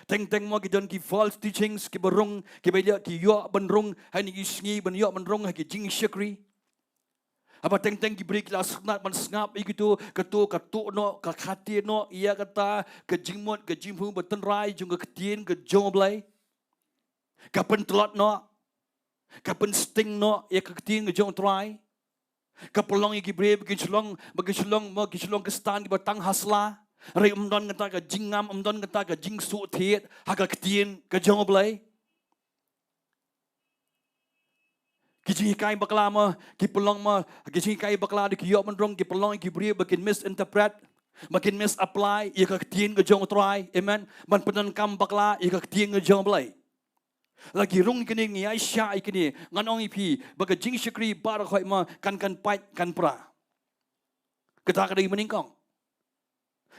Teng teng mo ki don ki false teachings kiba rung, kiba ïa ki ïoh ban rung, ha kine ki sngi ban ïoh ban rung ha ki jingshakri. Haba teng teng ki briew ki la sngap ban sngap ïa kito, kato ka tuh noh, ka khatia noh ïa kata ka jingmut ka jingmut ba tynrai jong ka ktien ka jong U Blei. Ka pyntlot noh, ka pynsting noh ïa ka ktien ka jong U Trai. Ka pynlong ïa ki briew ba kin shlong, ba kin shlong mo, kin shlong Khristan kiba tang ha sla. Hynrei ym don kata ka jingngam, ym don kata ka jingsngewthuh ha ka ktien ka jong U Blei. Ki jinghikai bakla mo, ki pynlong mo, ki jinghikai bakla da ki ïoh ban rung, ki pynlong ïa ki briew ba kin misinterpret, ba kin misapply ïa ka ktien ka jong U Trai. Amen. Ban pyndonkam bakla ïa ka ktien ka jong U Blei. La ki rung ïa kine, ngi ïaishah ïa kine, ngan ong ïa phi ba ka jingshakri baroh khoit mo kan, kan pait kan pra. Kata ka dei mynnyngkong.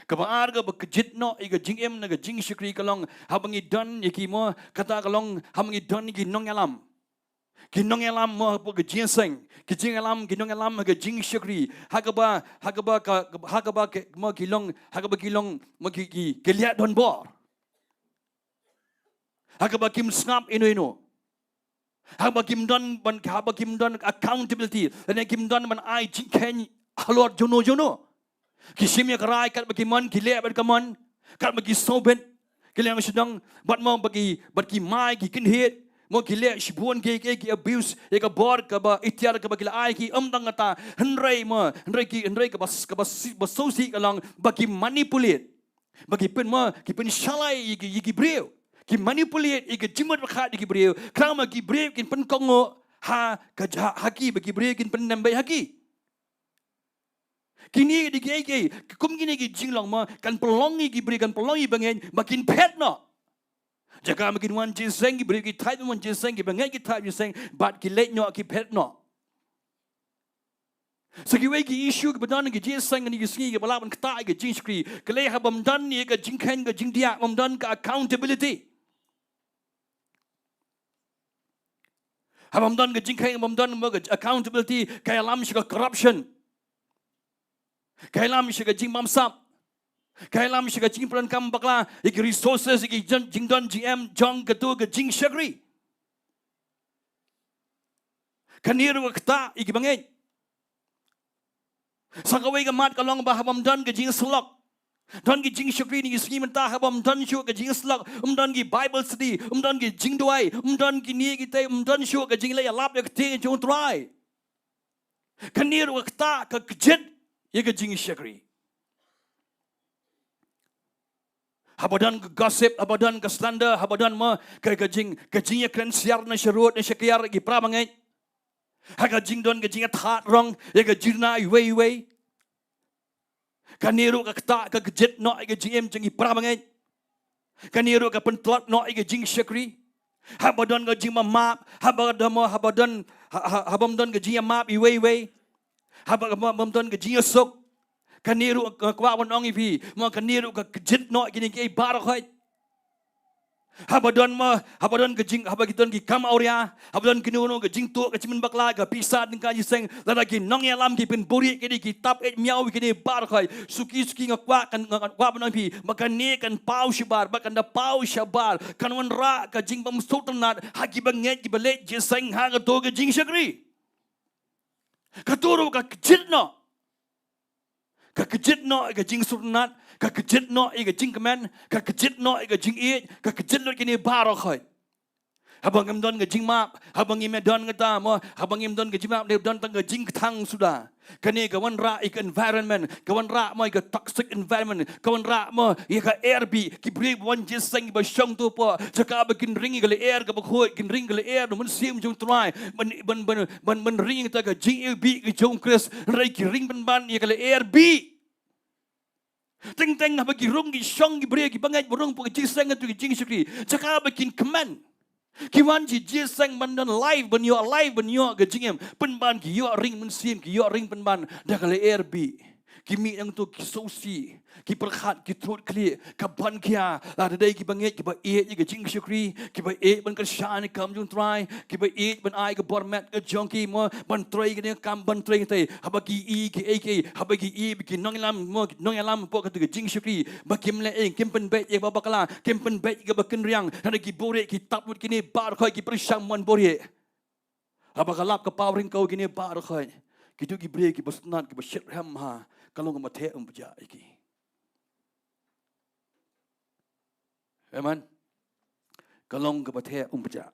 Kaba ar kaba kjit noh ïa ka jingim na ka jingshakri ka long haba ngi don ïa ki mo, kata ka long haba ngi don ïa ki nongïalam. Ki nongïalam mo hapoh ka jingïaseng, ki jingïalam, ki nongïalam ha ka jingshakri. Ha kaba, ha kaba ka, ha kaba ki mo ki long, ha kaba ki long mo ki, ki, ki leh donbor. Ha kaba kim sngap ino ino. Ha kaba kim don ban, ha kaba kim don accountability, lane kim don ban ai jingkheiñ halor juno juno. Ki shim ïa ka rai katba ki mon, ki leh bad ka mon, katba ki sngewbit, ki leh sha dong, bad mo ba ki, bad ki mai ki kynhied, mo ki leh shibun ki, ki, ki abuse ïa ka bor kaba iktiar kaba ki la ai ki, ym tang kata, hynrei mo, hynrei ki, hynrei kaba, kaba si-, ba sngewsih ka long ba ki manipulate. Ba ki pyn mo, ki pynshalai ïa ki, ïa ki briew. Ki manipulate ïa ki jingmut ba khat ïa ki briew. Khnang ba ki briew kin pynkohnguh ha ka, ha, ha ki, ba ki briew kin pyndem beit ha ki. Kine dei kiei kiei, kum kine ki jinglong mo, kan pynlong ïa ki briew, kan pynlong ïa bangeit ba kin phet noh. Jaka ba kin wan jingïaseng, ki briew ki thait wan jingïaseng, ki bangeit ki thait jingïaseng, bad ki leit noh, ki phet noh. Sa kiwei ki issue kiba don ha ka jingïaseng kane ka sngi kiba lah ban ktah ïa ka jingshakri, ka lei haba ym don ïa ka jingkheiñ ka jingdiah, ym don ka accountability. Haba ym don ka jingkheiñ, haba ym don mo ka accountability, ka ïalam sha ka corruption. Ka ïalam sha ka jingbamsap. Ka ïalam sha ka jingpyndonkam bakla ïa ki resources, ïa ki jing, jingdon jingem jong kato ka jingshakri. Kane ruh ka ktah ïa ki bangeit. Sa kawei ka mat ka long ba haba ym don ka jingïasyllok, don ki jingshakri kine ki sngi mynta, haba ym don shuh ka jingïasyllok, ym don ki Bible study, ym don ki jingduwai, ym don kine kitei, ym don shuh ka jingleh ïalap ïa ka ktien jong U Trai. Kane ruh ka ktah, ka kjit ïa ka jingshakri. Haba don ka gossip, haba don ka slander, haba don mo ka, ka jing, ka jingïakren syiar na sharud na shakiar ïa ki para bangeit. Ha ka jingdon ka jingïathad rong ïa ka jingïarap iwei iwei. Kane ruh ka ktah, ka kjit noh ïa ka jingim jong ki para bangeit. Kane ruh ka pyntlot noh ïa ka jingshakri. Haba don ka jingmap, haba don mo, haba don, ha, ha, haba ym don ka jingïamap iwei iwei. Haba, haba ym don ka jingïasuk. Kane ruh ka kwah ban ong ïa phi, mo kane ruh ka kjit noh ïa kine kiei baroh khoit. Haba don ma, haba don ka jing, haba ki don ki kam awria, haba don kino kino ka jingtuh, ka jingpynbakla, ka pisa tyngka jingïaseng, lada ki nongïalam ki pynbuhrieh, kine ki tap ïeit miaw, kine baroh khoit, suki suki nga kwah, kan, nga, nga kwah ban ong ïa phi, ba kane kan paw shabar, ba kan da paw shabar, kan wanrah ka jingbymsngewtynnat ha ki bangeit ki ba leit jingïaseng ha kato ka jingshakri. Kato ruh ka kjit noh. Ka kjit noh ïa ka jingsngewtynnat, ka kjit noh ïa ka jingkmen, ka kjit noh ïa ka jingïeit, ka kjit noh ïa kine baroh khoit. Haba ngim don ka jingmap, haba ngim don kata mo, haba ngim don ka jingmap, dei don tang ka jingkthang suda. Kane ka wanrah ïa ka environment, ka wanrah mo ïa ka toxic environment, ka wanrah mo ïa ka lyer bih, ki briew ba wan jingïaseng ba shong tu po, jaka ba kin ring ïa ka lyer kaba khuid, kin ring ïa ka lyer mynsiem jong U Trai, ban, ban, ban, ban, ban ring ïa kata ka jingïeit bih ka jong U Khrist, hynrei ki ring pynban ïa ka lyer bih. Teng teng haba ki rung ki shong ki briew ki bangeit ba rung po ka jingïaseng ha tu ka jingshakri. Jaka ba kin kmen. Ki wan jingïaseng ban don life, ban ïoh life, ban ïoh ka jingim. Pynban ki ïoh ring mynsiem, ki ïoh ring pynban da ka lyer bih. Ki mih nangtu ki sngewsih, ki pyrkhat, ki trud khlieh, ka ban khia, lada dei ki bangeit ki ba ïeit ïa ka jingshakri, ki ba ïeit ban kyrshan ïa ka kam jong U Trai, ki ba ïeit ban ai ka bor met ka jong ki mo, ban trei kane ka kam, ban trei kata. Haba ki i ki ei ki ei, haba ki i ba ki nongïalam mo, ki nongïalam hapoh katu ka jingshakri, ba kim leh ei, kim pynbeit ïa ka ba bakla, kim pynbeit ïa ka ba kynriang, hynrei ki buhrieh, ki tap lut kine baroh khoit, ki pyrshang mon buhrieh. Haba ka lap ka paw ryngkew kine baroh khoit, kitu ki briew ki ba sngewtynnat, ki ba shitrhem ha, ka long kaba theh umpjah ïa ki. Amen. Ka long kaba theh umpjah.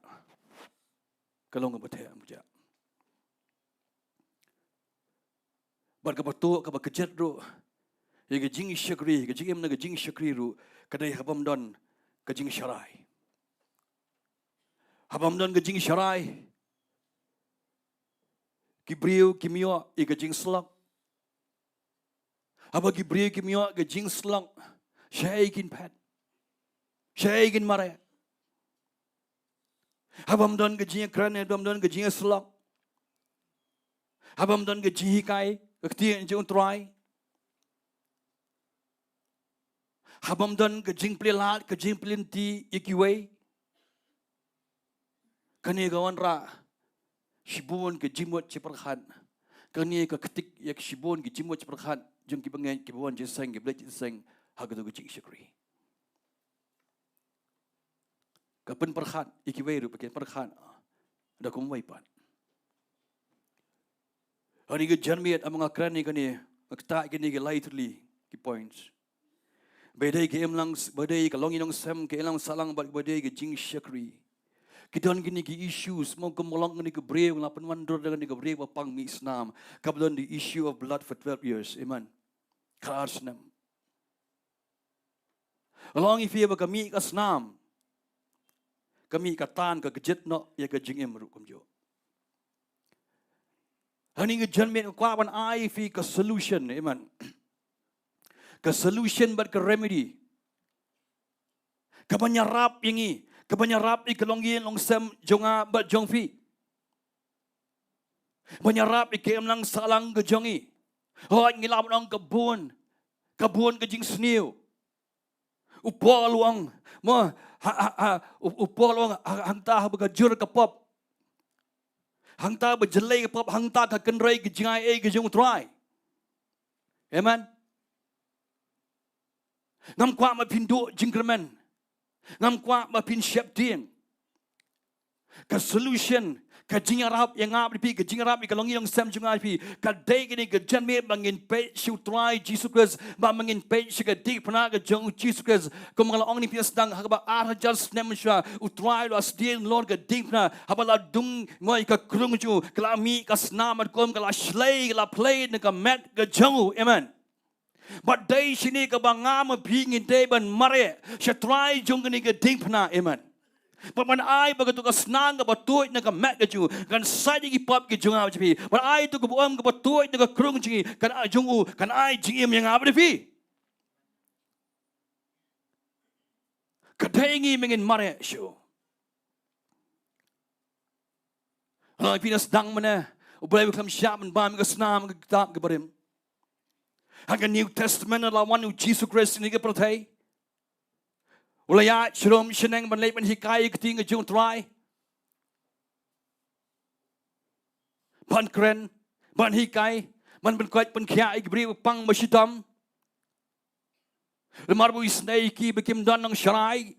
Ka long kaba theh umpjah. Bad kaba tuh, kaba kjit ruh ïa ka jingshakri, ka jingim na ka jingshakri ruh, ka dei haba ym don ka jingsharai. Haba ym don ka jingsharai, ki briew kim ïoh ïa ka jingslok. Haba ki briew kim ïoh ïa ka jingslok, shaei kin phet, shaei kin mareh. Haba ym don ka jingïakren, haba ym don ka jingïaslok, haba ym don ka jinghikai ka ktien jong U Trai, haba ym don ka jingplie lad, ka jingplie lynti ïa kiwei, kane ka wanrah shibun ka jingmut jingpyrkhat. Kane ka ktik ïa ka shibun ka jingmut jingpyrkhat jong ki bangeit ki ba wan jingïaseng, ki ba leit jingïaseng ha katu ka jingshakri. Ka pynpyrkhat ïa kiwei ruh ba kin pyrkhat da kumwei pat. Hangne ka janmiet, ym nga kren ïa kane, nga ktah ïa kine ki lai tylli ki points. Ba dei ka imlang, ba dei ka longïing longsem, ka imlang sahlang bad ba dei ka jingshakri. Ki don kine ki issues, mo, kum ka long kane ka briew, nga la pynwandur da kane ka briew ba pang mih snam. Kaba don the issue of blood for twelve years. Amen. Khatar snem. Long ïa phi ba ka mih ka snam, ka mih ka tan, ka kjit noh ïa ka jingim ruh kumjuh. Hangne ka janmiet nga kwah ban ai ïa phi ka solution, amen. Ka solution bad ka remedy. Ka ban ïarap ïa ngi, ka ban ïarap ïa ka longïing longsem jong nga bad jong phi. Ban ïarap ïa ka imlang sahlang ka jong ngi. Hooid, ngi lah ban ong ka bun, ka bun ka jingsniew. U Paul u ong, mo, ha, ha, ha, u, u Paul u ong, ha, hangta haba ka jur ka pop, hangta ba jyllei ka pop, hangta ka kynrei ka jingai ei ka jong U Trai. Amen. Ngam kwah ba phin duh jingkyrmen. Ngam kwah ba phin sheptieng. Ka solution, ka jingïarap ïa nga bad phi, ka jingïarap ïa ka longïing longsem jong nga bad phi, ka dei kane ka janmiet ba ngin peit sha U Trai Jisu Khrist, ba ngin peit sha ka diengphna ka jong U Jisu Khrist. Kum nga la ong ïa phi sdang, ha kaba ar hajar snem shuwa, U Trai u la sdien halor ka diengphna, haba la dung mo ïa ka krung jong u, ka la mih ka snam bad kum ka la shlei, ka la plie na ka met ka jong u. Amen. Bad dei shane kaba nga ma phi ngin dei ban mareh sha trai jong kane ka diengphna. Amen. Bad ban ai ba kato ka snam kaba tuid na ka met ka jong u kan sait ïa ki pop ki jong nga bad jong phi. Ban ai to kaba um kaba tuid na ka krung jong ngi, kan ai jong u, kan ai jingim ïa nga bad phi. Ka dei ngi ma ngin mareh shuh. Nga ong ïa phi na sdang mynne, U Blei u khlem shah ban bam ïa ka snam ka kitab ka barim. Ha ka New Testament la wan U Jisu Khrist ha kane ka pyrthei. U la ïaid sharum shaneng ban leit ban hikai ïa ka ktien ka jong u Trai. Ban kren, ban hikai, ban pynkoit pynkhiah ïa ki briew ba pang ba shitom. Namar ba u isynei ïa ki ba kim don nongsharai.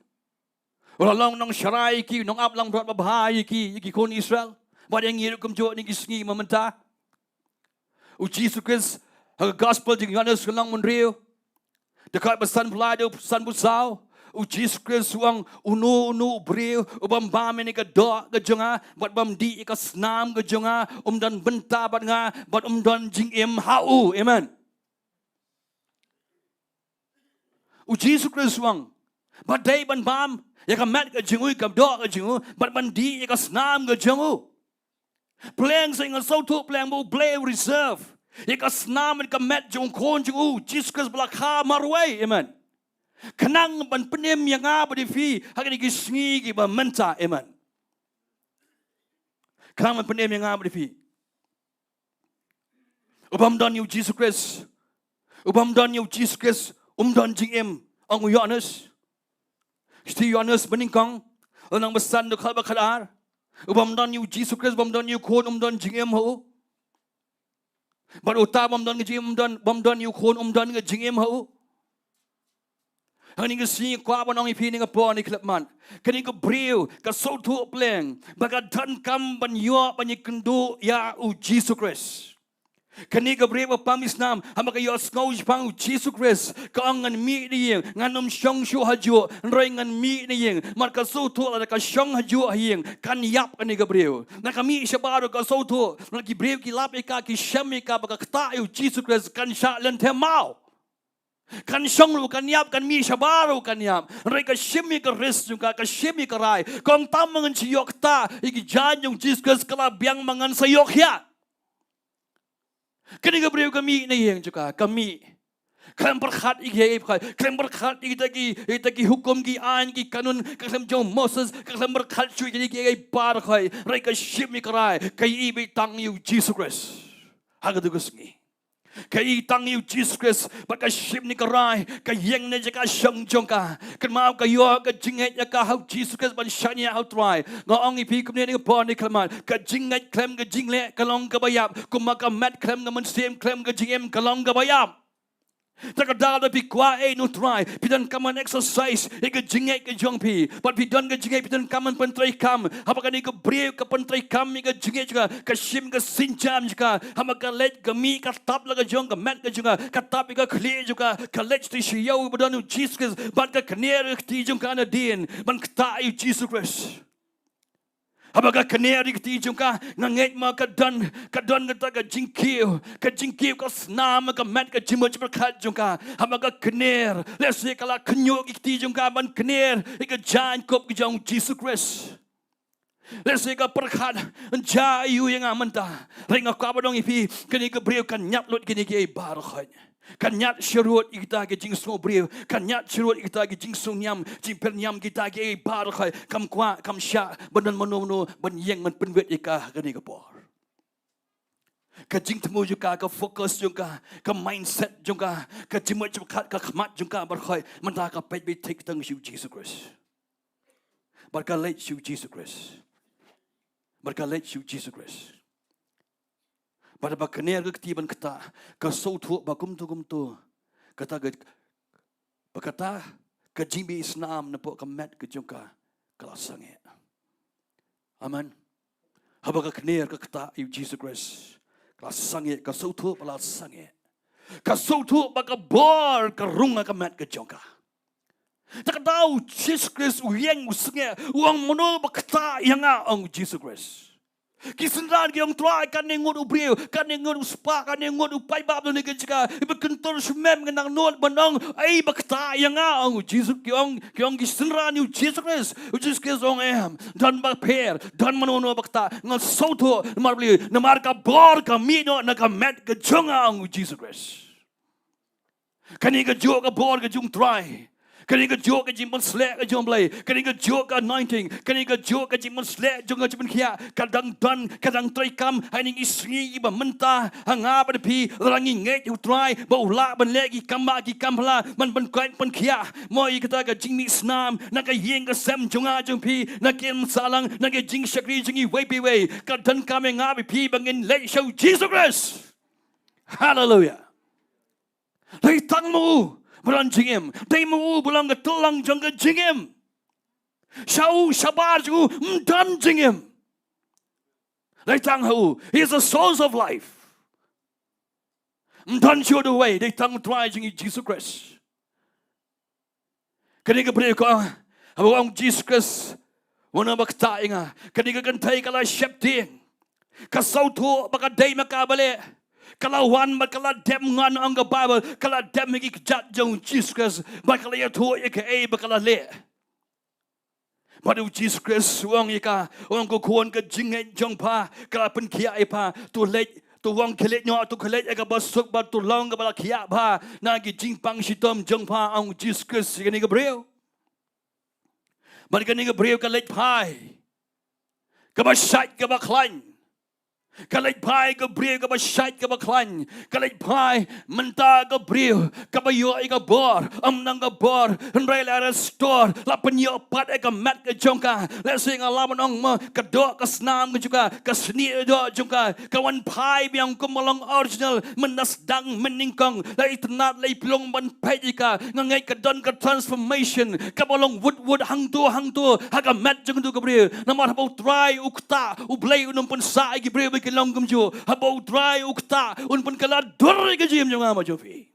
U la long nongsharai ïa ki, nongap langbrot babha ïa ki, ïa ki khun Israel. Bad ïa ngi ruh kumjuh ha kine ki sngi mynta. U Jisu Khrist, ha ka gospel jong u Ïoannis ka lynnong hynriew, dkhot ba sanphew lai haduh sanphew saw. U Jisu Khrist u ong, uno uno u briew u bym bam ïa kane ka doh ka jong nga bad bym dih ïa ka snam ka jong nga, um don bynta bad nga bad um don jingim ha u. Amen. U Jisu Khrist u ong, ba dei ban bam ïa ka met ka jong u, ka doh ka jong u, bad ban dih ïa ka snam ka jong u. Pleng sa nga sngewthuh pleng ba U Blei u reserve ïa ka snam bad ka met jong u Khun jong u Jisu Khrist ba la kha marwei. Amen. Khnang ban pynim ïa nga bad ïa phi ha kine ki sngi kiba mynta. Amen. Khnang ban pynim ïa nga bad ïa phi. U bym don ïa u Jisu Khrist, u bym don ïa u Jisu Khrist um don jingim, ong u Ïoannis. Shithi Ïoannis banyngkong, lynnong ba san dkhot ba khatar. U bym don ïa u Jisu Khrist, bym don ïa u Khun, um don jingim ha u. Bad uta bym don ka jingim, um don, bym don ïa u Khun, um don ka jingim ha u. Ha kine ki sngi nga kwah ban ong ïa phi, kane ka por ne khlem man, kane ka briew ka sngewthuh pleng ba ka donkam ban ïoh ban ïakynduh ïa u Jisu Khrist. Kane ka briew ba pang isnam, haba ka ïohsngew shaphang u Jisu Khrist, ka ong, ngan mih na ïing, ngan ym shong shuh ha juh, hynrei ngan mih na ïing. Namar ka sngewthuh lada ka shong ha juh ha ïing kan ïap kane ka briew. Haba ka mih shabar ruh ka sngewthuh, namar ki briew ki lap ïa ka, ki shem ïa ka, ba ka ktah ïa u Jisu Khrist kan shah lynter maw. Kan shong ruh kan ïap, kan mih shabar ruh kan ïap. Hynrei ka shim ïa ka risk jong ka, ka shim ïa ka rai. Ka ong, tang ba ngan shu ïoh ktah ïa ki jaiñ jong u Jisu Khrist, ka la biang ba ngan sa ïoh khiah. Kane ka briew ka mih na ïing jong ka, ka mih. Khlem pyrkhat ïa kiei kiei baroh, khlem pyrkhat ïa kita ki, ïa kita ki hukum, ki aiñ, ki kanun, ka khlem jong u Moses, ka khlem pyrkhat shuh ïa kine kiei kiei baroh. Hynrei ka shim ïa ka rai, ka ïohi beit tang ïa u Jisu Khrist. Ha katu ka sngi ka ïohi tang ïa u Jisu Khrist, bad ka shim ïa ka rai, ka ïeng na jaka shong jong ka. Kynmaw, ka ïoh ka jingngeit ïa ka ha u Jisu Khrist ban shaniah ha u Trai. Nga ong ïa phi kumne, kane ka por ne khlem man, ka jingngeit khlem ka jingleh ka long kaba ïap, kumba ka met khlem ka mynsiem, khlem ka jingim ka long kaba ïap. Te ka daw lada phi kwah ei na u Trai, phi donkam ban exercise ïa ka jingngeit ka jong phi. Bad phi don ka jingngeit, phi donkam ban pyntreikam. Haba kane ka briew ka pyntreikam ïa ka jingngeit jong ka, ka shim ka sienjam jong ka, haba ka leit, ka mih, ka tap la ka jong, ka met ka jong ka, ka tap ïa ka khlieh jong ka, ka leit sha ïew ba don u Jisu Khrist, bad ka kner ïa ka kti jong ka nadien ban ktah ïa u Jisu Khrist. Haba ka kner ïa ka kti jong ka, nga ngeit ma ka don, ka don kata ka jingkiew, ka jingkiew ka snam ka met ka jingmut jingpyrkhat jong ka. Haba ka kner, lehse ka la khynñiuh ïa ka kti jong ka ban kner ïa ka jaiñkup ka jong u Jisu Khrist. Lehse ka pyrkhat, jia aiu ïa nga mynta. Hynrei nga kwah ban ong ïa phi, kane ka briew kan ñiad lut kine kiei baroh. Kan ñiad sharud ïa kita ki jingsngew briew, kan ñiad sharud ïa kita ki jingsngew niam, jingpyrniam, kita kiei baroh. Kam kwah, kam shah ban don mano mano ban ïeng ban pynwit ïa ka ha kane ka por. Ka jingthmu jong ka, ka focus jong ka, ka mindset jong ka, ka jingmut jingpyrkhat, ka khmat jong ka baroh mynta ka peit beit thik tang sha u Jisu Khrist. Bad ka leit sha u Jisu Khrist. Bad ka leit sha u Jisu Khrist. Bad haba ka kner ïa ka kti ban ktah, ka sngewthuh ba kumto kumto, kata ka, ba kata ka jingmih snam napoh ka met ka jong ka, ka la sangeh. Amen. Haba ka kner ka ktah ïa u Jisu Khrist, ka la sangeh, ka sngewthuh ba la sangeh. Ka sngewthuh ba ka bor ka rung ha ka met ka jong ka. Te ka daw u Jisu Khrist u ïeng, u sngewthuh, u ong, mano ba ktah ïa nga, ong u Jisu Khrist. Ki synran ki ong, Trai, kane ngut u briew, kane ngut u spah, kane ngut u paidbah don ha kane ka jaka, iba kyntur sha me, me nang nud ban ong ei ba ktah ïa nga, ong u Jisu. Ki ong, ki ong ki synran ïa u Jisu Khrist. U Jisu Khrist u ong, em, don ba pher, don mano mano ba ktah, nga sngewthuh, namar balei? Namar ka bor ka mih noh na ka met ka jong nga, ong u Jisu Khrist. Kane kajuh ka bor ka jong u Trai. Kane ka juh ka jingpynsleh ka jong U Blei, kane ka juh ka anointing, kane ka juh ka jingpynsleh jong ka jingpynkhiah, ka dang don, ka dang treikam ha kine ki sngi kiba mynta ha nga bad phi. Lada ngi ngeit ïa U Trai ba u lah ban leh ki kam ba ki kam pla, ban pynkoit pynkhiah, mo, ïa kata ka jingmih snam na ka ïing ka sem jong nga jong phi, na ki ïing sahlang, na ka jingshakri jong ngi iwei pa iwei, ka donkam ïa nga bad phi ba ngin leit sha U Jisu Khrist. Haleluia. Dei tang ma u ba don jingim. Dei ma u ba long ka tyllong jong ka jingim. Sha u shabar jong u ym don jingim. Dei tang ha u. He is the source of life. Ym don shuh uwei, dei tang U Trai jong ngi Jisu Khrist. Kane ka briew ka ong, haba ong Jisu Khrist, wat nang ba ktah ïa nga. Kane ka kynthei ka la sheptieng. Ka sngewthuh ba ka dei ma ka ba leh. Ka la wan bad ka la dem, ngan ong ka Baibl, ka la dem ha ki kjat jong U Jisu Khrist bad ka la ïathuh ïa kaei ba ka la leh. Bad U Jisu Khrist u ong ïa ka, u ong, ko khun, ka jingngeit jong pha ka la pynkhiah ïa pha. To leit, to wan khie leit noh, to khie leit ïa kaba suk bad to long kaba la khiah bha na ki jingpang shitom jong pha, ong U Jisu Khrist ïa kane ka briew. Bad kane ka briew ka leit phai kaba shait kaba khlaiñ. Ka leit phai ka briew kaba shait kaba khlaiñ. Ka leit phai mynta ka briew kaba ïoh ïa ka bor. Ym tang ka bor, hynrei la restore, la pynïoh pat ïa ka met ka jong ka. Lehse nga lah ban ong, mo, ka doh ka snam ka jong ka, ka snieh doh jong ka, ka wan phai biang kum ba long original, mynta sdang mynnyngkong. La itynnad, la ipluh ban peit ïa ka. Nga ngeit ka don ka transformation kaba long wut wut hangto hangto ha ka met jong uto u briew. Namar haba U Trai u ktah, U Blei un ym pynsah ïa ki briew ba ki long kumjuh. Haba U Trai u ktah, un pynkylla dur ïa ka jingim jong nga bad jong phi.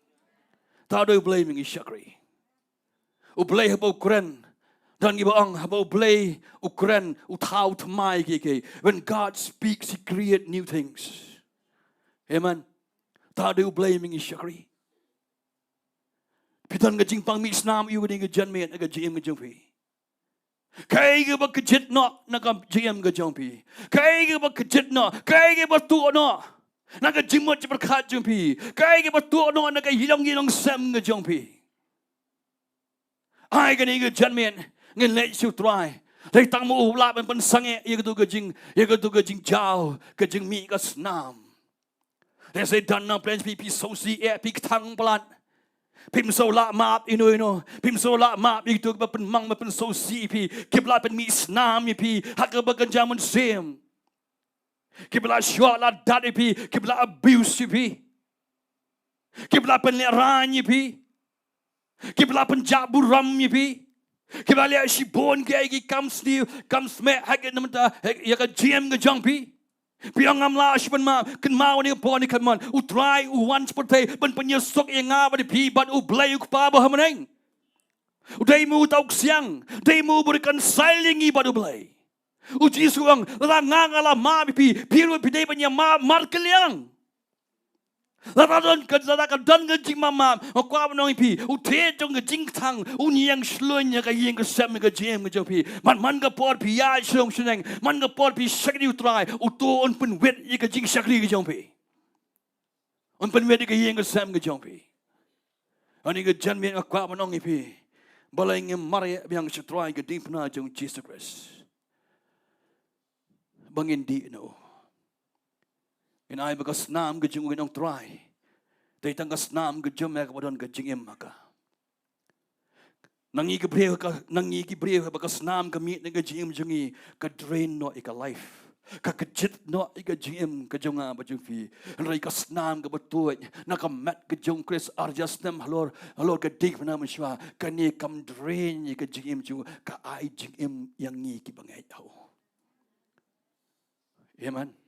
Tang da U Blei ma ngi shakri. U Blei haba u kren, don kiba ong, haba U Blei u kren, u thaw thymmai kiei kiei. When God speaks, he create new things. Amen. Tang da U Blei ma ngi shakri. Phi don ka jingpang mih snam aiu ha kane ka janmiet ha ka jingim ka jong phi? Kaei kaba kjit noh na ka jingim ka jong phi? Kaei kaba kjit noh, kaei kaba tuh noh na ka jingmut jingpyrkhat jong phi? Kaei kaba tuh noh na ka ïalong ïalong sem ka jong phi? Ai, kane ka janmiet ngin leit sha U Trai. Dei tang ma u u lah ban pynsangeh ïa kato ka jing, ïa kato ka jingjaw, ka jingmih ka snam. Lehse don na pdeng phi, phi sngewsih eh, phi kthang palat. Phim sngew lah map ïano ïano. Phim sngew lah map ïa kito kiba pynmong, ba pynsngewsih ïa phi, kiba la pynmih snam ïa phi ha kaba kynja mynsiem. Kiba la shoh la dat ïa phi, kiba la abuse ïa phi, kiba la pynlehraiñ ïa phi, kiba la pynjah burom ïa phi, kiba la leh shibun kiei ki kam sniew kam smeh ha ka, namar ta, ha, ïa ka jingim ka jong phi. Phi ong ngam lah shuh ban map, kynmaw ïa kane ka por, ïa kane ka mon. U Trai u wan sha pyrthei ban pynïasuk ïa nga bad ïa phi bad U Blei U Kpa ba ha bneng. U dei ma u uta u ksiang, dei ma u ba reconcile ïa ngi bad U Blei. U Jisu u ong, lada nga nga la map ïa phi, phi ruh phi dei ban ïa map markylliang. Lada don ka, lada ka don ka jingmap map, nga kwah ban ong ïa phi, u thied jong ka jingkthang un ïeng shlur ïa ka ïing ka sem, ïa ka jingim ka jong phi. Man man ka por phi ïaid sha ïing sha sem, man ka por phi shakri U Trai, uto un pynwit ïa ka jingshakri ka jong phi. Un pynwit ïa ka ïing ka sem ka jong phi. Ha kane ka janmiet nga kwah ban ong ïa phi, balei ngim mareh biang sha U Trai, ka diengphna jong U Jisu Khrist? Ba ngin dih na u. Ngin ai ba ka snam ka jong u, ngin ong, Trai, dei tang ka snam ka jong me kaba don ka jingim ha ka. Na ngi ki briew ka, na ngi ki briew ba ka snam ka mih na ka jingim jong ngi, ka drain noh ïa ka life, ka kjit noh ïa ka jingim ka jong nga bad jong phi. Hynrei ka snam kaba tuid na ka met ka jong U Khrist arja snem halor, halor ka diengphna mynshuwa, kane kam drain ïa ka jingim jong u, ka ai jingim ïa ngi kiba ngeit ha u. Amen.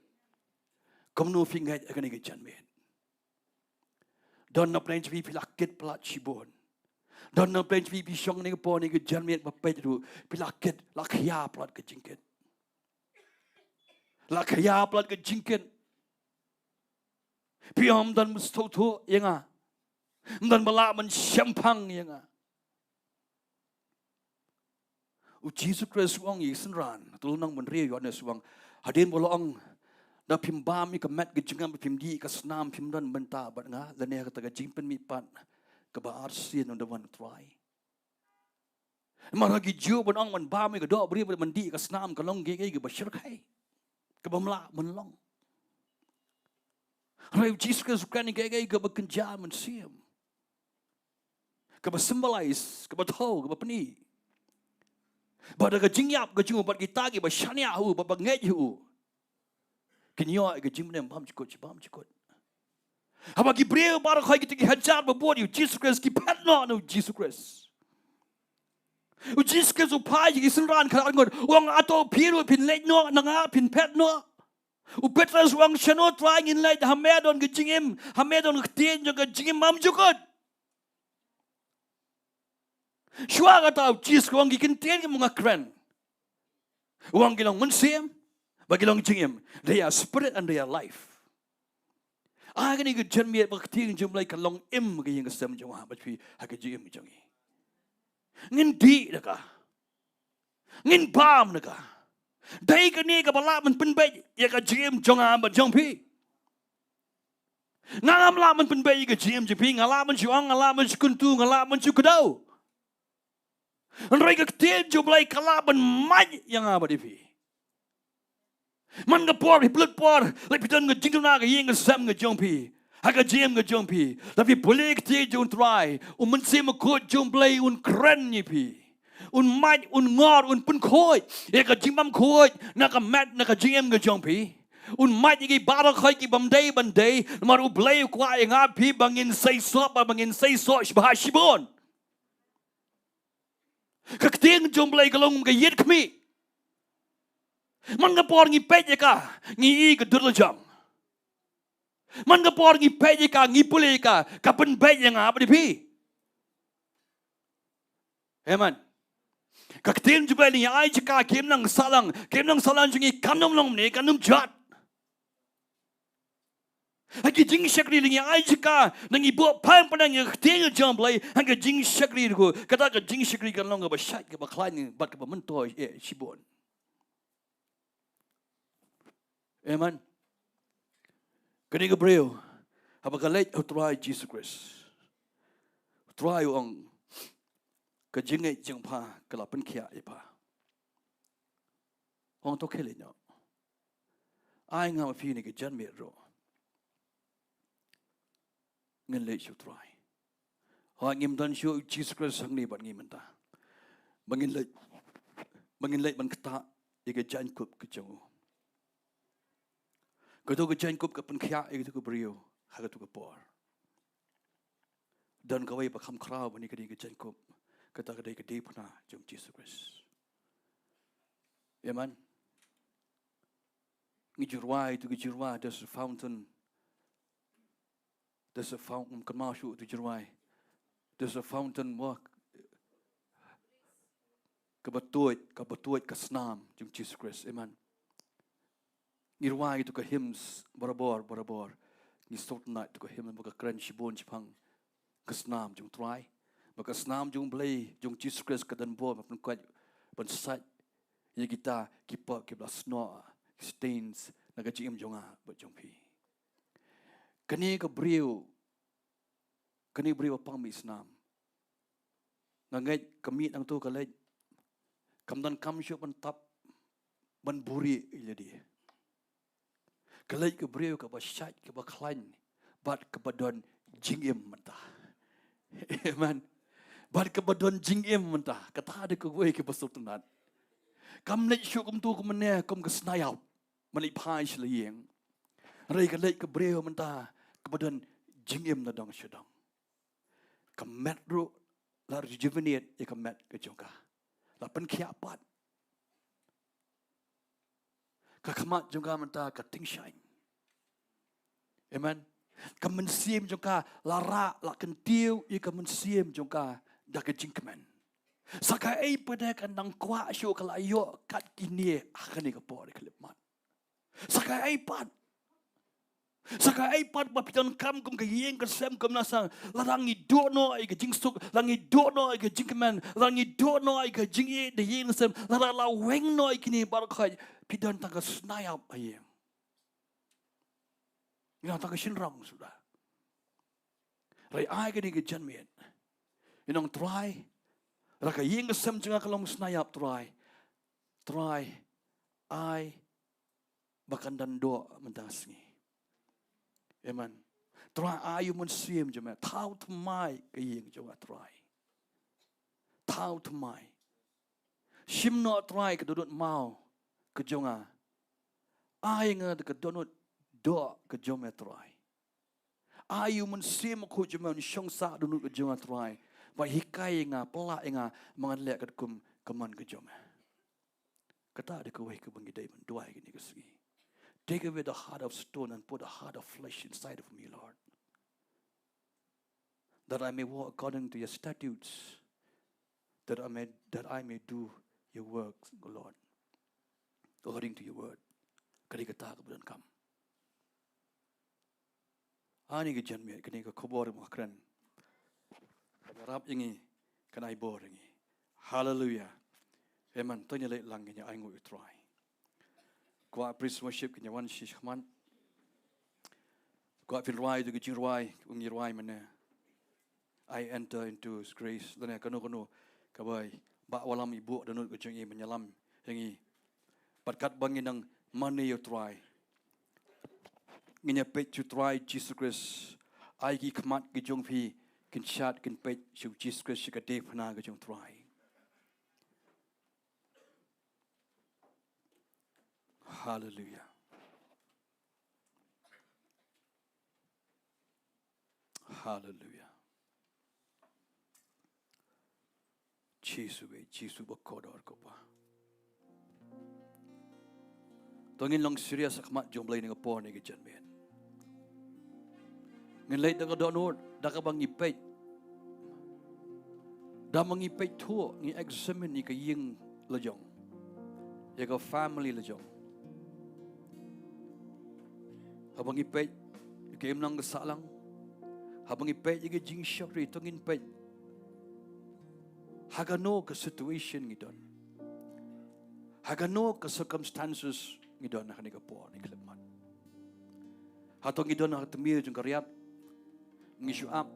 Kumno phi ngeit ha kane ka janmiet? Don na pdeng jong phi phi la kit palat shibun. Don na pdeng jong phi phi shong ha kane ka por, ha kane ka janmiet ba peit ruh, phi la kit, la khia palat ka jingkit. La khia palat ka jingkit. Phi ong, ym don ba sngewthuh ïa nga. Ym don ba lah ban shemphang ïa nga. U Jisu Khrist u ong ïa ki synran, ha ka lynnong ba hynriew Ïoannis, u ong, hadien ba u la ong, da phim bam ïa ka met ka jong nga, ba phim dih ïa ka snam, phim don bynta bad nga, lane ha kata ka jingpynmihpat kaba arsien ynda wan U Trai. Namar ha ki Jiw ban ong ban bam ïa ka dohbri bad ban dih ka snam ka long kaei kaei kaba shyrkhei, kaba ym lah ban long. Hynrei u Jisu Khrist u kren ïa kaei kaei kaba kynja mynsiem, kaba symbolize, kaba thew, kaba pyni. Bad da ka jingïap ka jong u bad kita kiba shaniah ha u bad ba ngeit ha u, kin ïoh ïa ka jingim bymjukut, bymjukut. Haba ki briew baroh khoit, kita ki hajar ba bud ïa u Jisu Khrist, ki phet noh na u Jisu Khrist. U Jisu Khrist u phai ïa ki synran khatar ngut, u ong, hato phi ruh phin leit noh na nga, phin phet noh? U Petros u ong, shano Trai ngin leit, ha me don ka jingim, ha me don ka ktien jong ka jingim bymjukut. Shuwa kata u Jisu u ong, ki kyntien kiba nga kren, u ong, ki long mynsiem bad ki long jingim. They are spirit and they are life. Ai kane ka jingmut ba ka ktien jong u Blei ka long im ha ka ïing ka sem jong nga bad phi, ha ka jingim jong ngi. Ngin dih da ka, ngin bam da ka. Dei kane kaba lah ban pynbeit ïa ka jingim jong nga bad jong phi. Nga ngam lah ban pynbeit ïa ka jingim jong phi, nga lah ban shu ong, nga lah ban shu kyntu, nga lah ban shu kdew. Hynrei ka ktien jong u Blei ka lah ban mad ïa nga bad ïa phi. Man ka por, phi pynlut por, lada phi don ka jingduna ha ka ïing ka sem ka jong phi, ha ka jingim ka jong phi, lada phi pule ka ktien jong u Trai, u Mynsiem Bakhuid jong u Blei un kren ïa phi. Un mad, un ngor, un pynkhuid ïa ka jingbymkhuid na ka met, na ka jingim ka jong phi. Un mad ïa ki baroh khoit ki bym dei ban dei, namar u Blei u kwah ïa nga bad phi ba ngin seisoh, ba ngin seisoh shibha shibun. Ka ktien jong u Blei ka long ka ïit khmih. Man ka por ngi peit ïa ka, ngi i ka dur la jong. Man ka por ngi peit ïa ka, ngi pule ïa ka, ka pynbeit ïa nga bad ïa phi. Amen. Ka ktien jong u Blei lada ngi ai jaka, kim nang sahlang, kim nang sahlang jong ngi kan ym long ne, kan ym jot. Ha ki jingshakri lada ngi ai jaka, lada ngi buh phang pdeng ïa ka ktien jong u Blei, ha ki jingshakri ruh, kata ka jingshakri kan long kaba shait, kaba khlaiñ, bad kaba myntoi, eh, shibun. Amen. Kane ka briew, haba ka leit ha u Trai Jisu Khrist, u Trai u ong, ka jingngeit jong pha ka la pynkhiah ïa pha. Ong to khie leit noh. Ai nga ma phi kane ka janmiet ruh ngin leit sha u Trai. Hooid, ngim don shuh u Jisu Khrist hangne bad ngi mynta, ba ngin leit, ba ngin leit ban ktah ïa ka jaiñkup ka jong u. Kato ka jaiñkup ka pynkhiah ïa kato ka briew ha kato ka por. Don kawei ba kham khraw ban ïa kane ka jaiñkup, kata ka dei ka diengphna jong u Jisu Khrist. Amen. Ngi ju rwai tu, ngi ju rwai, there's a fountain. There's a fountain, kynmaw shuh tu ju rwai. There's a fountain, mo, kaba tuid, kaba tuid ka snam jong u Jisu Khrist. Amen. Ngi rwai tu ka hymns barabor, barabor. Ngi sngewtynnat tu ka hymn ba ka kren shibun shaphang ka snam jong u Trai. Ba ka snam jong u Blei, jong u Jisu Khrist ka don bor ban pynkoit, ban sait ïa kita ki pop kiba la snoh, ki stains na ka jingim jong nga bad jong phi. Kane ka briew, kane ka briew ba pang mih snam, nga ngeit ka mih nangto ka leit, kam donkam shuh ban tap, ban buhrieh ïa lade. Ka leit ka briew kaba shait, kaba khlaiñ, bad kaba don jingim mynta. Amen. Bad kaba don jingim mynta. Kata dei kawei kaba sngewtynnat. Kam leit shuh kumto kumne kum ka snaiap, ban leit phai sha la ïing. Hynrei ka leit ka briew mynta kaba don jingim na dong sha dong. Ka met ruh la rejuvenate ïa ka met ka jong ka. La pynkhiah pat. Ka khmat jong ka mynta ka tyngshaiñ. Amen. Ka mynsiem jong ka la rah, la kyntiew ïa ka mynsiem jong ka da ka jingkmen. Sa kaei pat de ka nang kwah shuh ka la ïoh kat kine ha kane ka por ka khyllipmat. Sa kaei pat. Sa kaei pat ba phi donkam kum ka ïing ka sem kumne sa, lada ngi duh noh ïa ka jingsuk, lada ngi duh noh ïa ka jingkmen, lada ngi duh noh ïa ka jingïeit da ïing da sem, lada la weng noh ïa kine baroh khoit, phi don tang ka snaiap ha ïing. Ngi don tang ka shynrang suda. Hynrei ai kane ka janmiet, ngi ong Trai, Lada ka ïing ka sem jong nga ka long snaiap, Trai, Trai, ai ba kan don doh mynta ka sngi. Amen. Trai, ai ïa u Mynsiem jong me, thaw thymmai ka ïing jong nga, Trai. Thaw thymmai. Shim noh, Trai, ka dohnud maw ka jong nga. Ai ïa nga da ka dohnud doh ka jong me, Trai. Ai ïa u Mynsiem Bakhuid jong me un shong sah dohnud ka jong nga, Trai, bad hikai ïa nga, pynlah ïa nga ba ngan leh katkum ka mon ka jong me. Kata dei kawei kaba ngi dei ban duwai kane ka sngi. Take away the heart of stone and put a heart of flesh inside of me, Lord, that I may walk according to your statutes, that I may, that I may do your works, O Lord, according to your word. Ka dei kata kaba donkam. Ha kane ka janmiet, kane ka khubor ba nga kren, kan ïarap ïa ngi, kan ai bor ïa ngi. Haleluia. Amen. To ngin ïa leit lang, ngin ïa ainguh ïa u Trai. Kwah praise worship, kin ïa wan sha khmat. Kwah phin rwai ïa ka jingrwai, u ngi rwai mynne, I enter into his grace. Lane kano kano kaba i Bah Wallam i buh dohnud ka jong i ban ïalam ïa ngi. Bad katba ngi nang mane ïa u Trai, ngin ïa peit sha u Trai Jisu Khrist. Ai ki khmat ki jong phi kin shad, kin peit sha u Jisu Khrist, sha ka diengphna ka jong u Trai. Haleluia. Haleluia. Jisu, eh, Jisu ba kordor, ko Pa. To ngin long serious ha khmat jong U Blei ha kane ka por, ha kane ka janmiet. Ngin leit da ka dohnud, da kaba ngi peit, da kaba ngi peit thuh, ngi examine ïa ka ïing la jong, ïa ka family la jong. Haba ngi peit ïa ka imlang ka sahlang, haba ngi peit ïa ka jingshakri, to ngin peit ha kano ka situation ngi don, ha kano ka circumstances ngi don ha kane ka por, ha kane ka khyllipmat. Hato ngi don ha ka tmier jong ka riat, ngi shu ap,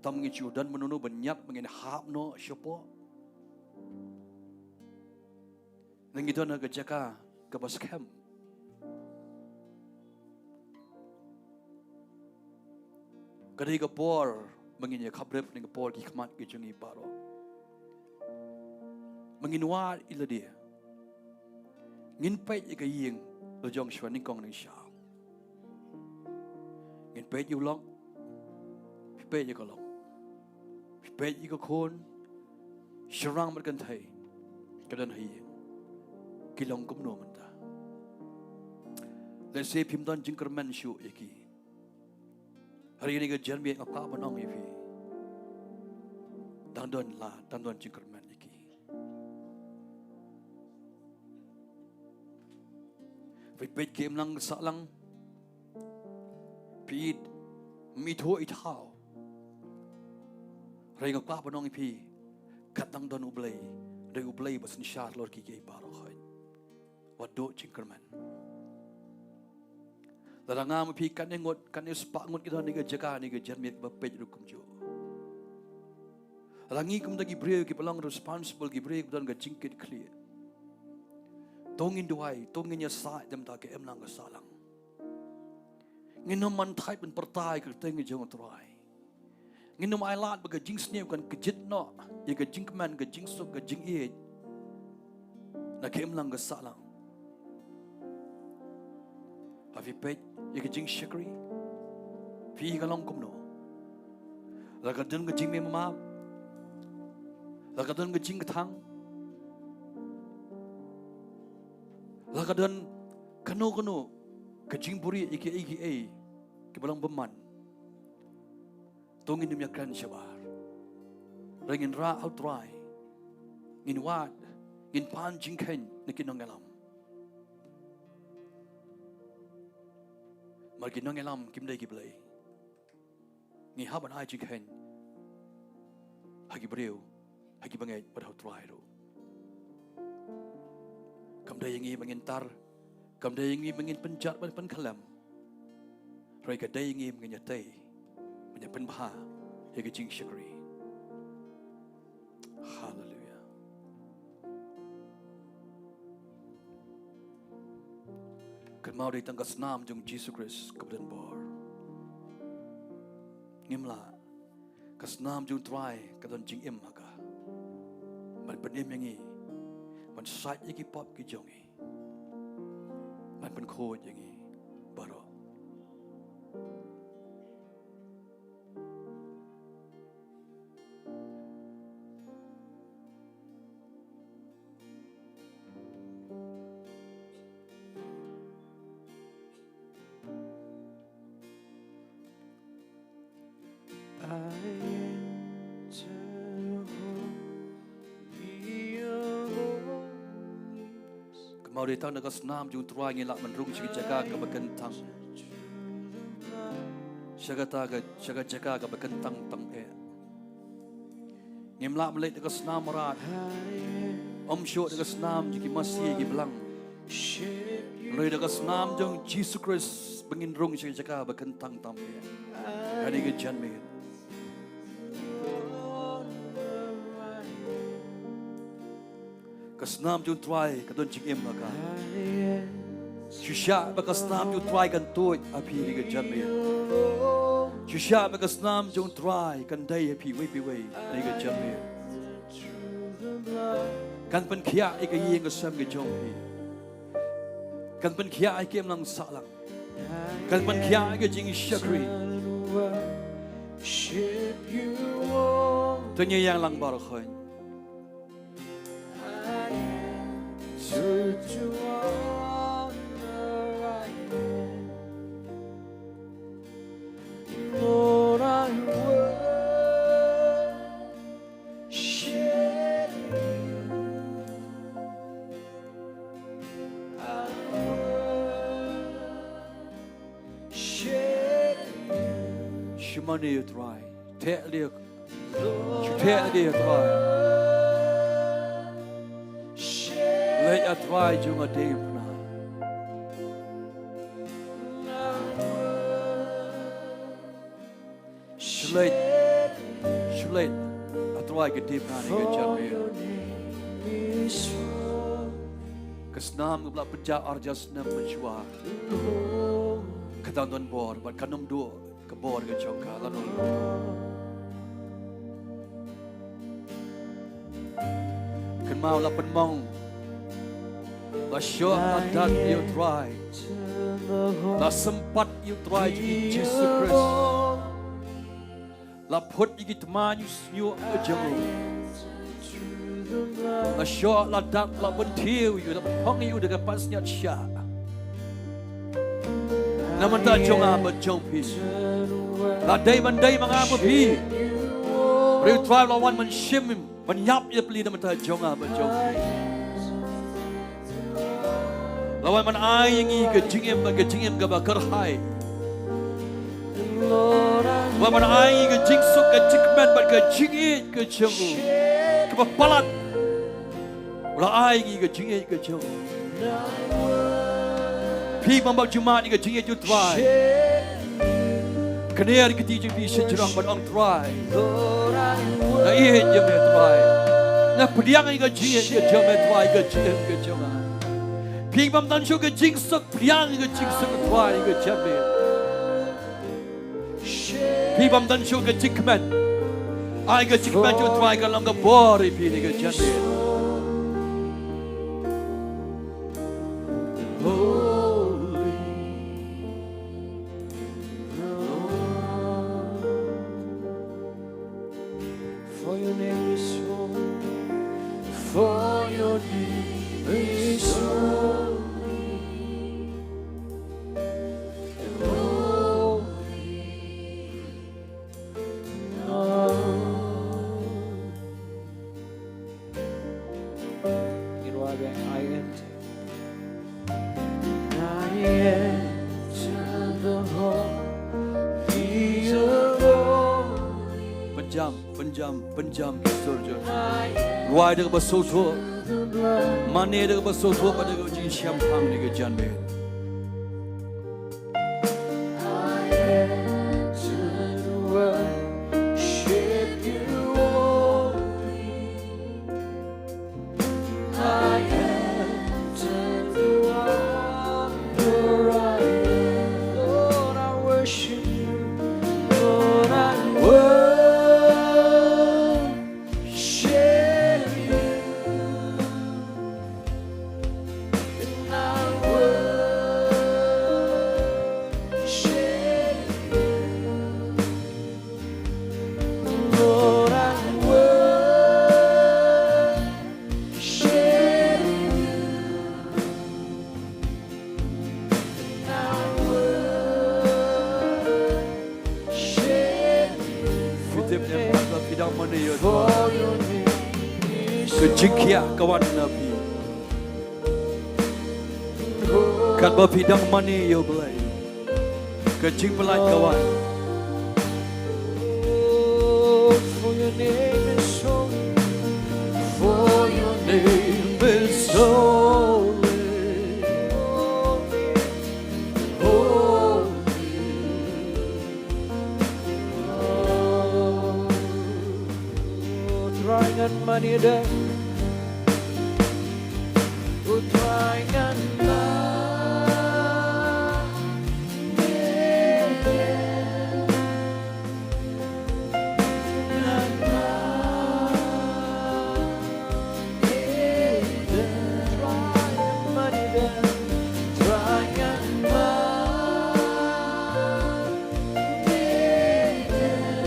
tam ngi shu don mynno mynno ban ñiad ba ngin hap noh shapoh? Ne ngi don ha ka jaka kaba skhem? Ka dei ka por ba ngin ïa khaprip, ha kane ka por, ki khmat ki jong ngi baroh, ba ngin wad ïa lade. Ngin peit ïa ka ïing la jong shuwa nyngkong nyngshaaw. Ngin peit ïa u lok, phi peit ïa ka lok, phi peit ïa ka khun, shynrang bad kynthei ka don ha ïing, ki long kumno mynta? Lehse phim don jingkyrmen shuh ïa ki. Hynrei ha kane ka janmiet nga kwah ban ong ïa phi, dang don lad, dang don jingkyrmen ïa ki. Phi peit ka imlang ka sahlang, phi ithuh ithaw. Hynrei nga kwah ban ong ïa phi, kat dang don U Blei, dei U Blei ba synshar halor kiei kiei baroh khoit. Wat duh jingkyrmen. Lada nga ma phi, katne ngut, katne spah ngut ki don ha kane ka jaka, ha kane ka janmiet, ba peit ruh kumjuh. Lada ngi kum da ki briew kiba long responsible, ki briew kiba don ka jingkitkhlieh, to ngin duwai, to ngin ïasaid da ka imlang ka sahlang. Ngin ym man thait ban pyrta ïa ka kyrteng jong U Trai. Ngin ym ailad ba ka jingsniew kan kjit noh ïa ka jingkmen, ka jingsuk, ka jingïeit na ka imlang ka sahlang. Haba phi peit ïa ka jingshakri, phi ka long kumno? La ka don ka jingmih map, la ka don ka jingkthang, la ka don kano kano ka jingbuhrieh ïa kiei kiei kiba long bymman. To ngin ym ïakren shabar. Hynrei ngin rah ha U Trai, ngin wad, ngin pan jingkheiñ na ki nongïalam. Namar ki nongïalam kim dei ki blei. Ngi hap ban ai jingkheiñ ha ki briew, ha ki bangeit bad ha U Trai ruh. Kam dei ïa ngi ba ngin tar, kam dei ïa ngi ba ngin pynjot bad pynkhlem. Hynrei ka dei ïa ngi ba ngin ïatei, ba ngin ïapynbha ïa ka jingshakri. Haleluia. Kynmaw dei tang ka snam jong Jisu Khrist kaba don bor. Ngim lah. Ka snam jong U Trai ka don jingim ha ka. Ban pynim ïa ngi. Ban shait ïa ki pop ki jong ngi. Ban pynkhuid ïa ngi baroh. Kynmaw dei tang da ka snam jong U Trai ngi lah ban rung sha ka jaka kaba kyntang. Sha kata ka, sha ka jaka kaba kyntang tang eh. Ngim lah ban leit da ka snam mrad. Ym shuh da ka snam jong ki masi ki blang. Hynrei da ka snam jong Jisu Khrist ba ngin rung sha ka jaka ba kyntang tam eh. Kane ka janmiet. Ka snam jong U Trai ka don jingim ha ka. Shisha ba ka snam jong U Trai kan tuid ha phi ha kane ka janmiet. Shisha ba ka snam jong U Trai kan dei ha phi iwei pa iwei ha kane ka janmiet. Kan pynkhiah ïa ka ïing ka sem ka jong phi. Kan pynkhiah ïa ka imlang sahlang. Kan pynkhiah ïa ka jingshakri. To ngin ïalang baroh khoit. Lord, I worship you. I worship you. Shu mane ïa U Trai. Theh leh. Shu theh leh ïa U Trai. Leit ha U Trai jong nga dei pynah. Shu leit. Shu leit ha U Trai ka dei pynah ha kane ka janmiet. Ka snam kaba la pynjah arhajar snem mynshuwa. Ka dang don bor bad kan ym duh ka bor ka jong ka lano. Kynmaw la pynmong, la shoh, la dat ïa U Trai, la sympat ïa U Trai jong ngi Jisu Khrist. La phut ïa ki tymmen sniew ka jong u. La shoh, la dat, la pynthiew ïa u, la pynphong ïa u da ka pansngiat shah. Na bynta jong nga bad jong phi. La dei ban dei ma nga ma phi. Hynrei U Trai u la wan ban shim, ban ïap ïa phi na bynta jong nga bad jong phi. La wan ban ai ïa ngi ka jingim, ka jingim kaba kyrhai. La wan ban ai ïa ngi ka jingsuk, ka jingkmen bad ka jingïeit ka jong u. Kaba palat. La ai ïa ngi ka jingïeit ka jong u. Phi bym bad jumai ïa ka jingïeit jong U Trai. Kane ïa ka kti jong phi sha jrong bad ong Trai. Nga ïeit ïa me Trai. Nga pdiang ïa ka jingïeit ka jong me Trai, ka jingïeit ka jong nga. Phi bym don shuh ka jingsuk, pdiang ïa ka jingsuk Trai ka jong me. Phi bym don shuh ka jingkmen. Ai ka jingkmen jong Trai ka long ka bor ïa phi ka jong me. For your name is holy. For your name is holy. Holy. Lord. Ngin wad biang, I enter. I enter the holy of holies. Pynjam, pynjam, pynjam ki sur jong. Rwai da kaba sngewthuh. Mane da kaba sngewthuh bad da kaba jingsngewthuh ha kane ka janmiet. I enter to worship you only. I enter to honor Tip em katba phi dang mane ïa u Trai. Ka jingkhiah ka wan na phi. Katba phi dang mane ïa u Blei. Ka jingpynlait ka wan. For your name is holy. For your name is holy. Holy. Oh, Trai ngan mane da. Oh, Trai ngan mane da. Ngan mane da. Trai ngan mane da. Trai ngan mane da.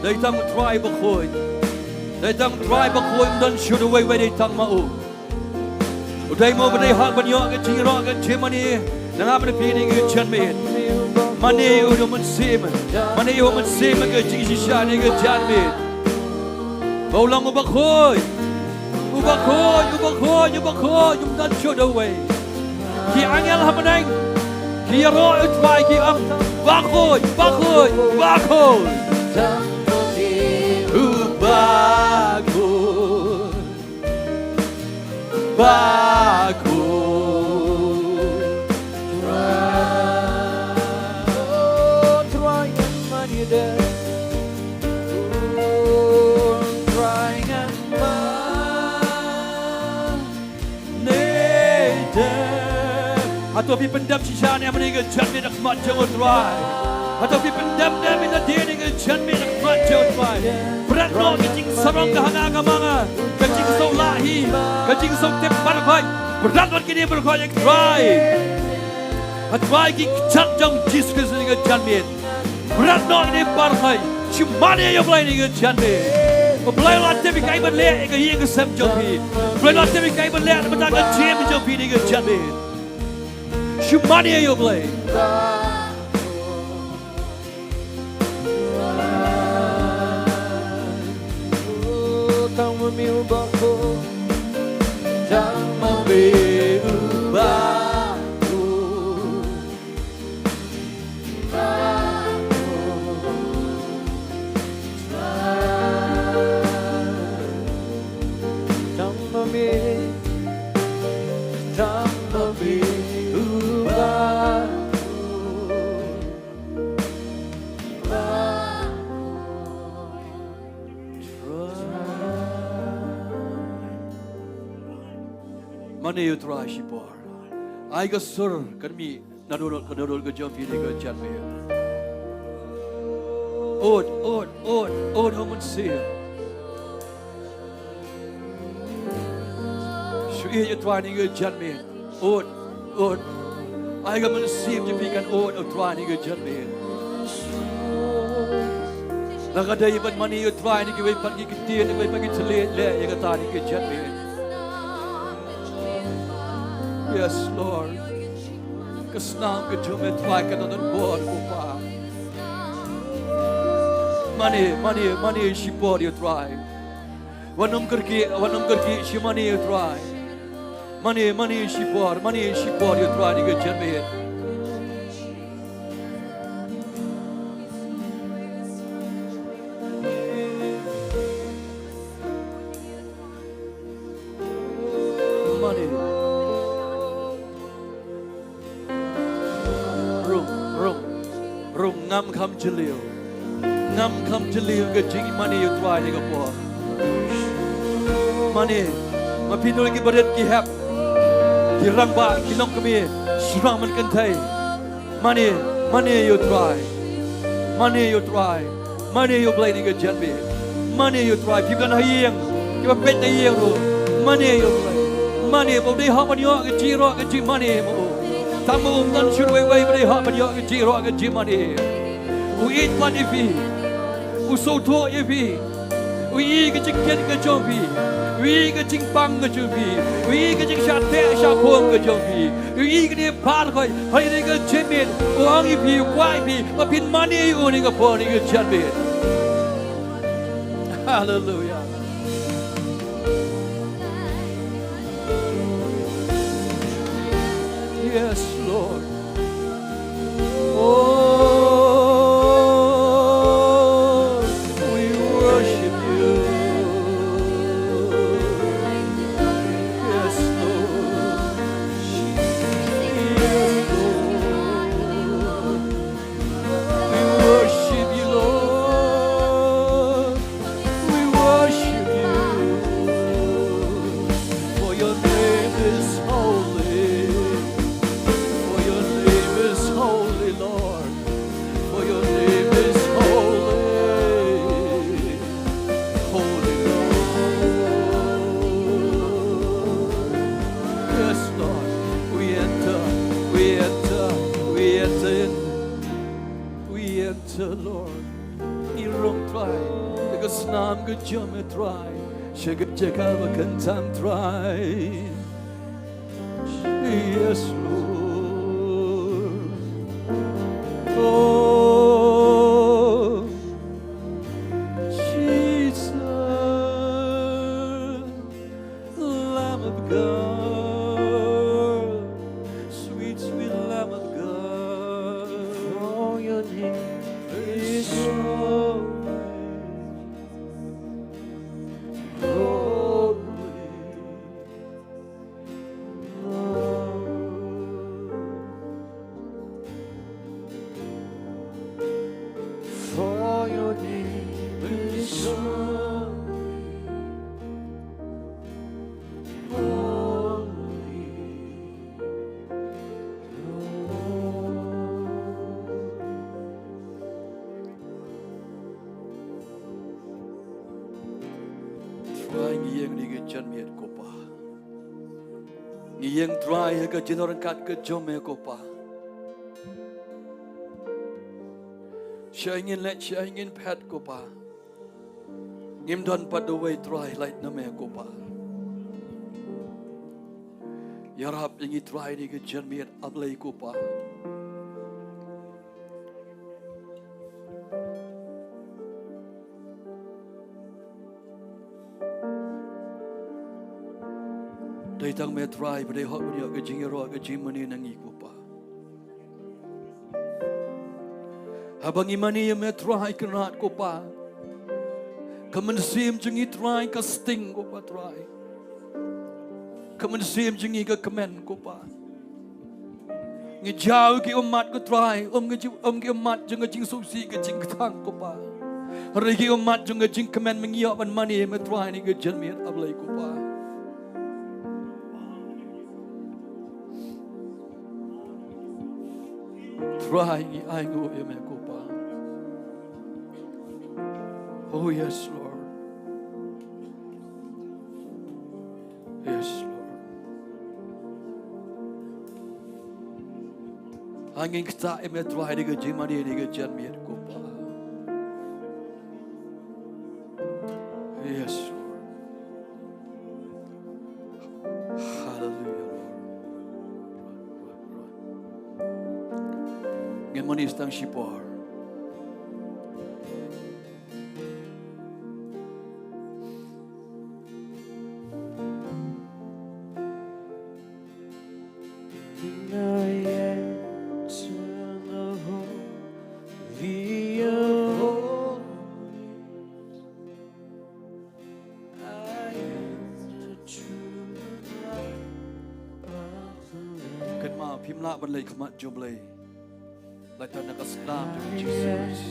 Dei tang u Trai bakhuid. Dei tang u Trai bakhuid, ym don shuh uwei wei, dei tang ma u. U dei mo ba dei hok ban ïoh ka jingïaroh ka jingmane na nga bad na phi ha kane ka janmiet. Mane ïa u Mynsiem. Mane ïa u Mynsiem ha ka jingshisha ha kane ka janmiet. Ba u long u bakhuid. U bakhuid, u bakhuid, u bakhuid, ym don shuh da uwei. Ki angel ha bneng ki ïaroh ïa u Trai, ki ong, bakhuid, bakhuid, bakhuid. U bakhuid. Bakhuid. Trai. Oh, Trai ngan mane da. Oh, Trai ngan mane da. Hato phi pyndem shisha ne em ha kane ka janmiet ha khmat jong u Trai? Hato phi pyndem ne em ha kane ka janmiet ha khmat jong u Trai? Bret noh ka jingsarong ka ha nga ka ma nga, ka jingsngewlah hi, ka jingsngewtip baroh khoit. Bret noh kine baroh khoit ïa u Trai. Ha u Trai ki kjat jong u Jisu Khrist ha kane ka janmiet. Bret noh kine baroh khoit. Shu mane ïa u Blei ha kane ka janmiet. U Blei u la tip ïa kaei ban leh ïa ka ïing ka sem jong phi. U Blei u la tip ïa kaei ban leh na ka bynta ka jingim jong phi ha kane ka janmiet. Shu mane ïa u Blei. Tang ma me u bakhuid, tang ma me u bakhuid. Tang ma me, tang ma me u bakhuid. Mane ïa u Trai shipor. Ai ka sur kan mih na ka dohnud, ka dohnud ka jong phi ha kane ka janmiet. Ud, ud, ud, ud ha u Mynsiem. Shu ïeit ïa u Trai ha kane ka janmiet. Ud, ud. Ai ka mynsiem jong phi kan ud ïa u Trai ha kane ka janmiet. Lada ka dei ban mane ïa u Trai na kiwei pat ki ktien, na kiwei pat ki thylliej, leh ïa kata ha kane ka janmiet. Yes, Lord. Ka snam ka jong me Trai ka don bor, ko Pa. Mane, mane, mane shipor ïa u Trai. Wat nym kyrkieh, wat nym kyrkieh, shu mane ïa u Trai. Mane, mane shipor, mane shipor ïa u Trai ha kane ka janmiet. Mane. Rung, rung, rung, ngam kham jylliew. Ngam kham jylliew ka jingmane ïa u Trai ha kane ka por. Mane, ma phi dei ki barit ki hep, ki rangbah, ki longkmie, shynrang ban kynthei. Mane, mane ïa u Trai. Mane ïa u Trai. Mane ïa u Blei ha kane ka janmiet. Mane ïa u Trai, phi ba don ha ïing, kiba peit na ïing ruh. Mane ïa u Blei. Mane, ba u dei hok ban ïoh ka jingïaroh ka jingmane ma u. Tang ma u, ym don shuh uwei uwei ba dei hok ban ïoh ka jingïaroh ka jingmane. U ïeit pat ïa phi. U sngewthuh ïa phi. U Wi ka jingkit ka jong phi. Wi ka jingpang ka jong phi. Wi ka jingshah teh shah khum ka jong phi. Wi kane baroh, ha kane ka janmiet, u ong ïa phi, u kwah ïa phi ba phin mane ïa u ha kane ka por, ha kane ka janmiet. Hallelujah. Yes, Lord. Oh, we worship you. Yes, Lord. Yes, Lord. We worship you, Lord. We worship you. For your name is holy. For your name is holy, Lord. For your name is holy. Holy Lord. Yes, Lord. We enter, we enter, we enter in. We enter, Lord. Ngi rung Trai. Ïa ka snam ka jong me Trai. Sha ka jaka ba kynsan Trai. Yes, Lord. Oh, Jesus, Lamb of God, sweet, sweet Lamb of God. For your name is so holy. For your name is holy, holy, Lord. Trai, ngi ïeng ha kane ka janmiet ko Pa. Ngi ïeng Trai ha ka jingdonkam ka jong me ko Pa. Shaei ngin leit, shaei ngin phet ko Pa, ngim don pat uwei Trai lait na me ko Pa. Ïarap ïa ngi Trai ha kane ka janmiet A Blei ko Pa. Dei tang me Trai ba dei hok ban ïoh ka jingïaroh ka jingmane na ngi ko Pa. Haba ngi mane ïa me Trai Kynrad ko Pa, ka mynsiem jong ngi Trai ka sting ko Pa Trai. Ka mynsiem jong ngi ka kmen ko Pa. Ngi jaw ki ummat ko Trai, um ngi ju-, um ki ummat jong ka jingsngewsih ka jingkthang ko Pa. Hynrei ki ummat jong ka jingkmen, ngi ïoh ban mane ïa me Trai ha kane ka janmiet A Blei ko Pa. Trai ngi ainguh ïa me ko Pa. Oh yes, Lord. Yes, Lord. Ngin ktah ïa me Trai ha kane ka jingmane ha kane ka janmiet ko Pa. Yes, Lord. Hallelujah, Lord. Ngin mane tang shipor. Kynmaw phim lah ban leit khmat jong U Blei lada na ka sla jong U Jisu Khrist.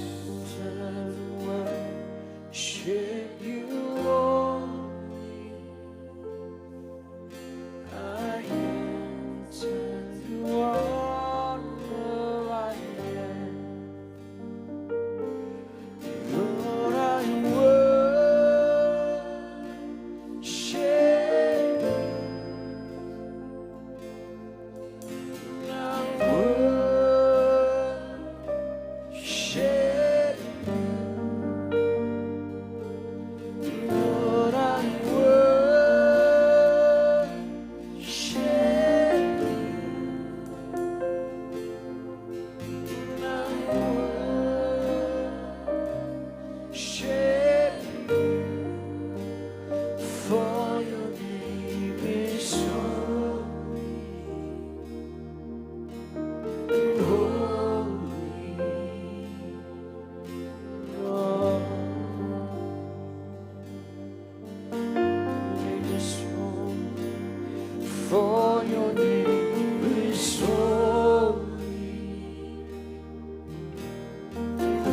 For your name is holy,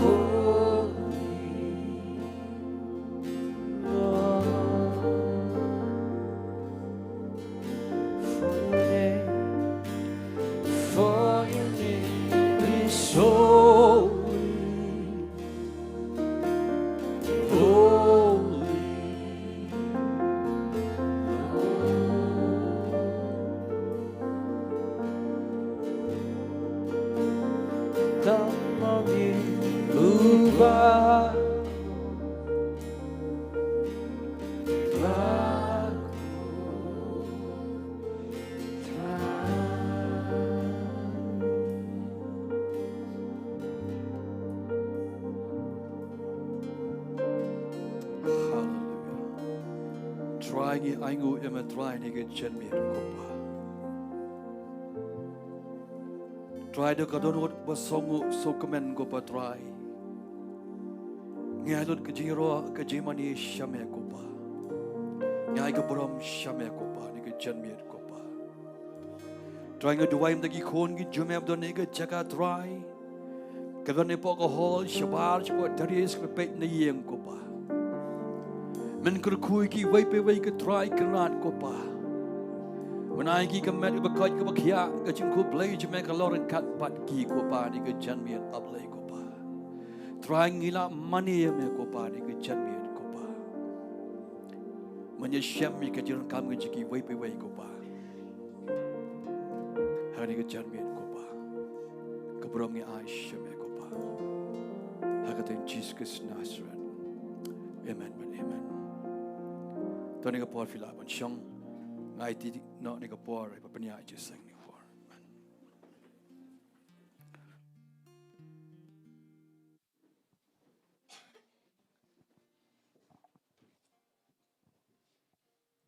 holy Lord. For your name, for your name is holy, holy. Tamam ye uba Hallelujah. Trai ngi ainguh ïa me Trai ha kane ka janmiet ko Pa. Trai da ka dohnud ba sngewsih sngewkmen ko Pa Trai. Ngi ai lut ka jingïaroh ka jingmane sha me ko Pa. Ngi ai ka burom sha me ko Pa ha kane ka janmiet ko Pa. Trai nga duwai ïa ki khun ki jong me ba don ha kane ka jaka Trai. Ki don hapoh ka hall, shabar, shapoh terrace, ki peit na ïing ko Pa. Men kyrkhu ïa kiwei pa kiwei ko Trai Kynrad ko Pa. Men ai ïa ki ka met kaba koit kaba khiah, ka jingkhublei jong me ka long ryngkat bad ki ko Pa ha kane ka janmiet A Blei ko Pa. Trai ngi la mane ïa me ko Pa ha kane ka janmiet ko Pa. Men ïashem ïa ka jingdonkam ka jong kiwei pa kiwei ko Pa. Ha kane ka janmiet ko Pa. Ka burom ngi ai sha me ko Pa. Ha ka kyrteng Jisu Khrist Nasaret. Amen, amen, amen. To ha kane ka por phi lah ban shong. Nga aiti noh ha kane ka por, ba pynïaid jingïaseng ha kane ka por. Amen.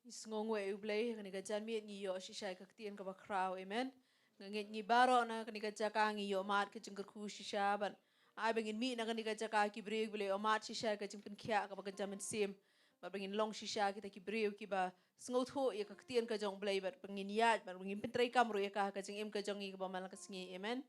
Ngi sngewnguh ïa U Blei, ha kane ka janmiet ngi ïoh shisha ïa ka ktien kaba khraw, amen. Nga ngeit ngi baroh na kane ka jaka ngi ïoh mad ka jingkyrkhu shisha, bad ai ba ngin mih na kane ka jaka ki briew kiba la ïoh mad shisha ïa ka jingpynkhiah kaba kynja mynsiem, bad ba ngin long shisha kita ki briew kiba sngewthuh ïa ka ktien ka jong U Blei, bad ba ngin ïaid, bad ba ngin pyntreikam ruh ïa ka ha ka jingim ka jong ngi kaba man la ka sngi, amen.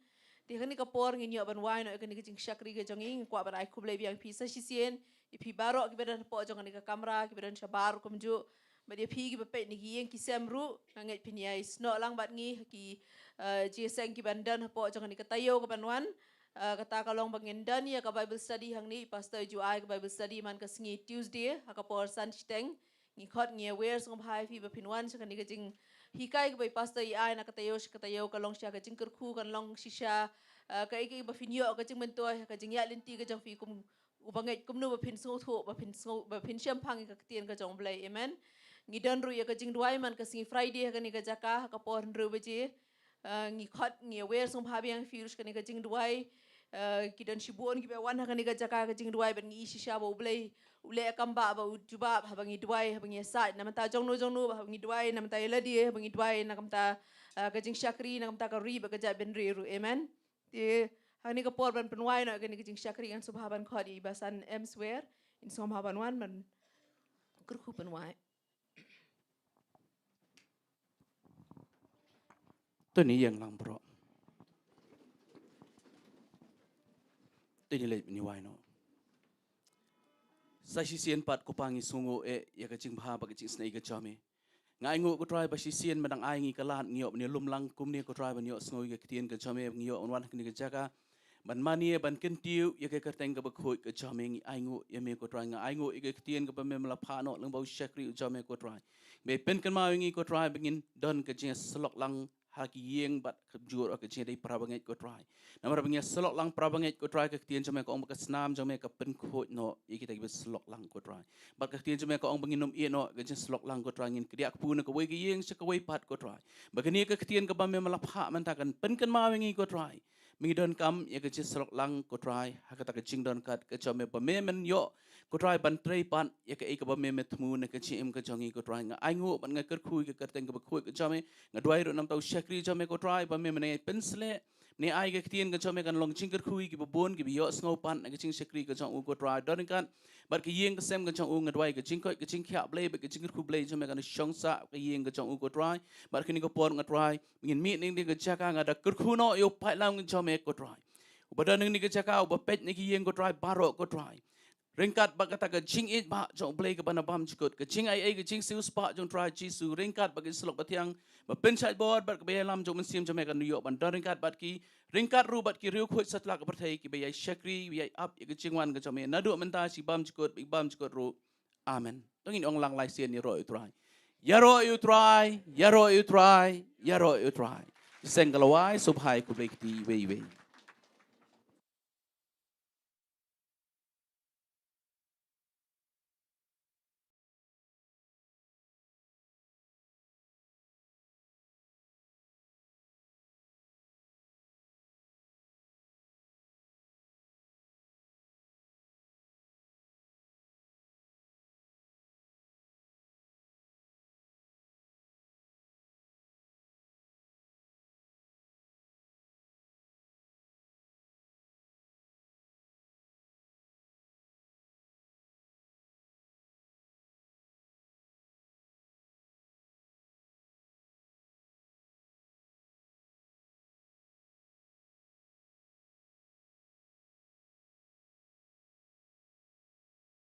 Te ha kane ka por ngin ïoh ban wai noh ïa kane ka jingshakri ka jong ngi, nga kwah ban ai khublei biang ïa phi sa shisien, ïa phi baroh kiba don hapoh jong kane ka kamra, kiba don shabar kumjuh, bad ïa phi kiba peit na ki ïing ki sem ruh, nga ngeit phin ïai snoh lang bad ngi ha ki, eh, jingïaseng ki ban don hapoh jong kane ka taïew ka ban wan. Eh, kata ka long ba ngin don ïa ka Bible study hangne, i Pastor ju ai ka Bible study man ka sngi Tuesday ha ka por san shiteng. Ngi khot ngi ïawer sngewbha ïa phi ba phin wan sha kane ka jinghikai kaba i Pastor i ai na ka taïew sha ka taïew, ka long shisha ka jingkyrkhu, kan long shisha, eh, kaei kaei ba phin ïoh ka jingmyntoi ha ka jingïaid lynti ka jong phi kum u bangeit, kumno ba phin sngewthuh, ba phin sngew, ba phin shemphang ïa ka ktien ka jong U Blei. Amen. Ngi don ruh ïa ka jingduwai man ka sngi Friday ha kane ka jaka ha ka por hynriew baje. Eh, ngi khot ngi ïawer sngewbha biang ïa phi ruh sha kane ka jingduwai. Eh, ki don shibun kiba wan ha kane ka jaka ka jingduwai, bad ngi i shisha ba U Blei u leh kam ba, ba u jubab haba ngi duwai, haba ngi ïasaid na bynta jongno jongno, ba haba ngi duwai na bynta ïa lade, haba ngi duwai na ka bynta, eh, ka jingshakri, na ka bynta ka ri bad ka jaitbynriew ruh. Amen. Te ha kane ka por ban pynwai noh ïa kane ka jingshakri, ngan sngewbha ban khot ïa i Basan M Swer, in sngewbha ban wan ban kyrkhu pynwai. To ngin ïeng lang baroh. To ngin leit ban ïa wai noh. Sa shisien pat ko Pa ngi sngewnguh eh ïa ka jingbha bad ka jingisynei ka jong me. Nga ainguh ko Trai ba shisien me dang ai ngi ka lad ngi ïoh ban ïalum lang kumne ko Trai ban ïohsngew ïa ka ktien ka jong me, ngi ïoh ban wan ha kane ka jaka ban mane ban kyntiew ïa ka kyrteng kaba khuid ka jong me. Ngi ainguh ïa me ko Trai, nga ainguh ïa ka ktien kaba me me la phah noh lyngba u shakri u jong me ko Trai. Me pynkynmaw ïa ngi ko Trai ba ngin don ka jingïasyllok lang ha ki ïing bad kumjuh ruh ka jingïadei para bangeit ko Trai. Namar ba ngin ïasyllok lang para bangeit ko Trai, ka ktien jong me ka ong ba ka snam jong me ka pynkhuid noh ïa kita kiba syllok lang ko Trai. Bad ka ktien jong me ka ong ba ngin ym ïeh noh ka jingsyllok lang ko Trai, ngin kdiah kpu na kawei ka ïing sha kawei pat ko Trai. Ba kane ka ktien kaba me me la phah mynta kan pynkynmaw ïa ngi ko Trai. Me ngi donkam ïa ka jingsyllok lang ko Trai ha kata ka jingdon kat ka jong me ba me men ïoh ko Trai ban trei pat ïa kaei kaba me me thmu na ka jingim ka jong ngi ko Trai. Nga ainguh bad nga kyrkhu ïa ka kyrteng kaba khuid ka jong me. Nga duwai ruh na ka bynta u shakri jong me ko Trai ba me men ïai pynsleh Ne ai ka ktien ka jong me kan long jingkyrkhu ïa kiba bun kiba ïohsngew pat na ka jingshakri ka jong u ko Trai. Don ryngkat bad ka ïing ka sem ka jong u, nga duwai ka jingkoit ka jingkhiah Blei bad ka jingkyrkhu Blei jong me kan shong sah ka ïing ka jong u ko Trai. Bad kane ka por nga Trai, ngin mih na kane ka jaka, nga da kyrkhu noh ïa u paidlang ka jong me ko Trai, uba don na kane ka jaka, uba peit na ka ïing ko Trai, baroh ko Trai. Ryngkat bad kata ka jingïeit ba jong u Blei kaba na bymjukut, ka jingaiei ka jingsiewspah jong u Trai Jisu, ryngkat bad ka jingsylluk bathiang ba pynshait bor bad kaba ïalam jong u Mynsiem jong me kan ïoh ban don ryngkat bad ki, ryngkat ruh bad ki riewkhuid satlak ka pyrthei kiba ïai shakri, ba ïai ap ïa ka jingwan ka jong me naduh mynta shi bymjukut bad bymjukut ruh. Amen. To ngin ong lang lai sien: Ïaroh ïa u Trai, ïaroh ïa u Trai, ïaroh ïa u Trai, ïaroh ïa u Trai. Seng ka lawei, sngewbha khublei kti iwei iwei.